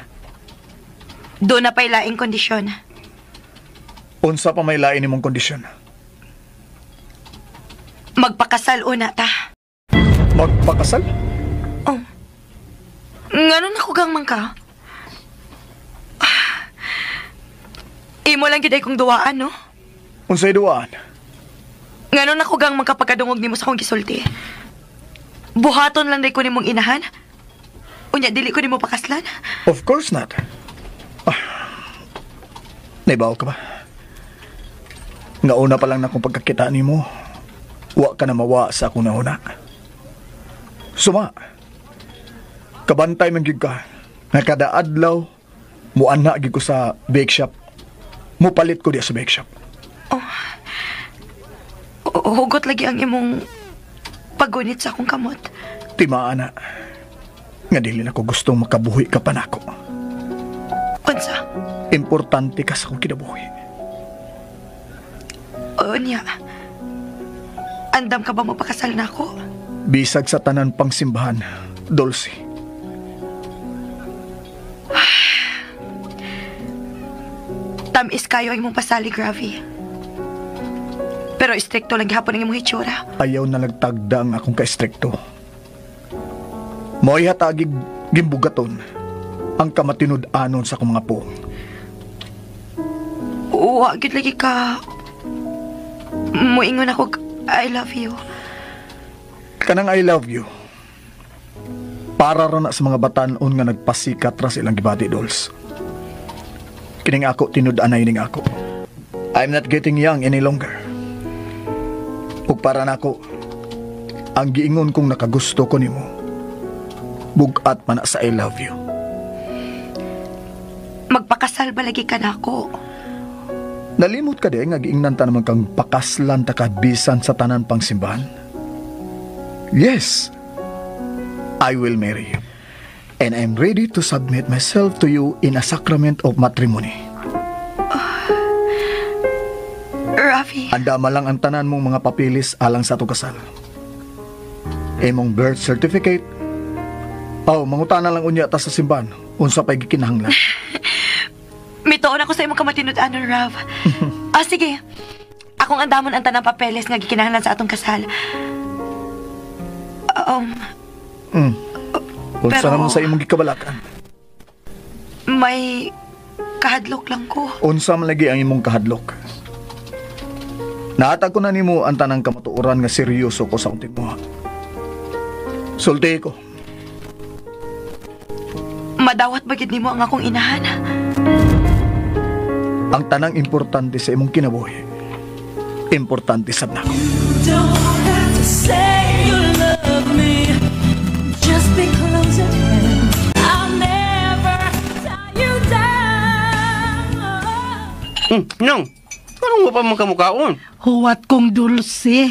Do na pa'y laing kondisyon. Unsa pa may lain imong kondisyon? Magpakasal una ta. Magpakasal? Oh. Ngano na kugang man ka? Imo lang gyud ay kong duwaan, no? Unsay duwaan? Ngano na kugang man kapagkadungog nimo sa akong gisulti? Buhaton lang day ko nimong inahan? Unya, dili ko nimo pakaslan? Of course not. Ah, naibaw ka ba? Nga una pa lang na akong pagkakita nimo, wa ka na mawa sa akong nauna. Suma, kabantay man gyud ka. Nga kada adlaw, muana gyud ko sa bake shop. Mupalit ko diya sa bake shop. Oh. Hugot lagi ang imong paggunit sa akong kamot. Timaan na. Nga dili na ko gustong makabuhi ka pa nako. Unsa? Importante ka sa akong kinabuhi. Unya. Andam ka ba magpakasal na ako? Bisag sa tanan pang simbahan, Dulce. Tamis kayo ang imong pasalig, Ravi. Pero istrikto lang gihapon ang imong hitsura. Ayaw na nagtagda ang akong ka-istrikto. Mo'y hatagig gimbugaton ang kamatinud-anon sa akong mga po. Wa gyud lagi ka. Moingon ako, I love you. Kanang I love you. Para ra na sa mga batan-on nga nagpasikat ra sa ilang gibati, Dolls. Kining ako, tinud-anay ning ako. I'm not getting young any longer. Ug para nako, ang giingon kong nakagusto ko nimo, bugat man na sa I love you. Magpakasal ba lagi ka nako? Nalimot ka di nga giingnan ta naman kang pakaslan ta ka bisan sa tanan pang simbahan? Yes, I will marry you. And I'm ready to submit myself to you in a sacrament of matrimony. Ravi. Andama lang ang tanan mong mga papilis alang sa atong kasal. Imong birth certificate. Oh, mangutana lang unya ta sa simbahan. Unsa pa'y gikinahanglan. Mituon ako sa imong kamatinud-anon, Rav. Sige. Akong andamon ang tanang papeles nga gikinahanglan sa atong kasal. Unsa Pero naman sa imong gikabalakan? May kahadlok lang ko. Unsa man lagi ang imong kahadlok? Naatag ko na nimo ang tanang kamatuoran nga seryoso ko sa unting muha. Sulti ko. Madawat ba gid nimo ang akong inahan? Ang tanang importante sa imong kinabuhi, importante sab nako. Don't have to say you love me. Just be close at hand. I'll never tie you down. Nang, anong mo pa magkamukaon? Huwat kong Dulce.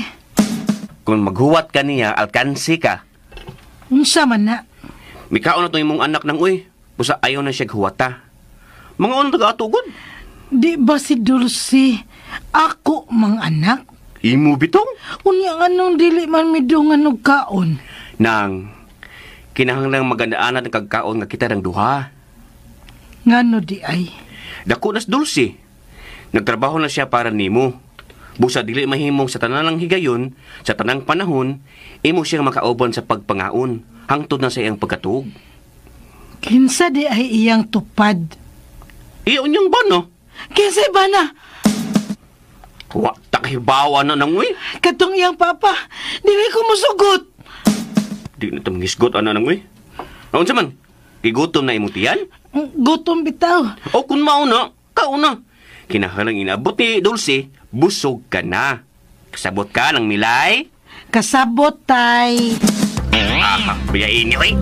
Kung maghuwat ka niya, alkansi ka. Unsa man na? Mikaon na itong imong anak nang uy. Busa ayaw na siya huwata. Mga unang taga-atugod. Di ba si Dulce? Ako mang anak? Imo bitong? Unya anong dili man midungan og kaon? Nang, kinahanglang magandaan ang kagkaon nga kita ng duha. Ngano di ay? Dako nas Dulce. Nagtrabaho na siya para nimo. Busa dili mahimong sa tanang higayon, sa tanang panahon, imo siyang makauban sa pagpangaon, hangtod na sa iyang pagkatuog. Kinsa di ay iyang tupad? Iyo niyang ba, no? Kinsa ba na? Wa, takibawa na nang uy. Katong iyang papa, dili ko musugot. Di na itong ngisgot, ana nang uy. Naunsa man, gigutom na imong tiyan? Gutom bitaw. O kung mauna, kauna. Kinahanglang inabot ni Dulce, busog ka na. Kasabot ka ng milay? Kasabot, tay. Ah, biyain niyo, eh.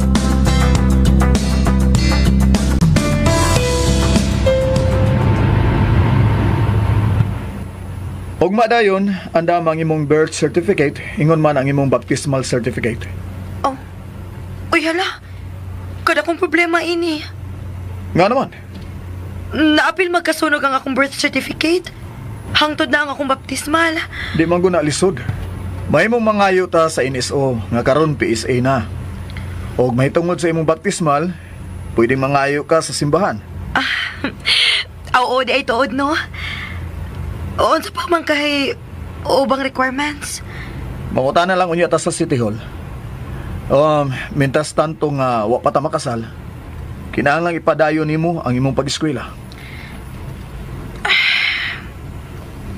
Og madayon, andam ang imong birth certificate, ingon man ang imong baptismal certificate. Oh. Uy, hala. Kada akong problema ini. Nga naman. Naapil magkasunog ang akong birth certificate. Hangtod na ang akong baptismal. Di man guna lisod. May mong mangayo ta sa NSO nga karon PSA na. Og may tungod sa imong baptismal, pwedeng mangayo ka sa simbahan. Ah, oo, di ay tuod, no? Unsa pa man kay ubang requirements? Manguta na lang unya ta sa City Hall. Mintas tanto nga wa pa ta makasal, kinahanglang ipadayon nimo ang imong pag-eskwela.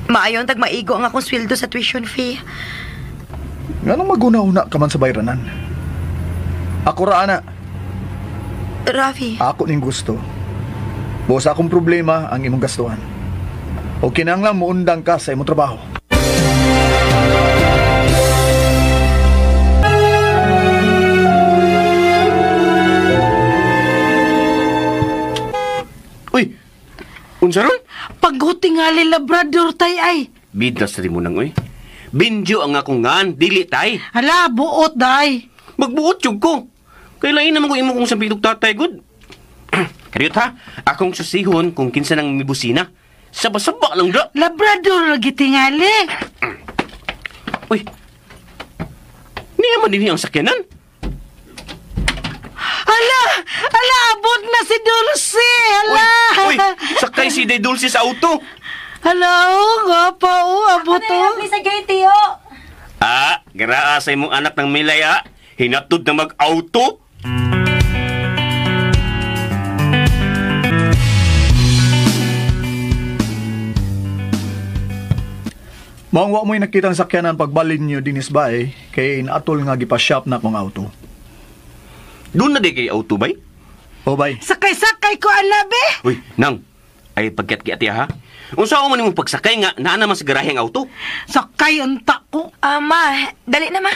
Maayon tag maigo ang akong sweldo sa tuition fee. Nganong maguna-una ka man sa bayranan? Ako ra ana. Ravi. Ako ning gusto. Busa akong problema ang imong gastuhan. O kinahanglan muundang ka sa imong trabaho. Uy! Unsa ron? Paghutingali Labrador tay ay. Bidnas rin mo nang uy. Binjo ang akong ngan, dili tay. Hala, buot day. Magbuot yun ko. Kailain naman ko imo kong sampilog tatay, good. Kariyot ha, akong susihon kung kinsa nang mibusina. Saba-saba lang da. Labrador lagi tingali. Uy, niya man din ang sakyanan. Hala! Hala, abot na si Dulce! Hala! Uy, uy, sakay Sakay si Day Dulce sa auto. Hello, gwapa o, abot o. Sa gate, tiyo. Ah, garaa sa imong anak ng Milay, ah. Hinatod na mag-auto. Maong wa mo'y nakitang sakyanan pagbalin niyo dinis bay, kay naatol nga gipa-shop na akong auto. Doon na di kay auto, bay? O bay. Sakay-sakay ko, anabe. Uy, nang, ay pagkiat-kiat ya, ha? Unsa man imong pagsakay nga naa naman sa garahe ang auto? Sakay unta ko. Ma, dali na ma.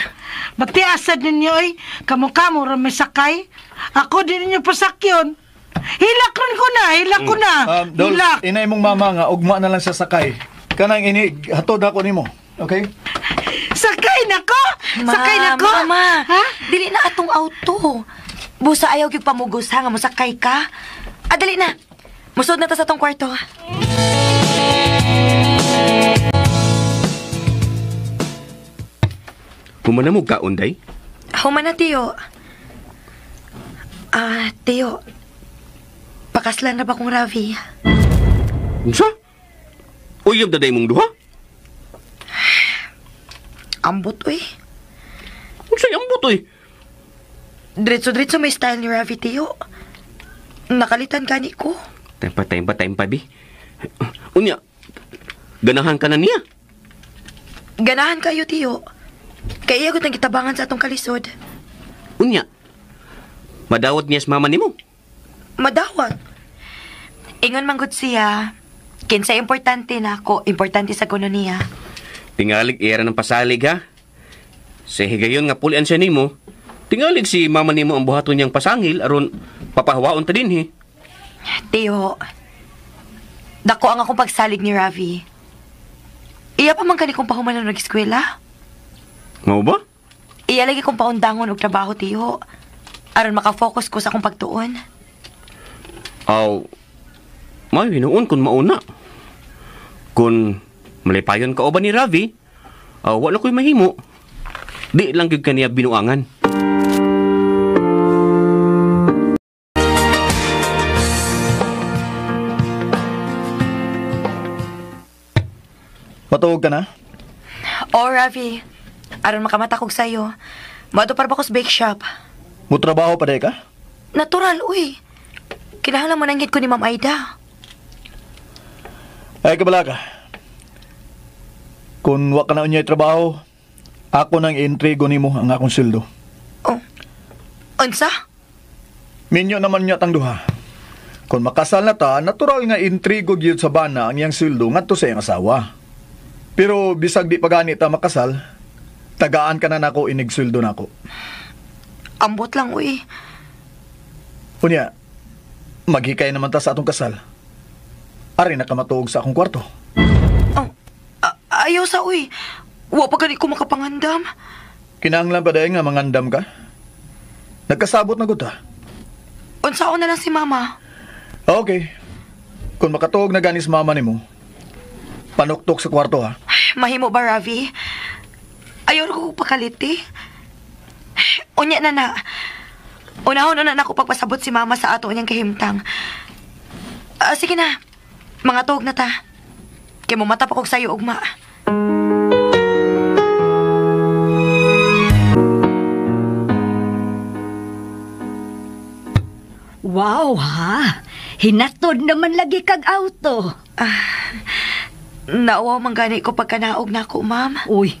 Bati asad ninyo oy, kamo-kamo ra may sakay. Ako din ninyo pasakyon. Hilak ron ko na, hilak ko na. Dol, Hilak. inay mong mama nga ugma na lang sa sakay. Kanang ini hatod ako nimo. Okay? Sakay na ko. Sakay na ko. Ma, Ha? dili na atong auto. Busa ayaw gyud pamugos ha nga mosakay ka. Ah, dali na. Musod na ta sa atong kwarto. Humana mo kaon, day? Human na, Tiyo. Ah, Tiyo. Pakaslan na ba kong Ravi? Unsa? Uyab na day mong duha? Ambot, uy. Unsa ambot, uy? Diretso-diretso may style ni Ravi, Tiyo. Nakalitan gani ko. Time pa, bi. Unya, ganahan ka na niya. Ganahan kayo, Tiyo. Kaya iya nang gitabangan sa atong kalisod. Unya, madawat niya sa mama nimo. Madawat. Ingon manggod siya, kinsa importante na ako, importante sa kuno niya. Tingalig era ng pasalig, ha? Sa higayon nga pulian siya nimo, tingalig si mama nimo ang buhaton niyang pasangil aron papahawaon ta dinhi. Tiyo, dako ang akong pagsalig ni Ravi. Iya pa man kani kong pahumanon nag-eskwela. Mao ba? Iya lagi kong paundangon og trabaho, Tiyo. Aron makafocus ko sa akong pagtuon. Aw, may hinuon kung mauna. Kung malipayon ka o ba ni Ravi, aw, wala ko'y mahimo. Di lang gyud kaniya binuangan. Patuog ka na? Oh, Ravi. Aron makamata kog sayo. Moadto para ba ko sa bake shop? Mutrabaho pa day ka? Natural, uy. Kinahanglan mo nanggit ko ni Ma'am Aida. Ay, kabala ka. Kung wa ka na unyay trabaho, ako nang intrigo nimo ang akong sweldo. Oh. Unsa? Minyo naman niya tang duha. Kung makasal na ta, natural nga intrigo gyud sa bana ang iyang sweldo ngadto sa iyang asawa. Pero bisag di pa gani ta makasal, tagaan ka na nako inig sweldo nako. Ambot lang, uy. Unya, maghikay naman ta sa atong kasal. Ari na ka matuog sa akong kwarto. Oh, ayaw sa, uy. Wa pa gani ko makapangandam. Kinahanglan pa dahil nga mangandam ka? Nagkasabot na gud ta. Unsaon na lang si mama. Okay. Kung makatuog na ganis mama nimo, panuktok sa kwarto ha. Mahimo ba, Ravi? Ayaw ko pakalit eh. Unya na na. Unahon na na ako pagpasabot si mama sa ato niyang kahimtang. Sige na. Mga tuog na ta. Kay mumata pa kog sayo ugma. Wow, ha? Hinatod naman lagi kag auto. Nauwaw man gani ko pagkanaog na ako, ma'am. Uy,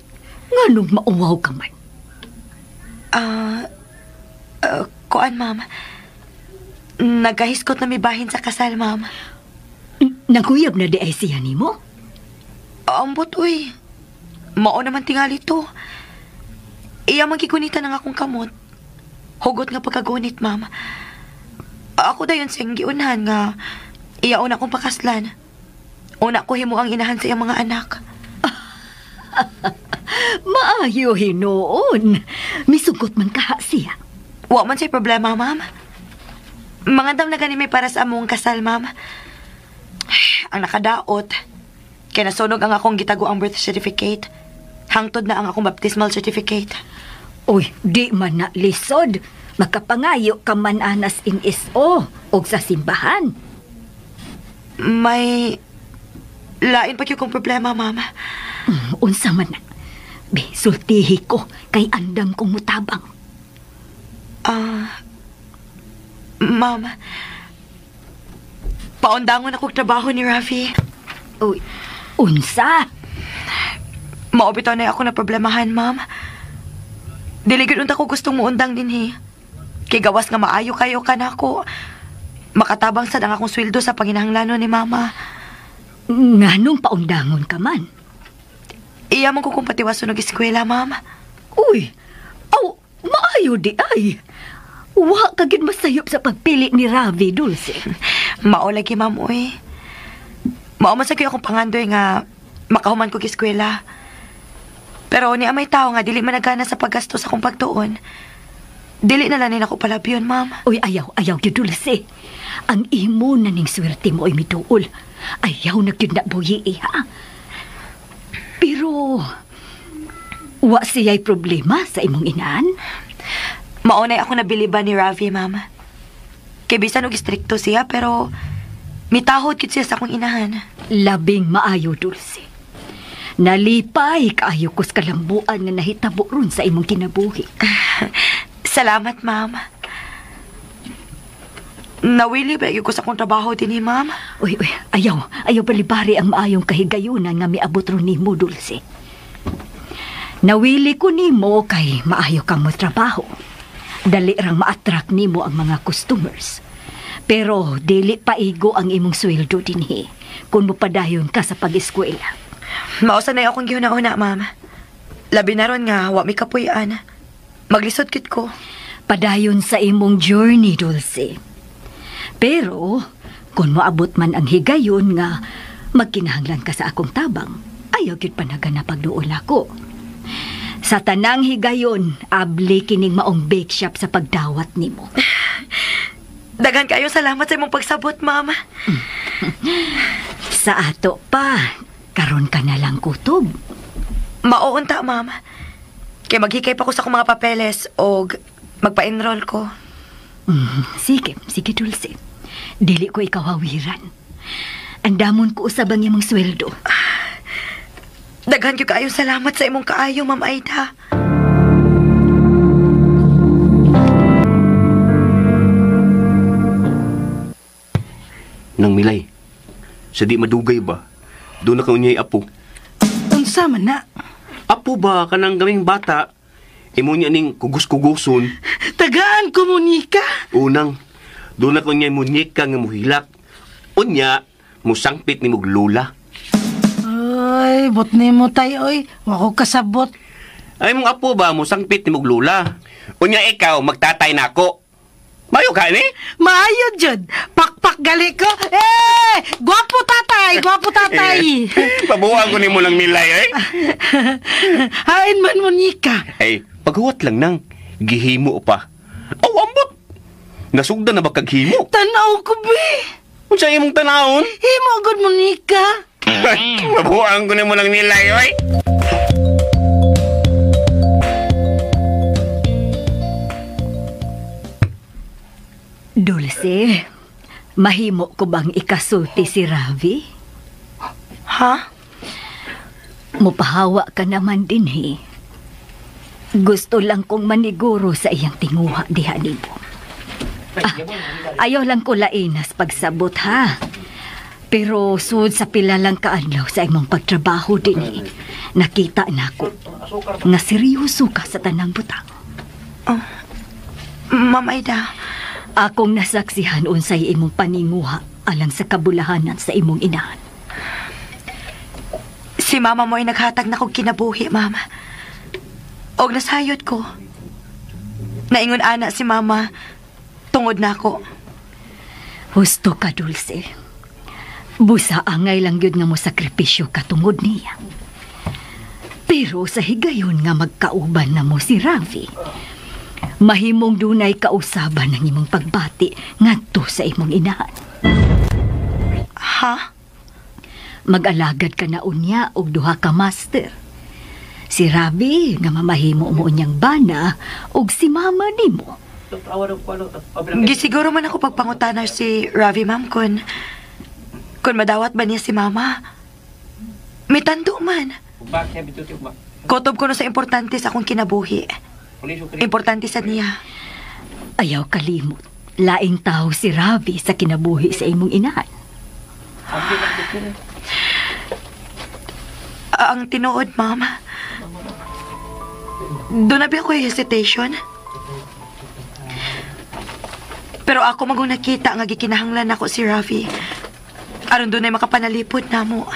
nganong mauwaw ka man? Kuan, ma'am. Nagahiskot na mi bahin sa kasal, ma'am. Naguyab na di ay siya nimo? Ambot, uy. Mao naman tingali to. Iya man gigunitan ang akong kamot. Hugot nga pagkagunit, ma'am. Ako dayon siyang giunhan nga iya una kong pakaslan. Una ko himo ang inahan sa iyang mga anak. Maayo hinuon. Misugot man kaha siya. Wa man siya'y problema, ma'am. Mangandam na gani may para sa among kasal, ma'am. Ang nakadaot, kaya nasunog ang akong gitago ang birth certificate. Hangtod na ang akong baptismal certificate. Uy, di man na lisod. Makapangayo ka man anas in SO og sa simbahan. May lain pa kong problema, ma'am. Unsa man na. Be, sultihi ko kay andam kong mutabang. Ma'am, paundangon ako trabaho ni Rafi. Uy, unsa? Mao bitaw na ako na problemahan, ma'am. Dili gyud unta ko gustong muundang dinhi. Kay gawas nga maayo kayo kanako. Makatabang sad ang akong sweldo sa panginahanglanon ni mama. Nganong paundangon ka man? Iya man ko kung patiwason og eskwela, ma'am. Uy, aw, maayo di ay. Wa ka gyud masayop sa pagpili ni Ravi, Dulce. Mao lagi, ma'am, uy. Mao man sa kayo akong pangandoy nga makahuman ko eskwela. Pero ni amay tao nga dili man nagana sa paggasto sa akong pagtuon. Dili na lang ako palabyon, ma'am. Uy, ayaw, ayaw gyud, Dulce. Ang imo na ning swerte mo ay mituol. Ayaw na gyud na buyi, ha? Pero wa siya'y problema sa imong inaan? Maunay ako nabiliban ni Ravi, ma'am. Kay bisan og istrikto siya, pero mitahod gid siya sa akong inahan. Labing maayo, Dulce. Nalipay kaayo ko sa kalambuan nga nahitabo ron sa imong kinabuhi. Salamat, ma'am. Nawili ba ko sa akong trabaho dinhi, ma'am? Uy, uy, ayaw, ayaw balibari ang maayong kahigayunan nga miabot ron nimo, Dulce. Nawili ko nimo kay maayo kang mo trabaho. Dali rang ma-attract nimo ang mga customers. Pero dili paigo ang imong sweldo dinhi kung mopadayon ka sa pag-eskwela. Mausa na akong gihuna-huna, ma'am. Labi na ron nga, wa mi kapuy-an. Maglisod kit ko. Padayon sa imong journey, Dulce. Pero, kung moabot man ang higayon nga magkinahanglan ka sa akong tabang, ayaw gyud panagana pagduol ako. Sa tanang higayon, abli kining maong bake shop sa pagdawat nimo. Daghan kayo salamat sa imong pagsabot, ma'am. Sa ato pa, karon ka na lang kutob. Mauunta, ma'am. Kay maghikay pa ko sa akong mga papeles og magpa-enroll ko. Sige, sige, Dulce. Dili ko ikaw hawiran. Andamon ko usab ang imong sweldo. Daghan gyud kaayo salamat sa imong kaayo, Ma'am Aida. Nang Milay, sa di madugay ba? Doon na ka unyay apo. Unsa man na? Apo ba kanang gaming bata? Imo niya ning kugus-kuguson. Tagaan ko munika. Unang, doon na ka unyay munyeka nga muhilak. Unya, musangpit ni mog lula. Ay, bot nimo tay oy. Wa ko kasabot. Ay mong apo ba musangpit ni mog lula. Unya ikaw magtatay nako. Mayo ka ni? Maayo jud. Pakpak gali ko. Eh, gwapo tatay, gwapo tatay. Pabuwang ko nimo lang Milay eh. Hain man munika. Ay, paghuwat lang nang gihimo pa. Aw, ambot. Nasugdan na ba kag himo? Tanaw ko be. Unsa imong tanawon? Himo gud munika. Mabuang ko nimo lang Milay oy. Dulce, mahimo ko bang ikasulti si Ravi? Ha? Mupahawa ka naman din, he. Gusto lang kong maniguro sa iyang tinguha diha nimo. Ayaw lang ko lainas pagsabot, ha? Pero sud sa pila lang kaadlaw sa imong pagtrabaho din, he. Nakita na ko nga seryoso ka sa tanang butang. Oh, Ma'am Aida, akong nasaksihan unsay imong paninguha alang sa kabulahanan sa imong inahan. Si mama mo ay naghatag na kog kinabuhi, mama. Og nasayod ko. Naingon ana si mama, tungod na ako. Husto ka, Dulce. Busa angay lang yun nga mo sakripisyo ka tungod niya. Pero sa higayon nga magkauban na mo si Ravi, mahimong dunay kausaban ng imong pagbati ngadto sa imong inahan. Ha? Mag-alagad ka na unya og duha ka master. Si Ravi nga mamahimo mo unyang bana og si mama nimo. Gisiguro man ako pagpangutana si Ravi, ma'am, kun Kung madawat ba niya si Mama? Mitando man. Kotob ko no sa importante sa akong kinabuhi. Importante sa niya. Ayaw kalimot. Laing tao si Ravi sa kinabuhi sa imong inahan. Ang tinuod, Ma'am. Doon na ba ako hesitation? Pero ako magong nakita nga gikinahanglan ako si Ravi. Aron doon ay makapanalipod na mo.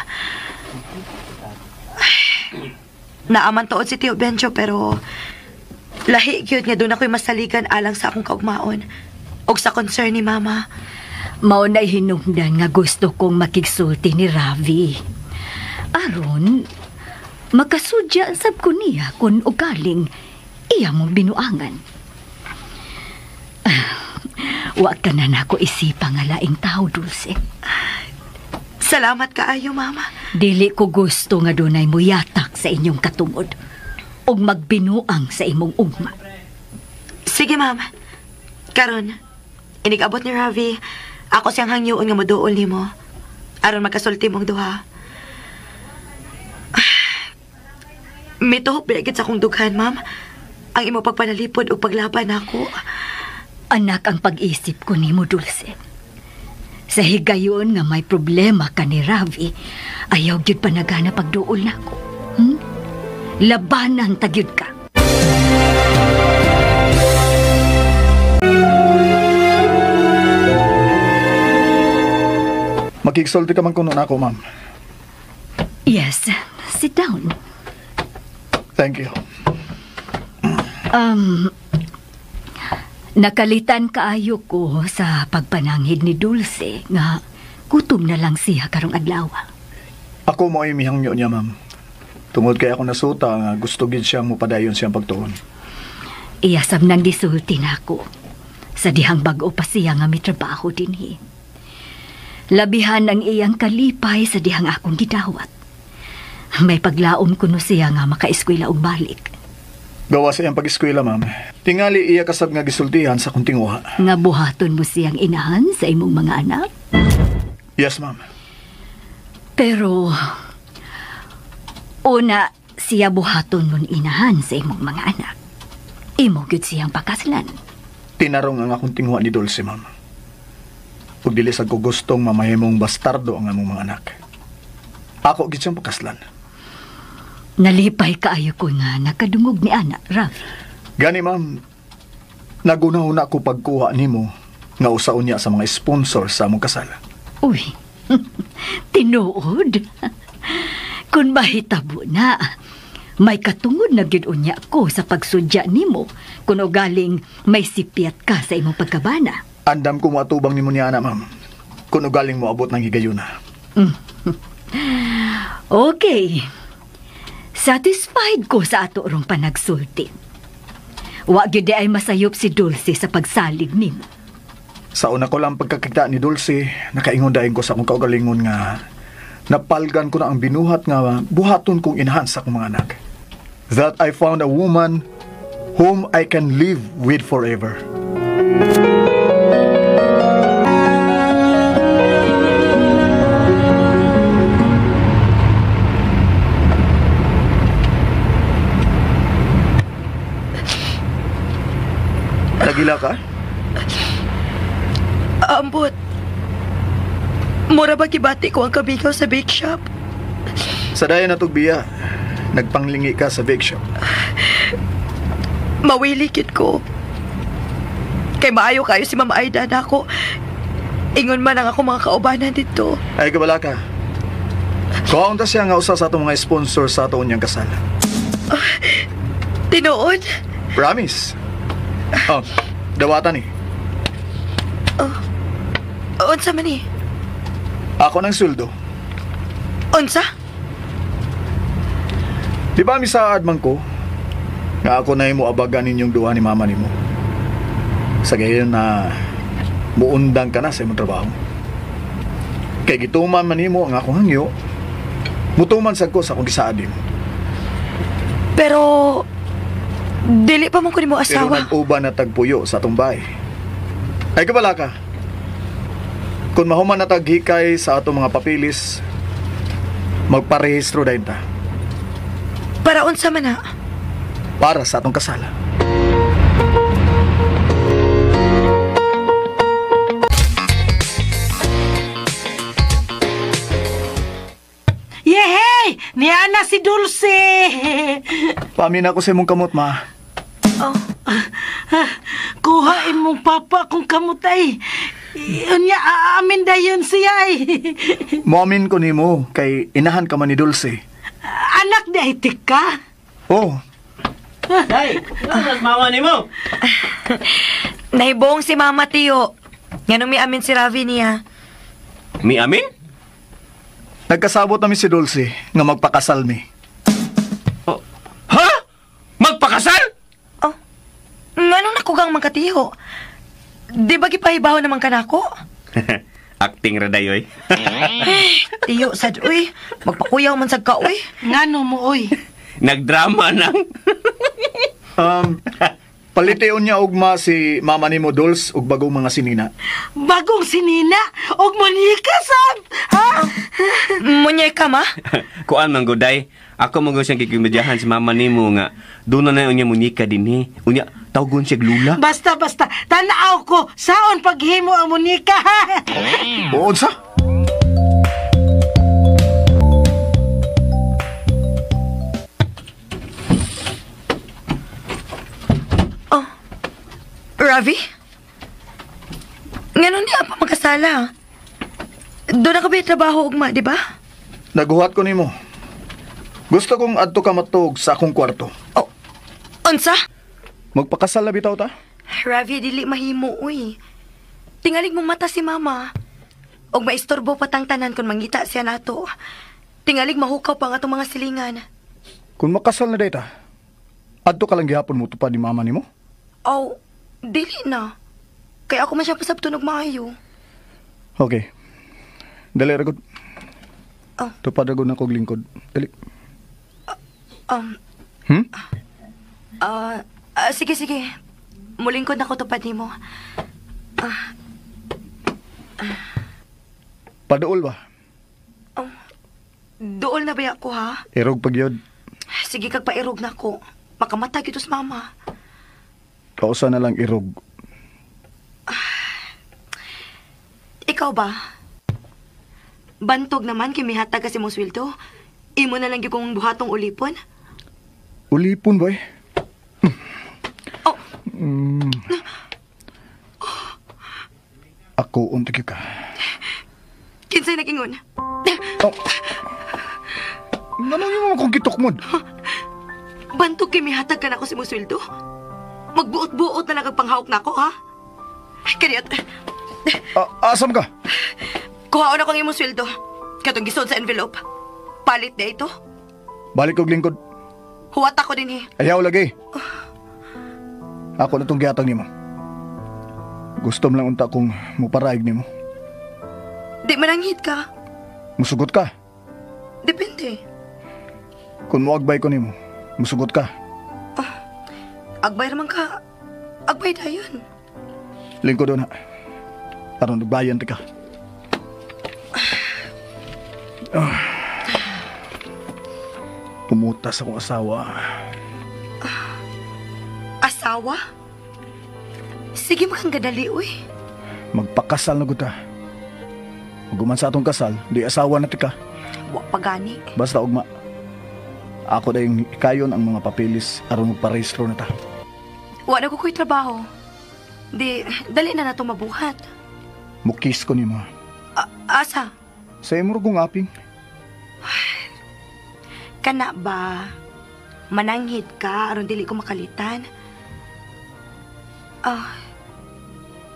Naaman tuod si Tio Benjo pero lahi gyud nga doon ako'y masaligan alang sa akong kaugmaon og sa concern ni Mama. Mao na hinungdan nga gusto kong makigsulti ni Ravi. Aron, makasudya sab ko niya kung ugaling iya mong binuangan. Wa ka na nako isipa nga laing tao, Dulce. Salamat kaayo, Mama. Dili ko gusto nga dunay mo yatak sa inyong katungod ug magbinuang sa imong ugma. Sige, Ma'am. Karon, inig-abot ni Ravi, ako siyang hangyoon nga moduol nimo. Aron magkasulti mong duha. Mituhok bilagit sa akong dughan, Ma'am. Ang imo pagpanalipod ug paglaban nako. Anak ang pag-isip ko nimo, Dulce. Sa higayon nga may problema ka ni Ravi, ayaw gyud panagana pagduol nako. Labanan ta gyud ka. Makigsulti ka man kuno nako, ma'am. Yes, sit down. Thank you. Nakalitan kaayo ko sa pagpananghid ni Dulce nga gutom na lang siya karong adlaw. Ako mo ay mihangyo niya, ma'am. Tungod kay ako nasuta nga gusto gid siyang mopadayon siyang pagtuon. Iyasab nang gisulti nako. Sa dihang bag-o pa siya nga mitrabaho dinhi. Labihan ang iyang kalipay sa dihang akong gidawat. May paglaom kuno siya nga makaeskwela og balik. Gawa sa iyang pag-eskwela, ma'am. Tingali iya kasab nga gisultihan sa akong tinguha. Nga buhaton mo siyang inahan sa imong mga anak? Yes, ma'am. Pero una siya buhaton mon inahan sa imong mga anak. Imo gyud siyang pakaslan. Tinarong ang akong tinguha ni Dulce, ma'am. Ug dili sad ko gustong mamahimong bastardo ang among mga anak. Ako gyud siyang pakaslan. Nalipay kaayo ko nga nakadungog ni ana, Ravi. Gani, ma'am, naguna-una ko pagkuha nimo nga usaon niya sa mga sponsor sa among kasal. Uy, tinuod. Kung mahitabo na, may katungod na gyud unya ko sa pagsudya nimo kung ugaling may sipyat ka sa imong pagkabana. Andam ko moatubang nimo niya, ana, ma'am. Kung ugaling moabot ng higayuna. Okay. Satisfied ko sa ato rong panagsulti. Wa gyud ay masayop si Dulce sa pagsalig nimo. Sa una ko lang pagkakita ni Dulce, nakaingon dayon ko sa akong kaugalingon nga napalgan ko na ang binuhat nga buhaton kong inahan sa akong mga anak. That I found a woman whom I can live with forever. Nagila ka? Ambot. Mura ba gibati ko ang kabigaw sa bake shop? Sa dayon na tugbiya, nagpanglingi ka sa bake shop. Mawilikit ko. Kay maayo kayo si Ma'am Aida na ako. Ingon man ang ako mga kaubanan dito. Ay, kabala ka. Kaunta siya nga usa sa atong mga sponsor sa ato unyang kasal. Tinuod? Promise. Oh, dawatan eh. Unsa man eh? Ako ng sweldo. Unsa? Di ba misaad man ko nga ako na mo abagan ninyong duha ni mama nimo. Sa gayon na muundang ka na sa imong trabaho. Kay gituman man nimo ang akong hangyo, mutuman sad ko sa akong gisaad nimo. Pero dili pa man ko nimo Pero asawa. nag-uban na tagpuyo sa atong bahay. Ay kabala ka. Kung mahuman na taghikay sa atong mga papilis, magparehistro dayon ta. Para unsa man na? Para sa atong kasal. Yehey! Niana si Dulce! Paamin ako sa imong kamot, ma. Oh. Kuha imong papa kung kamot ay. Unya, aamin dayon siya ay. Moamin ko nimo kay inahan ka man ni Dulce. Anak di ay tika. Oh. Day, ano mama nimo? Nahibong si Mama Tiyo. Nganong miamin si Ravi niya. Miamin? Nagkasabot nami si Dulce nga magpakasal mi. Oh. Ha? Magpakasal? Oh. Nganong nakugang magkatiho? Di ba gipahibaw naman ka nako? Acting ra dayoy. Tiyo, sad uy. Magpakuyaw man sad ka uy. Ngano mo uy? Nagdrama nang. Paliteon niya ugma si mama nimo Dulce og bagong mga sinina. Bagong sinina og munyeka sab. Ha? Munyeka ma? Kuan man guday. Ako man gud siyang gigimedyahan si mama nimo nga doon na unya munyeka dinhi. Unya tawgon siya lula. Basta basta tan-aw ko saon paghimo ang munyeka ha. Buod sa? Oh. Ravi? Nganon niya pa magkasala? Doon na ka ba trabaho ugma, di ba? Naguhat ko nimo. Gusto kong adto ka matug sa akong kwarto. Oh, unsa? Magpakasal na bitaw ta? Ravi, dili mahimo, uy. Tingalig mong mata si mama. Og maistorbo patang tanan kung mangita siya nato. Tingalig mahukaw pa ang atong mga silingan. Kung makasal na dayta, adto ka lang gihapon mo tupad ni mama nimo? Oh, dili na. Kaya ako man siya pasabton og maayo. Okay. Dali ra gud. Oh. Tupad ra gud na kog lingkod. Dali. Sige, sige. Mulingkod na ko tupad nimo. Paduol ba? Oh, duol na ba ako ha? Irog pag yun. Sige kag pairog na ko. Makamata gyud sa mama. Kausa na lang irog. Ikaw ba? Bantog naman kay mihatag kasi mong sweldo. Imo na lang gyud kong buhatong ulipon. Ulipon boy. Oh. Ako unti ka. Kinsay nagingon? Oh. Nanong yung mga kong gitukmod? Bantog kay mihatag ka na ako si mong sweldo. Magbuot-buot na lang ang panghawak na ako, ha? Kaniyat. Asam ka? Kuhaon ako ang imong sweldo. Katong gisod sa envelope. Palit na ito. Balik og lingkod. Huwat ako din eh. Ayaw lagi. Ako na itong gihatag nimo. Gusto lang unta kong muparaig nimo. Di mananghid ka. Musugot ka. Depende. Kung muagbay ko nimo, musugot ka. Oh, agbay raman ka. Agbay dayon. Lingkod na. Aron nagbayan ti ka. Pumutas akong asawa. Asawa? Sige makang gadali, uy. Magpakasal na guta. Huguman sa atong kasal, di asawa na tika. Wa pa gani. Basta ugma. Ako na yung ikayon ang mga papilis aron magparehistro na ta. Wa na ko ko'y trabaho. Di, dali na nato mabuhat. Mukis ko nimo. Asa? Sa imo kong aping. Kana ba? Mananghid ka aron dili ko makalitan.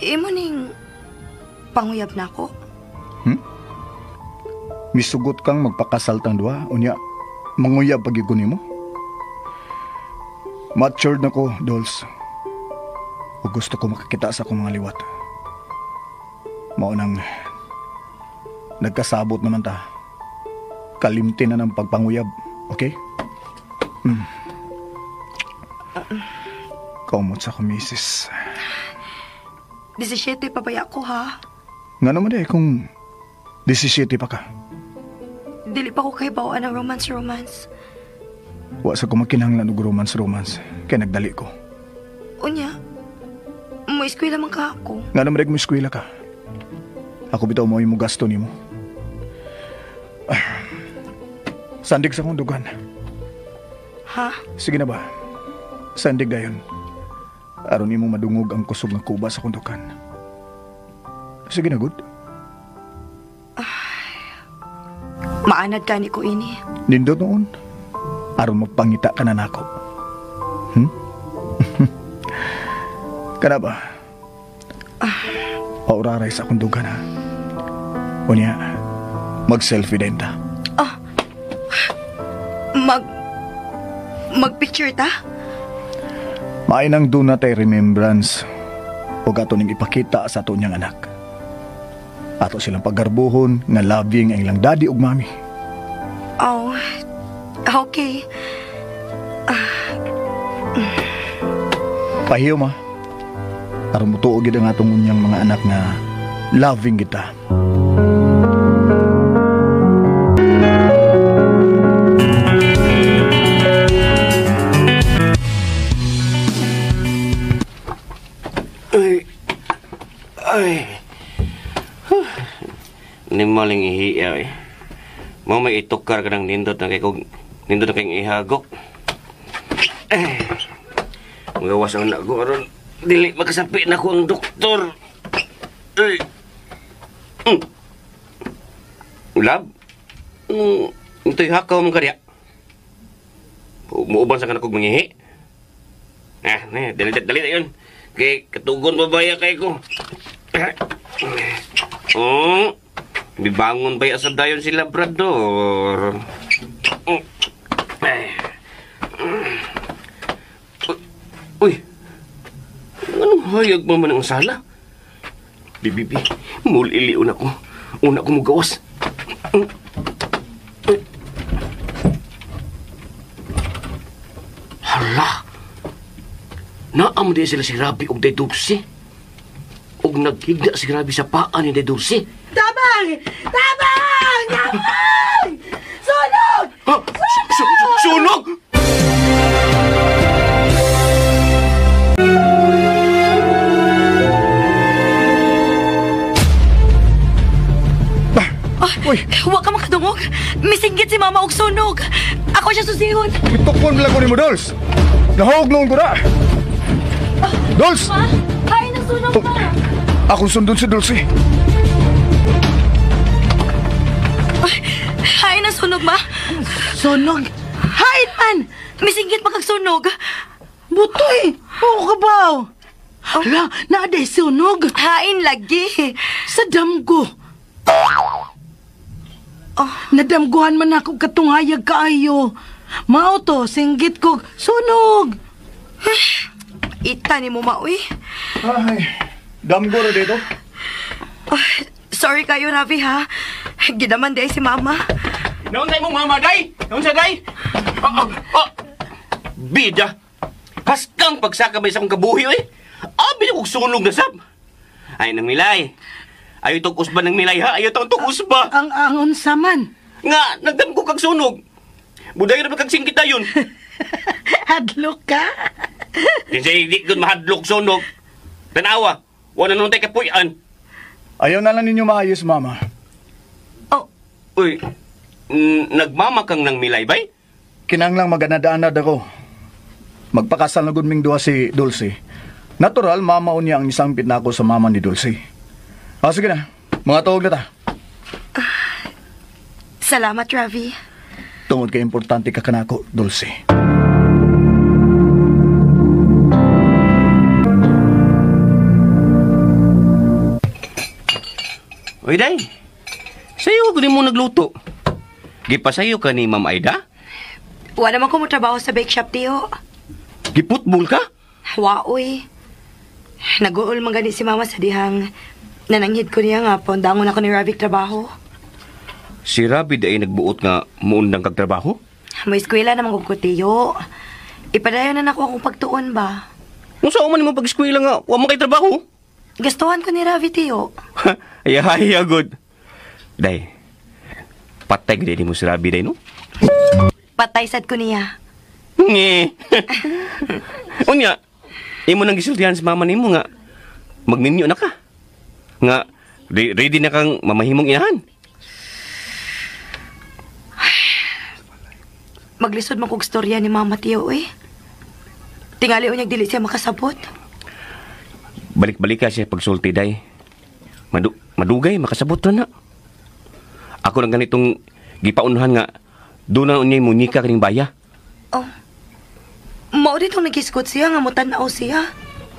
Imo ning panguyab na ako. Misugot kang magpakasal tang duha, unya manguyab pag ko nimo. Matured na ko, Dolls. O gusto ko makakita sa akong mga liwat. Mao nang nagkasabot naman ta. Kalimti na ng pagpanguyab, okay? Kaumot sa ko, misis. 17 pa baya ko, ha? Nga naman eh kung 17 pa ka. Dili pa ko kay bawaan ang romance-romance. Wa sa ko makinahanglan og romance-romance kay nagdali ko. Unya, mo eskwela man ka ako. Nga naman mo eskwela ka. Ako bitaw mo yung gasto nimo. Sandig sa kong dugan. Ha? Sige na ba? Sandig dayon. Aron nimo madungog ang kusog nga kuba sa kong dugan. Sige na, good. Maanad ka ni ko ini. Nindot noon. Aron magpangita ka na nako. Kana ba? Pauraray sa akong dugan, ha? Unya, mag-selfie din ta. Ah, mag-picture ta? Mainang doon na tayo remembrance o ato ning ipakita sa ato niyang anak. Ato silang paggarbuhon nga loving ang ilang daddy ug mami. Oh, okay. Pahiyo ma. Aron mutuo gid ang atong unyang mga anak nga loving kita. Ay. Ay. Nimaling ihiya eh. Mo may itukar ka ng nindot na kay kog nindot na kayong ihagok. Eh. Magawas ang anak ko aron dili makasapi na ko ang doktor. Ay. Lab? Ito'y hakaw mong karya. Muuban sa kanakog mangihi. Ah, dali, dali na yun. Kay katugon babaya kay ko. Oh, bibangon ba sa dayon si Labrador? Ay. Uy. Anong hayag pa man ang sala? Bibibi, muliliun ako. Una ko mugawas. Hala! Naam di sila si Rabi og Day Dulce. Og naghigda si Rabi sa paa ni Day Dulce. Tabang! Tabang! Tabang! Sunog! Ha? Sunog! Uy! Wa ka makadungog. Misinggit si mama og sunog. Ako siya susihon. Itukon lang ko ni mo, Dolce. Nahog noon ko na. Dolce! Ma, kain ng sunog pa. Akong sundon si Dulce. Hain ang sunog, ma. Sunog? Hain man! Misinggit magkagsunog. Butoy! Oo ka ba? Hala, naaday sunog. Hain lagi. Sa damgo. Oh. Nadamguhan man ako katunghayag kaayo. Mao to, singgit ko, sunog! Ita ni mo maoy. Ay, damgo ra dito. Oh, sorry kayo, Ravi, ha? Gidaman day si mama. Naon tayo mong mama, day? Naon sa day? Oh, oh. Bida! Haskang pagsakabay sa akong kabuhi, eh. Abi na kong sunog na sab. Ay, nang milay. Ayaw itong usba ng milay, ha? Ayaw itong usba. Ang angon saman. Nga, nagdamgo kag sunog. Buday na ba kag singkit na yun? Hadlok ka? Di di ko mahadlok sunog. Tanawa, wala nun tayo kapuyan. Ayaw na lang ninyo maayos, mama. Oh. Uy, nagmama kang ng milay, bay? Kinanglang maganadaanad ako. Magpakasal na gud ming duha si Dulce. Natural, mama niya ang isang pitnako sa mama ni Dulce. Ah, sige na. Mga tuog na ta. Salamat, Ravi. Tungod kay importante ka kanako, Dulce. Uy, day. Sa'yo ko din mo nagluto. Gipasayo ka ni Ma'am Aida? Wala naman ko mo trabaho sa bake shop, tiyo. Giputbol ka? Waoy. Nag-uul man gani si Mama sa dihang nananghid ko niya nga pondangon ako ni Ravi trabaho. Si Ravi day nagbuot nga muundang kag trabaho? May eskwela naman ko, tiyo. Ipadayon na nako akong pagtuon ba? Kung saan man mo pag-eskwela nga, wa man kay trabaho? Gustuhan ko ni Ravi, tiyo. Ay, good. Day, patay gid mo si Ravi, day, no? Patay sad ko niya. Nge. Unya, imo nang gisultihan sa mama nimo nga magminyo na ka. Nga ready na kang mamahimong inahan. Maglisod man kog storya ni mama, tiyo, eh. Tingali unyag dili siya makasabot. Balik-balik ka siya pagsulti, day. Madugay, makasabot na na. Ako lang ganitong gipaunhan nga doon na unyay munika kaning baya. Oh. Mao ditong nagisgot siya nga mutan-aw siya.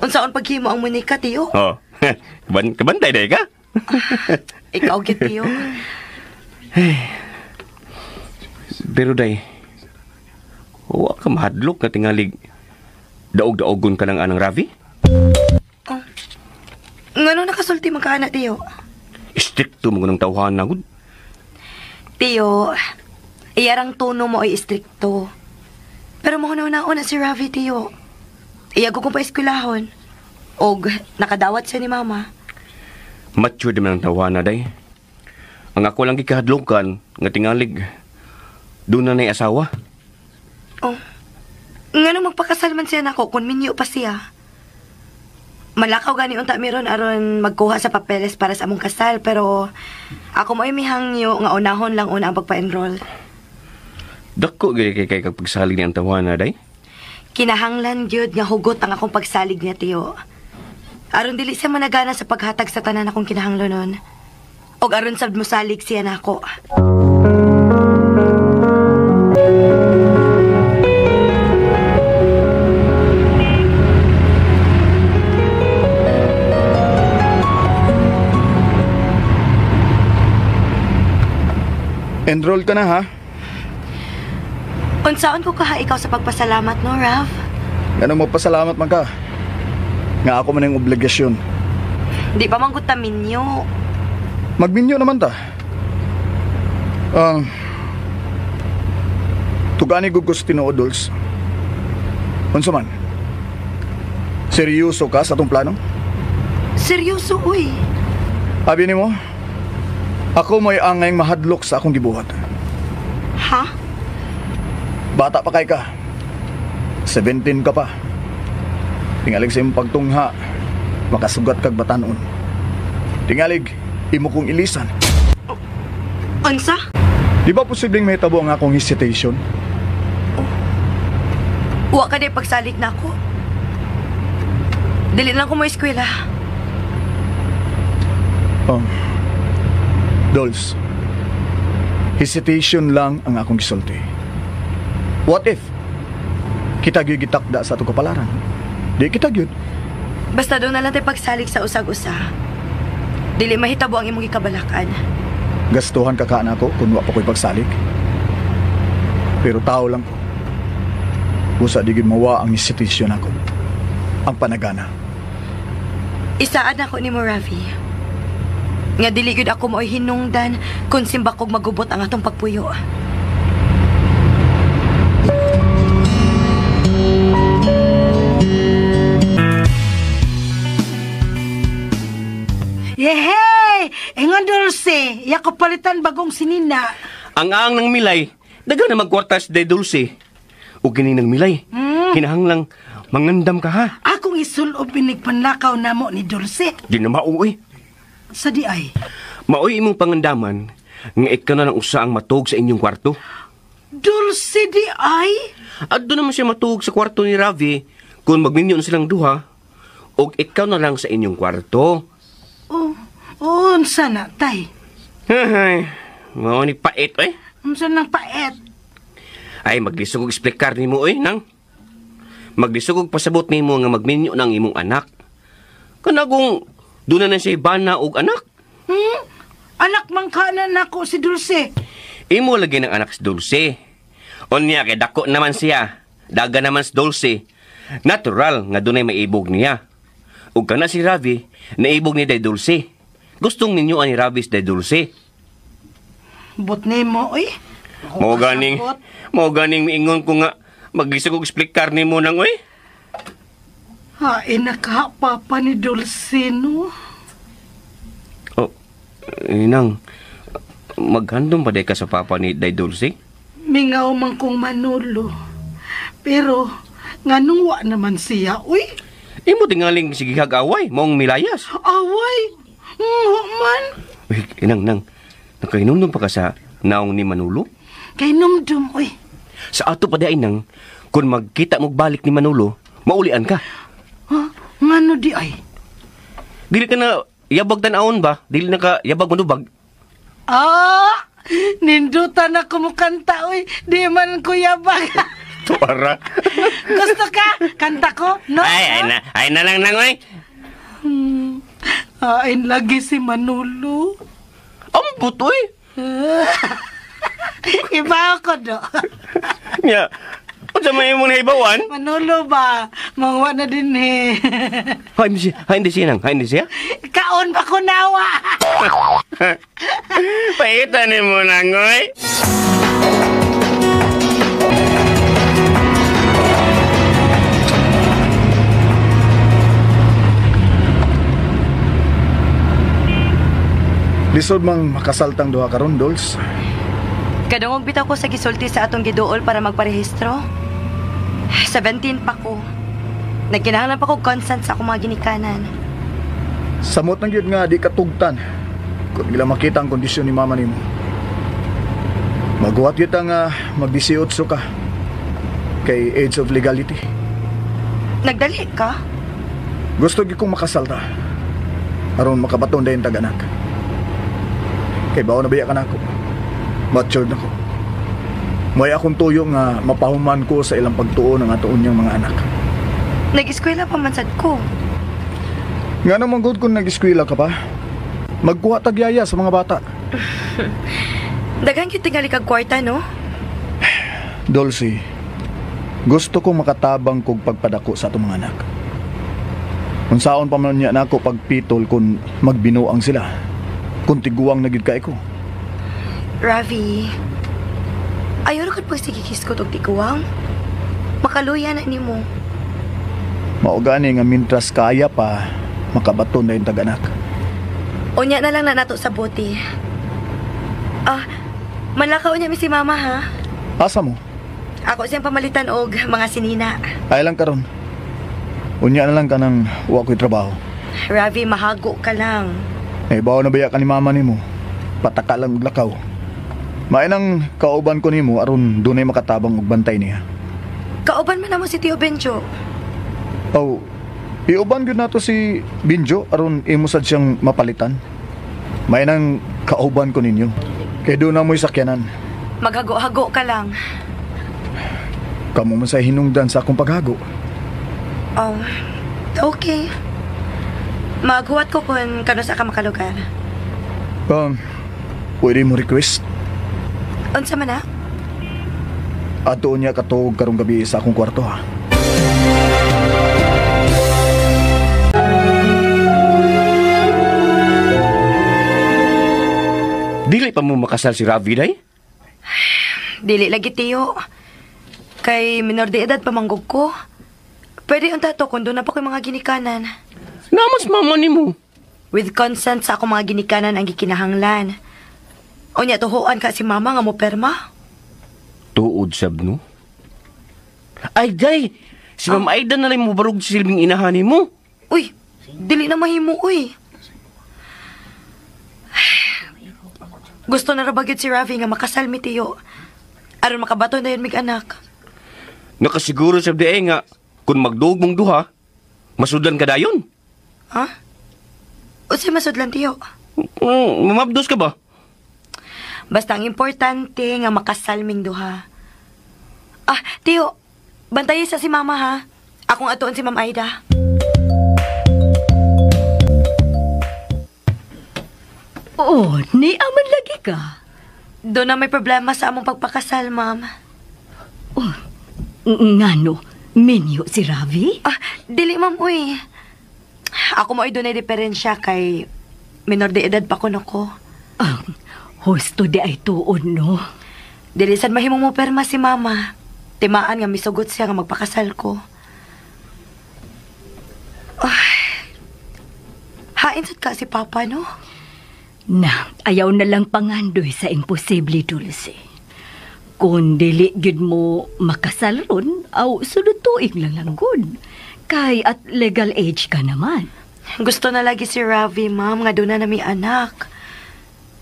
Unsaon paghimo ang munika, tiyo? Oh. Kabantay day ka? Ikaw gyud, tiyo. Pero day, wa ka mahadlok nga tingalig daog-daogon ka lang anang Ravi? Oh. Ngano nakasulti man ka ana, tiyo? Istrikto mo ng tawhan na gud. Tiyo, iyarang tono mo ay istrikto. Pero mauna-una si Ravi, tiyo. Iya ko kong paeskwelahon. Og nakadawat siya ni mama. Mature naman ang tawhan na, day. Ang ako lang gikahadlokan nga tingalig doon na na'y asawa. Oh. Ngano magpakasal man siya nako kung minyo pa siya. Malakaw gani unta meron aron magkuha sa papeles para sa among kasal, pero ako mo'y mihangyo nga unahon lang una ang pagpa-enroll. Dako gyud kay kag pagsalig ni ang tawhana, day. Kinahanglan gyud nga hugot ang akong pagsalig niya, tiyo. Aron dili siya managana sa paghatag sa tanan akong kinahanglanon. Og aron sad mosalig siya nako. Enroll ka na, ha? Unsaon ko kaha ikaw sa pagpasalamat, no, Rav? Ganun magpasalamat man ka. Nga ako man ang obligasyon. Di pa man gud ta minyo. Magminyo naman ta. Tugani gugos tinuod, Duls. Unsa man? Seryoso ka sa atong plano? Seryoso, uy. Abi nimo, ako mo'y angay mahadlok sa akong gibuhat. Ha? Bata pa kay ka. 17 ka pa. Tingalig sa imong pagtungha, makasugat kag batanon. Tingalig, imo kong ilisan. Unsa? Di ba posibleng mahitabo ang akong hesitation? Oh. Wa ka di pagsalig na ako. Dili lang ko mo eskwela. Oh. Dolls, hesitation lang ang akong gisulti. What if kita gyud gitakda sa atong kapalaran? Di kita gyud. Basta doon na lang tayo pagsalig sa usag-usa. Dili mahitabo ang imong gikabalakan. Gastuhan ka ka nako kung wa pa ko'y pagsalig. Pero tao lang ko. Busa di gyud mawa ang hesitation ako. Ang panagana. Isaad nako nimo, Ravi. Nga dili gyud ako mao'y hinungdan kung simbakog magubot ang atong pagpuyo. Yehey! Ingon Dulce, iya ko palitan bagong sinina. Ang aang ng milay, daga na magkwartas de Dulce. O gini ng milay, kinahanglang mangandam ka ha. Akong isulob inig panlakaw namo ni Dulce. Di na mauwi. Sa di ay? Maoy imong pangandaman nga ikaw na lang usa ang matuog sa inyong kwarto. Dulce di ay? Adto naman siya matuog sa kwarto ni Ravi kung magminyo na silang duha og ikaw na lang sa inyong kwarto. Oh, unsa na tay? Hay, mao ni pait oy. Unsa nang pait? Ay maglisod og eksplikar nimo oy nang. Maglisod og pasabot nimo nga magminyo nang imong anak. Kanagong doon na siya bana og anak. Hmm? Anak man ka na nako si Dulce. Imo lagi ng anak si Dulce. Unya kay dako naman siya. Daga naman si Dulce. Natural nga dunay maibog niya. Ug kana si Ravi, naibog ni Day Dulce. Gustong ninyo ani Ravi si Day Dulce. But nimo oy. Mao ganing miingon ko nga maglisod og eksplikar nimo nang oy. Hain na ka, papa ni Dulce, no? Oh, inang, maghandom pa day ka sa papa ni Day Dulce? Mingaw man kong Manolo. Pero, nganong wa naman siya, uy? Imo tingaling sige kag away, maong milayas. Away? Wa man. Uy, inang, nang, nakahinumdum pa ka sa naong ni Manolo? Kay numdum, uy. Sa ato pa day, inang, kung magkita mo balik ni Manolo, maulian ka. Ha? Ngano di ay? Dili ka na yabag tan-awon ba? Dili na ka yabag manubag? Ah! Nindutan na kumukanta, uy. Di man ko yabag. Tuara. Gusto ka? Kanta ko? No? Ay, ay na lang nang, oy. Ain lagi si Manolo. Ambot, uy. Iba ako, do. Nya, unsa may imong nahibawan? Manolo ba? Mangwa na din eh. Hay, hindi siya, hay, hindi siya nang, hay, hindi siya. Kaon ba ko nawa? Paita ni mo nang, oy. Lisod mang makasaltang duha karon, Dolce. Kadungog bitaw ko sa gisulti sa atong giduol para magparehistro. 17 pa ko. Nagkinahanglan pa ko consent sa akong mga ginikanan. Samot nang gyud nga di katugtan. Kung ila makita ang kondisyon ni mama nimo. Maguhat gyud nga mag-18 ka kay age of legality. Nagdali ka? Gusto gyud kong makasalta. Aron makabaton dayon tag-anak. Kay bawo na biya ka nako. Matured na ko. May akong tuyo nga mapahuman ko sa ilang pagtuo ng ato unyang mga anak. Nag-eskwela pa man sad ko. Nga naman good kung nag-eskwela ka pa. Magkuha tagyaya sa mga bata. Daghan gyud tingali kag kwarta, no? Dulce, gusto kong makatabang kog pagpadako sa atong mga anak. Unsaon pa man niya nako pagpitol kung magbinuang sila. Kung tiguang na gid kay ko. Ravi, ayaw ra kag pagsigikiskot og tiguang. Makaluya na nimo. Mao gani nga mintras kaya pa makabaton na yung tag-anak. Unya na lang na nato sa bote. Ah, manlakaw niya mi si mama ha. Asa mo? Ako siyang pamalitan og mga sinina. Ay lang karon. Unya na lang ka ng wa ko'y trabaho. Ravi, mahago ka lang. Eh, bawo na baya ka ni mama nimo. Pataka lang og lakaw. Maay nang kauban ko nimo aron dunay makatabang og bantay niya. Kauban man namo si Tio Benjo. Aw, iuban gyud nato si Benjo aron imo sad siyang mapalitan. May nang kauban ko ninyo. Kay doon na mo'y sakyanan. Maghago-hago ka lang. Kamo man sa hinungdan sa akong paghago. Oh, okay. Maghuwat ko kung kano sa ka makalugar. Pwede mo request? Unsa man na? Ato niya katuog karong gabi sa akong kwarto ha. Dili pa mo makasal si Ravi, day? Dili lagi, Tiyo. Kay minor de edad pa manggog ko. Pwede unta to kung doon na pa ko'y mga ginikanan. Namas mama nimo. With consent sa akong mga ginikanan ang gikinahanglan. O niya, tuhuan ka si mama nga mo perma. Tuod sab, no? Ay, day! Si Ma'am Aida na lang mo barug silbing inahan nimo. Uy, dili na mahimo, uy. Gusto na ra ba gyud si Ravi nga makasal mi, Tiyo. Aron makabato na yun mig anak. Nakasiguro sab di nga kung magduog mong duha, masudlan ka dayon. Ha? Unsay masudlan, Tiyo? Mamabdos ka ba? Basta ang importante nga makasal ming duha. Ah, Tiyo, bantayi sa si Mama ha. Akong atuon si Ma'am Aida. Oh, ni aman lagi ka. Doon na may problema sa among pagpakasal, ma'am. Oh, ngano, minyo si Ravi? Ah, dili, ma'am, uy. Ako mo ay doon ay diferensya kay minor de edad pa ko nako. Ah, husto di ay tuon, no? Dili sad mahimong mo perma si mama. Timaan nga misugot siya nga magpakasal ko. ka si Papa, no? Na, ayaw na lang pangandoy sa imposible, Dulce. Kung dili gyud mo makasal ron, aw sulod tuig lang lang gud. Kay at legal age ka naman. Gusto na lagi si Ravi, ma'am, nga doon na nami anak.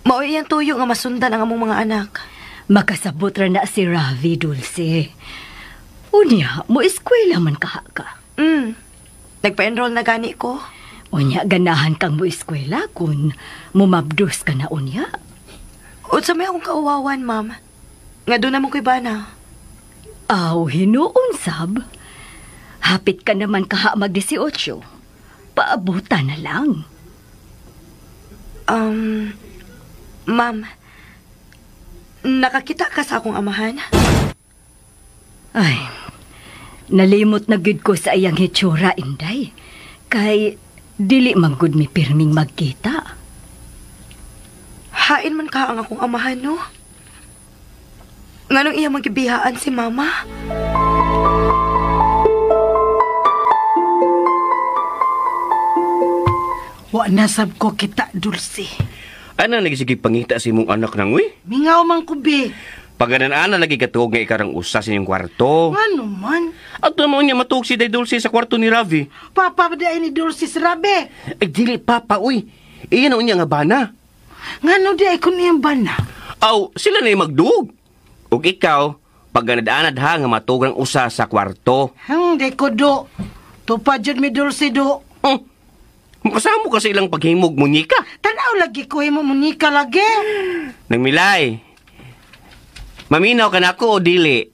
Maoy iyang tuyo nga masundan ang among mga anak. Makasabot ra na si Ravi, Dulce. Unya, mo eskwela man kaha ka. Nagpa-enroll na gani ko. Unya, ganahan kang mo eskwela kung mumabdos ka na unya. Unsa may akong kauwawan, ma'am? Nga doon naman ko'y bana. Aw, hinuon, sab. Hapit ka naman kaha mag-18. Paabutan na lang. Ma'am, nakakita ka sa akong amahan? Ay, nalimot na gud ko sa iyang hitsura, Inday. Kay dili man gud mi pirming magkita. Hain man ka ang akong amahan, no? Nganong iya magibihaan si Mama? Wa nasab ko kita, Dulce. Ana lagi sige pangita sa imong anak nang uy? Mingaw man ko, be. Paganan-ana lagi katuog nga ikarang usa sa inyong kwarto. Ano man? At naman niya matuog si Day Dulce sa kwarto ni Ravi. Papa ba ni Dulce si Ravi? Ay, dili papa, uy. Iyan na unya nga bana. Ngano di ay kun iyang bana? Aw, sila na yung magduog. Ug ikaw, pagganad-anad ha nga matuog ang usa sa kwarto. Di ko do. Tupad yun mi Dulce do. Makasamo ka sa ilang paghimog, munyika. Tanaw lagi ko himo munyika lagi. Nangmilay. Maminaw ka na ako o dili?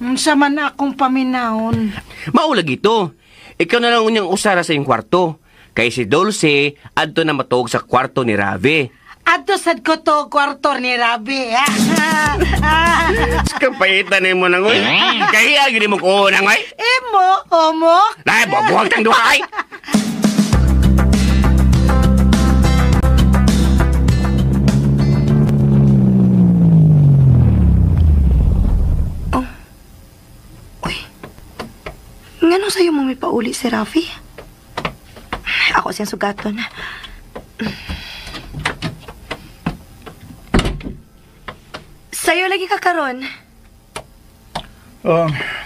Unsa man akong paminahon. Mao lagi to. Ikaw na lang unyang usara sa iyong kwarto. Kay si Dulce, adto na matuog sa kwarto ni Ravi. Adto sad ko to kwarto ni Ravi. Kapaitan ni mo nang uy. Kaya gini mo ko nang uy. Imo, homo. Ay, buwag tang duha ay. Ngano sa'yo mong may pauli si Rafi? Ako siyang sugaton. Sa'yo lagi ka karon.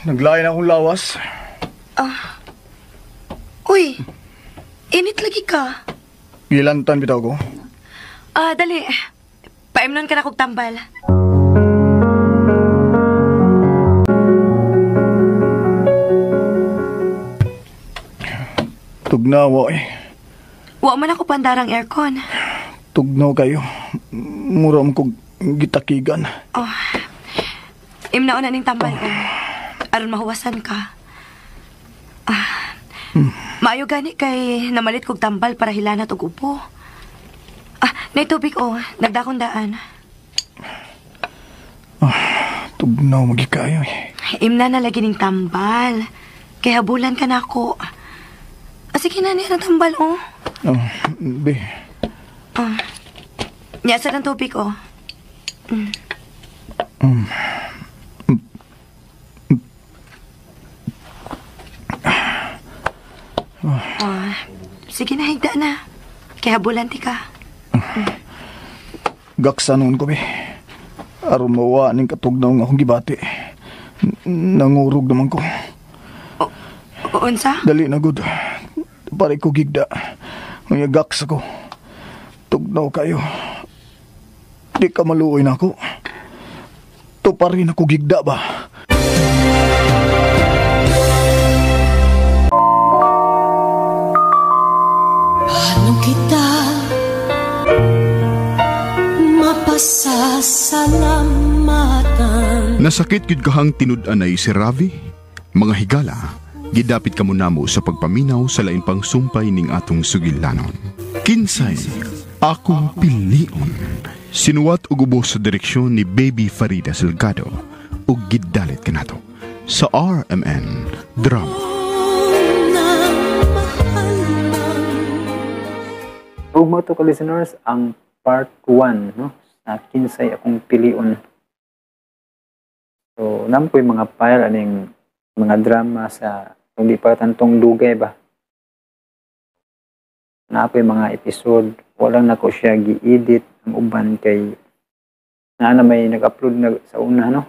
Naglain akong lawas. Uy, init lagi ka. Gilantan bitaw ko. Dali. Paimnon ka na kog tambal. Tugnaw, eh. Wa man ako pandarang aircon. Tugnaw kayo. Mura mo kog gitakigan. Oh. Imnaon na ning tambal. Oh. Aron mahuwasan ka. Maayo gani kay namalit kog tambal para hilanat og ubo. Nay tubig oh, nagdakong daan. Tugnaw magi kayo eh. Imna na lagi ning tambal. Kay habulan ka nako. Sige na niya ang tambal oh. Oh, be. Niya sa ng tubig oh. Sige na, higda na. Kaya habulan ti ka. Gaksa noon ko, be. Aron mawa ning katugnaw nga akong gibati. Nangurog naman ko. Unsa? Dali na, good. Pare ko gigda. Ngayon gaksa ko. Tugnaw kayo. Di ka maluoy na ako. Tuparin ako gigda ba? Paano kita mapasasalamatan? Nasakit gid kahang tinud-anay si Ravi. Mga higala, gidapit kamo namo sa pagpaminaw sa lain pang sumpay ning atong sugilanon. Kinsay akong pilion. Sinuwat og ubos sa direksyon ni Baby Farida Salgado ug gidalit kanato sa RMN Drama. Ug mo to ka listeners ang part 1, no, sa Kinsay Akong Pilion. So nampoy mga file aning mga drama sa hindi pa tantong dugay ba. Na ako'y mga episode, wala na ko siya gi-edit ang uban kay naa na may nag-upload na sa una, no.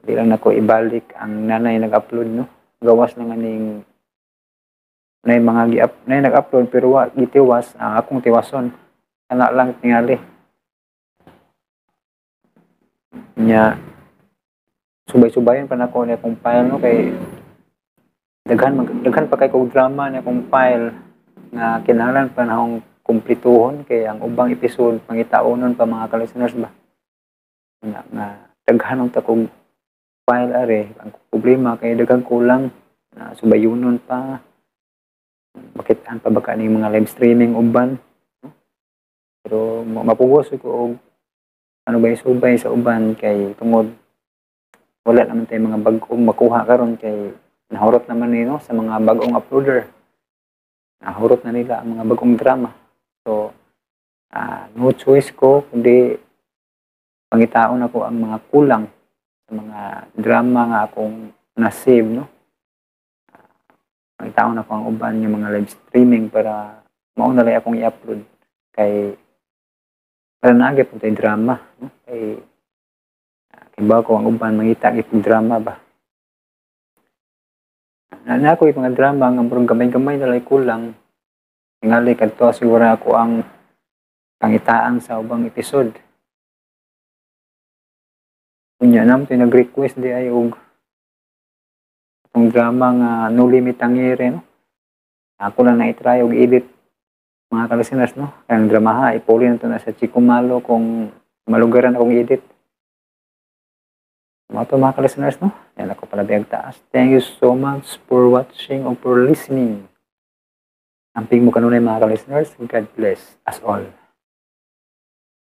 Di lang nako ibalik ang nanay nag-upload, no. Gawas lang aning nay mga gi-up nay nag-upload pero wa gitiwas ang akong tiwason. Kana lang tingali. Nya subay-subayon pa nako ni akong file, no, kay daghan pa kay kog drama ni akong file nga kinahanglan pa na akong kumplituhon kay ang ubang episode pangitaonon pa, mga ka-listeners ba. Nga, nga daghan ang takog file are. Ang problema kay daghang kulang na subayunon pa, makitaan pa baka ning mga live streaming uban, no? Pero mapugos ko og ano ba subay sa uban kay tungod wala naman tayo mga bag-ong makuha karon kay nahurot naman ni, no, sa mga bag-ong uploader. Nahurot na nila ang mga bagong drama. So no choice ko kundi pangitaon ako ang mga kulang sa mga drama nga akong na-save, no. Pangitaon ako ang uban yung mga live streaming para mao na lang akong i-upload kay para naa gyud tay drama, no? Kay ba ko ang uban mangita gyud drama ba na na ako yung mga drama nga murag gamay-gamay na lang kulang. Tingali kadto siguro ako ang pangitaan sa ubang episode. Unya nam to nag-request di ay og atong drama nga Noli Me Tangere, no. Ako lang na i-try og edit, mga ka-listeners, no. Ang drama ha, ipuli na to na sa Chico Malo kung malugaran akong edit. Mga to, mga ka-listeners, no. Yan ako pala biyag taas. Thank you so much for watching or for listening. Amping mo kanunay, mga ka-listeners. God bless us all.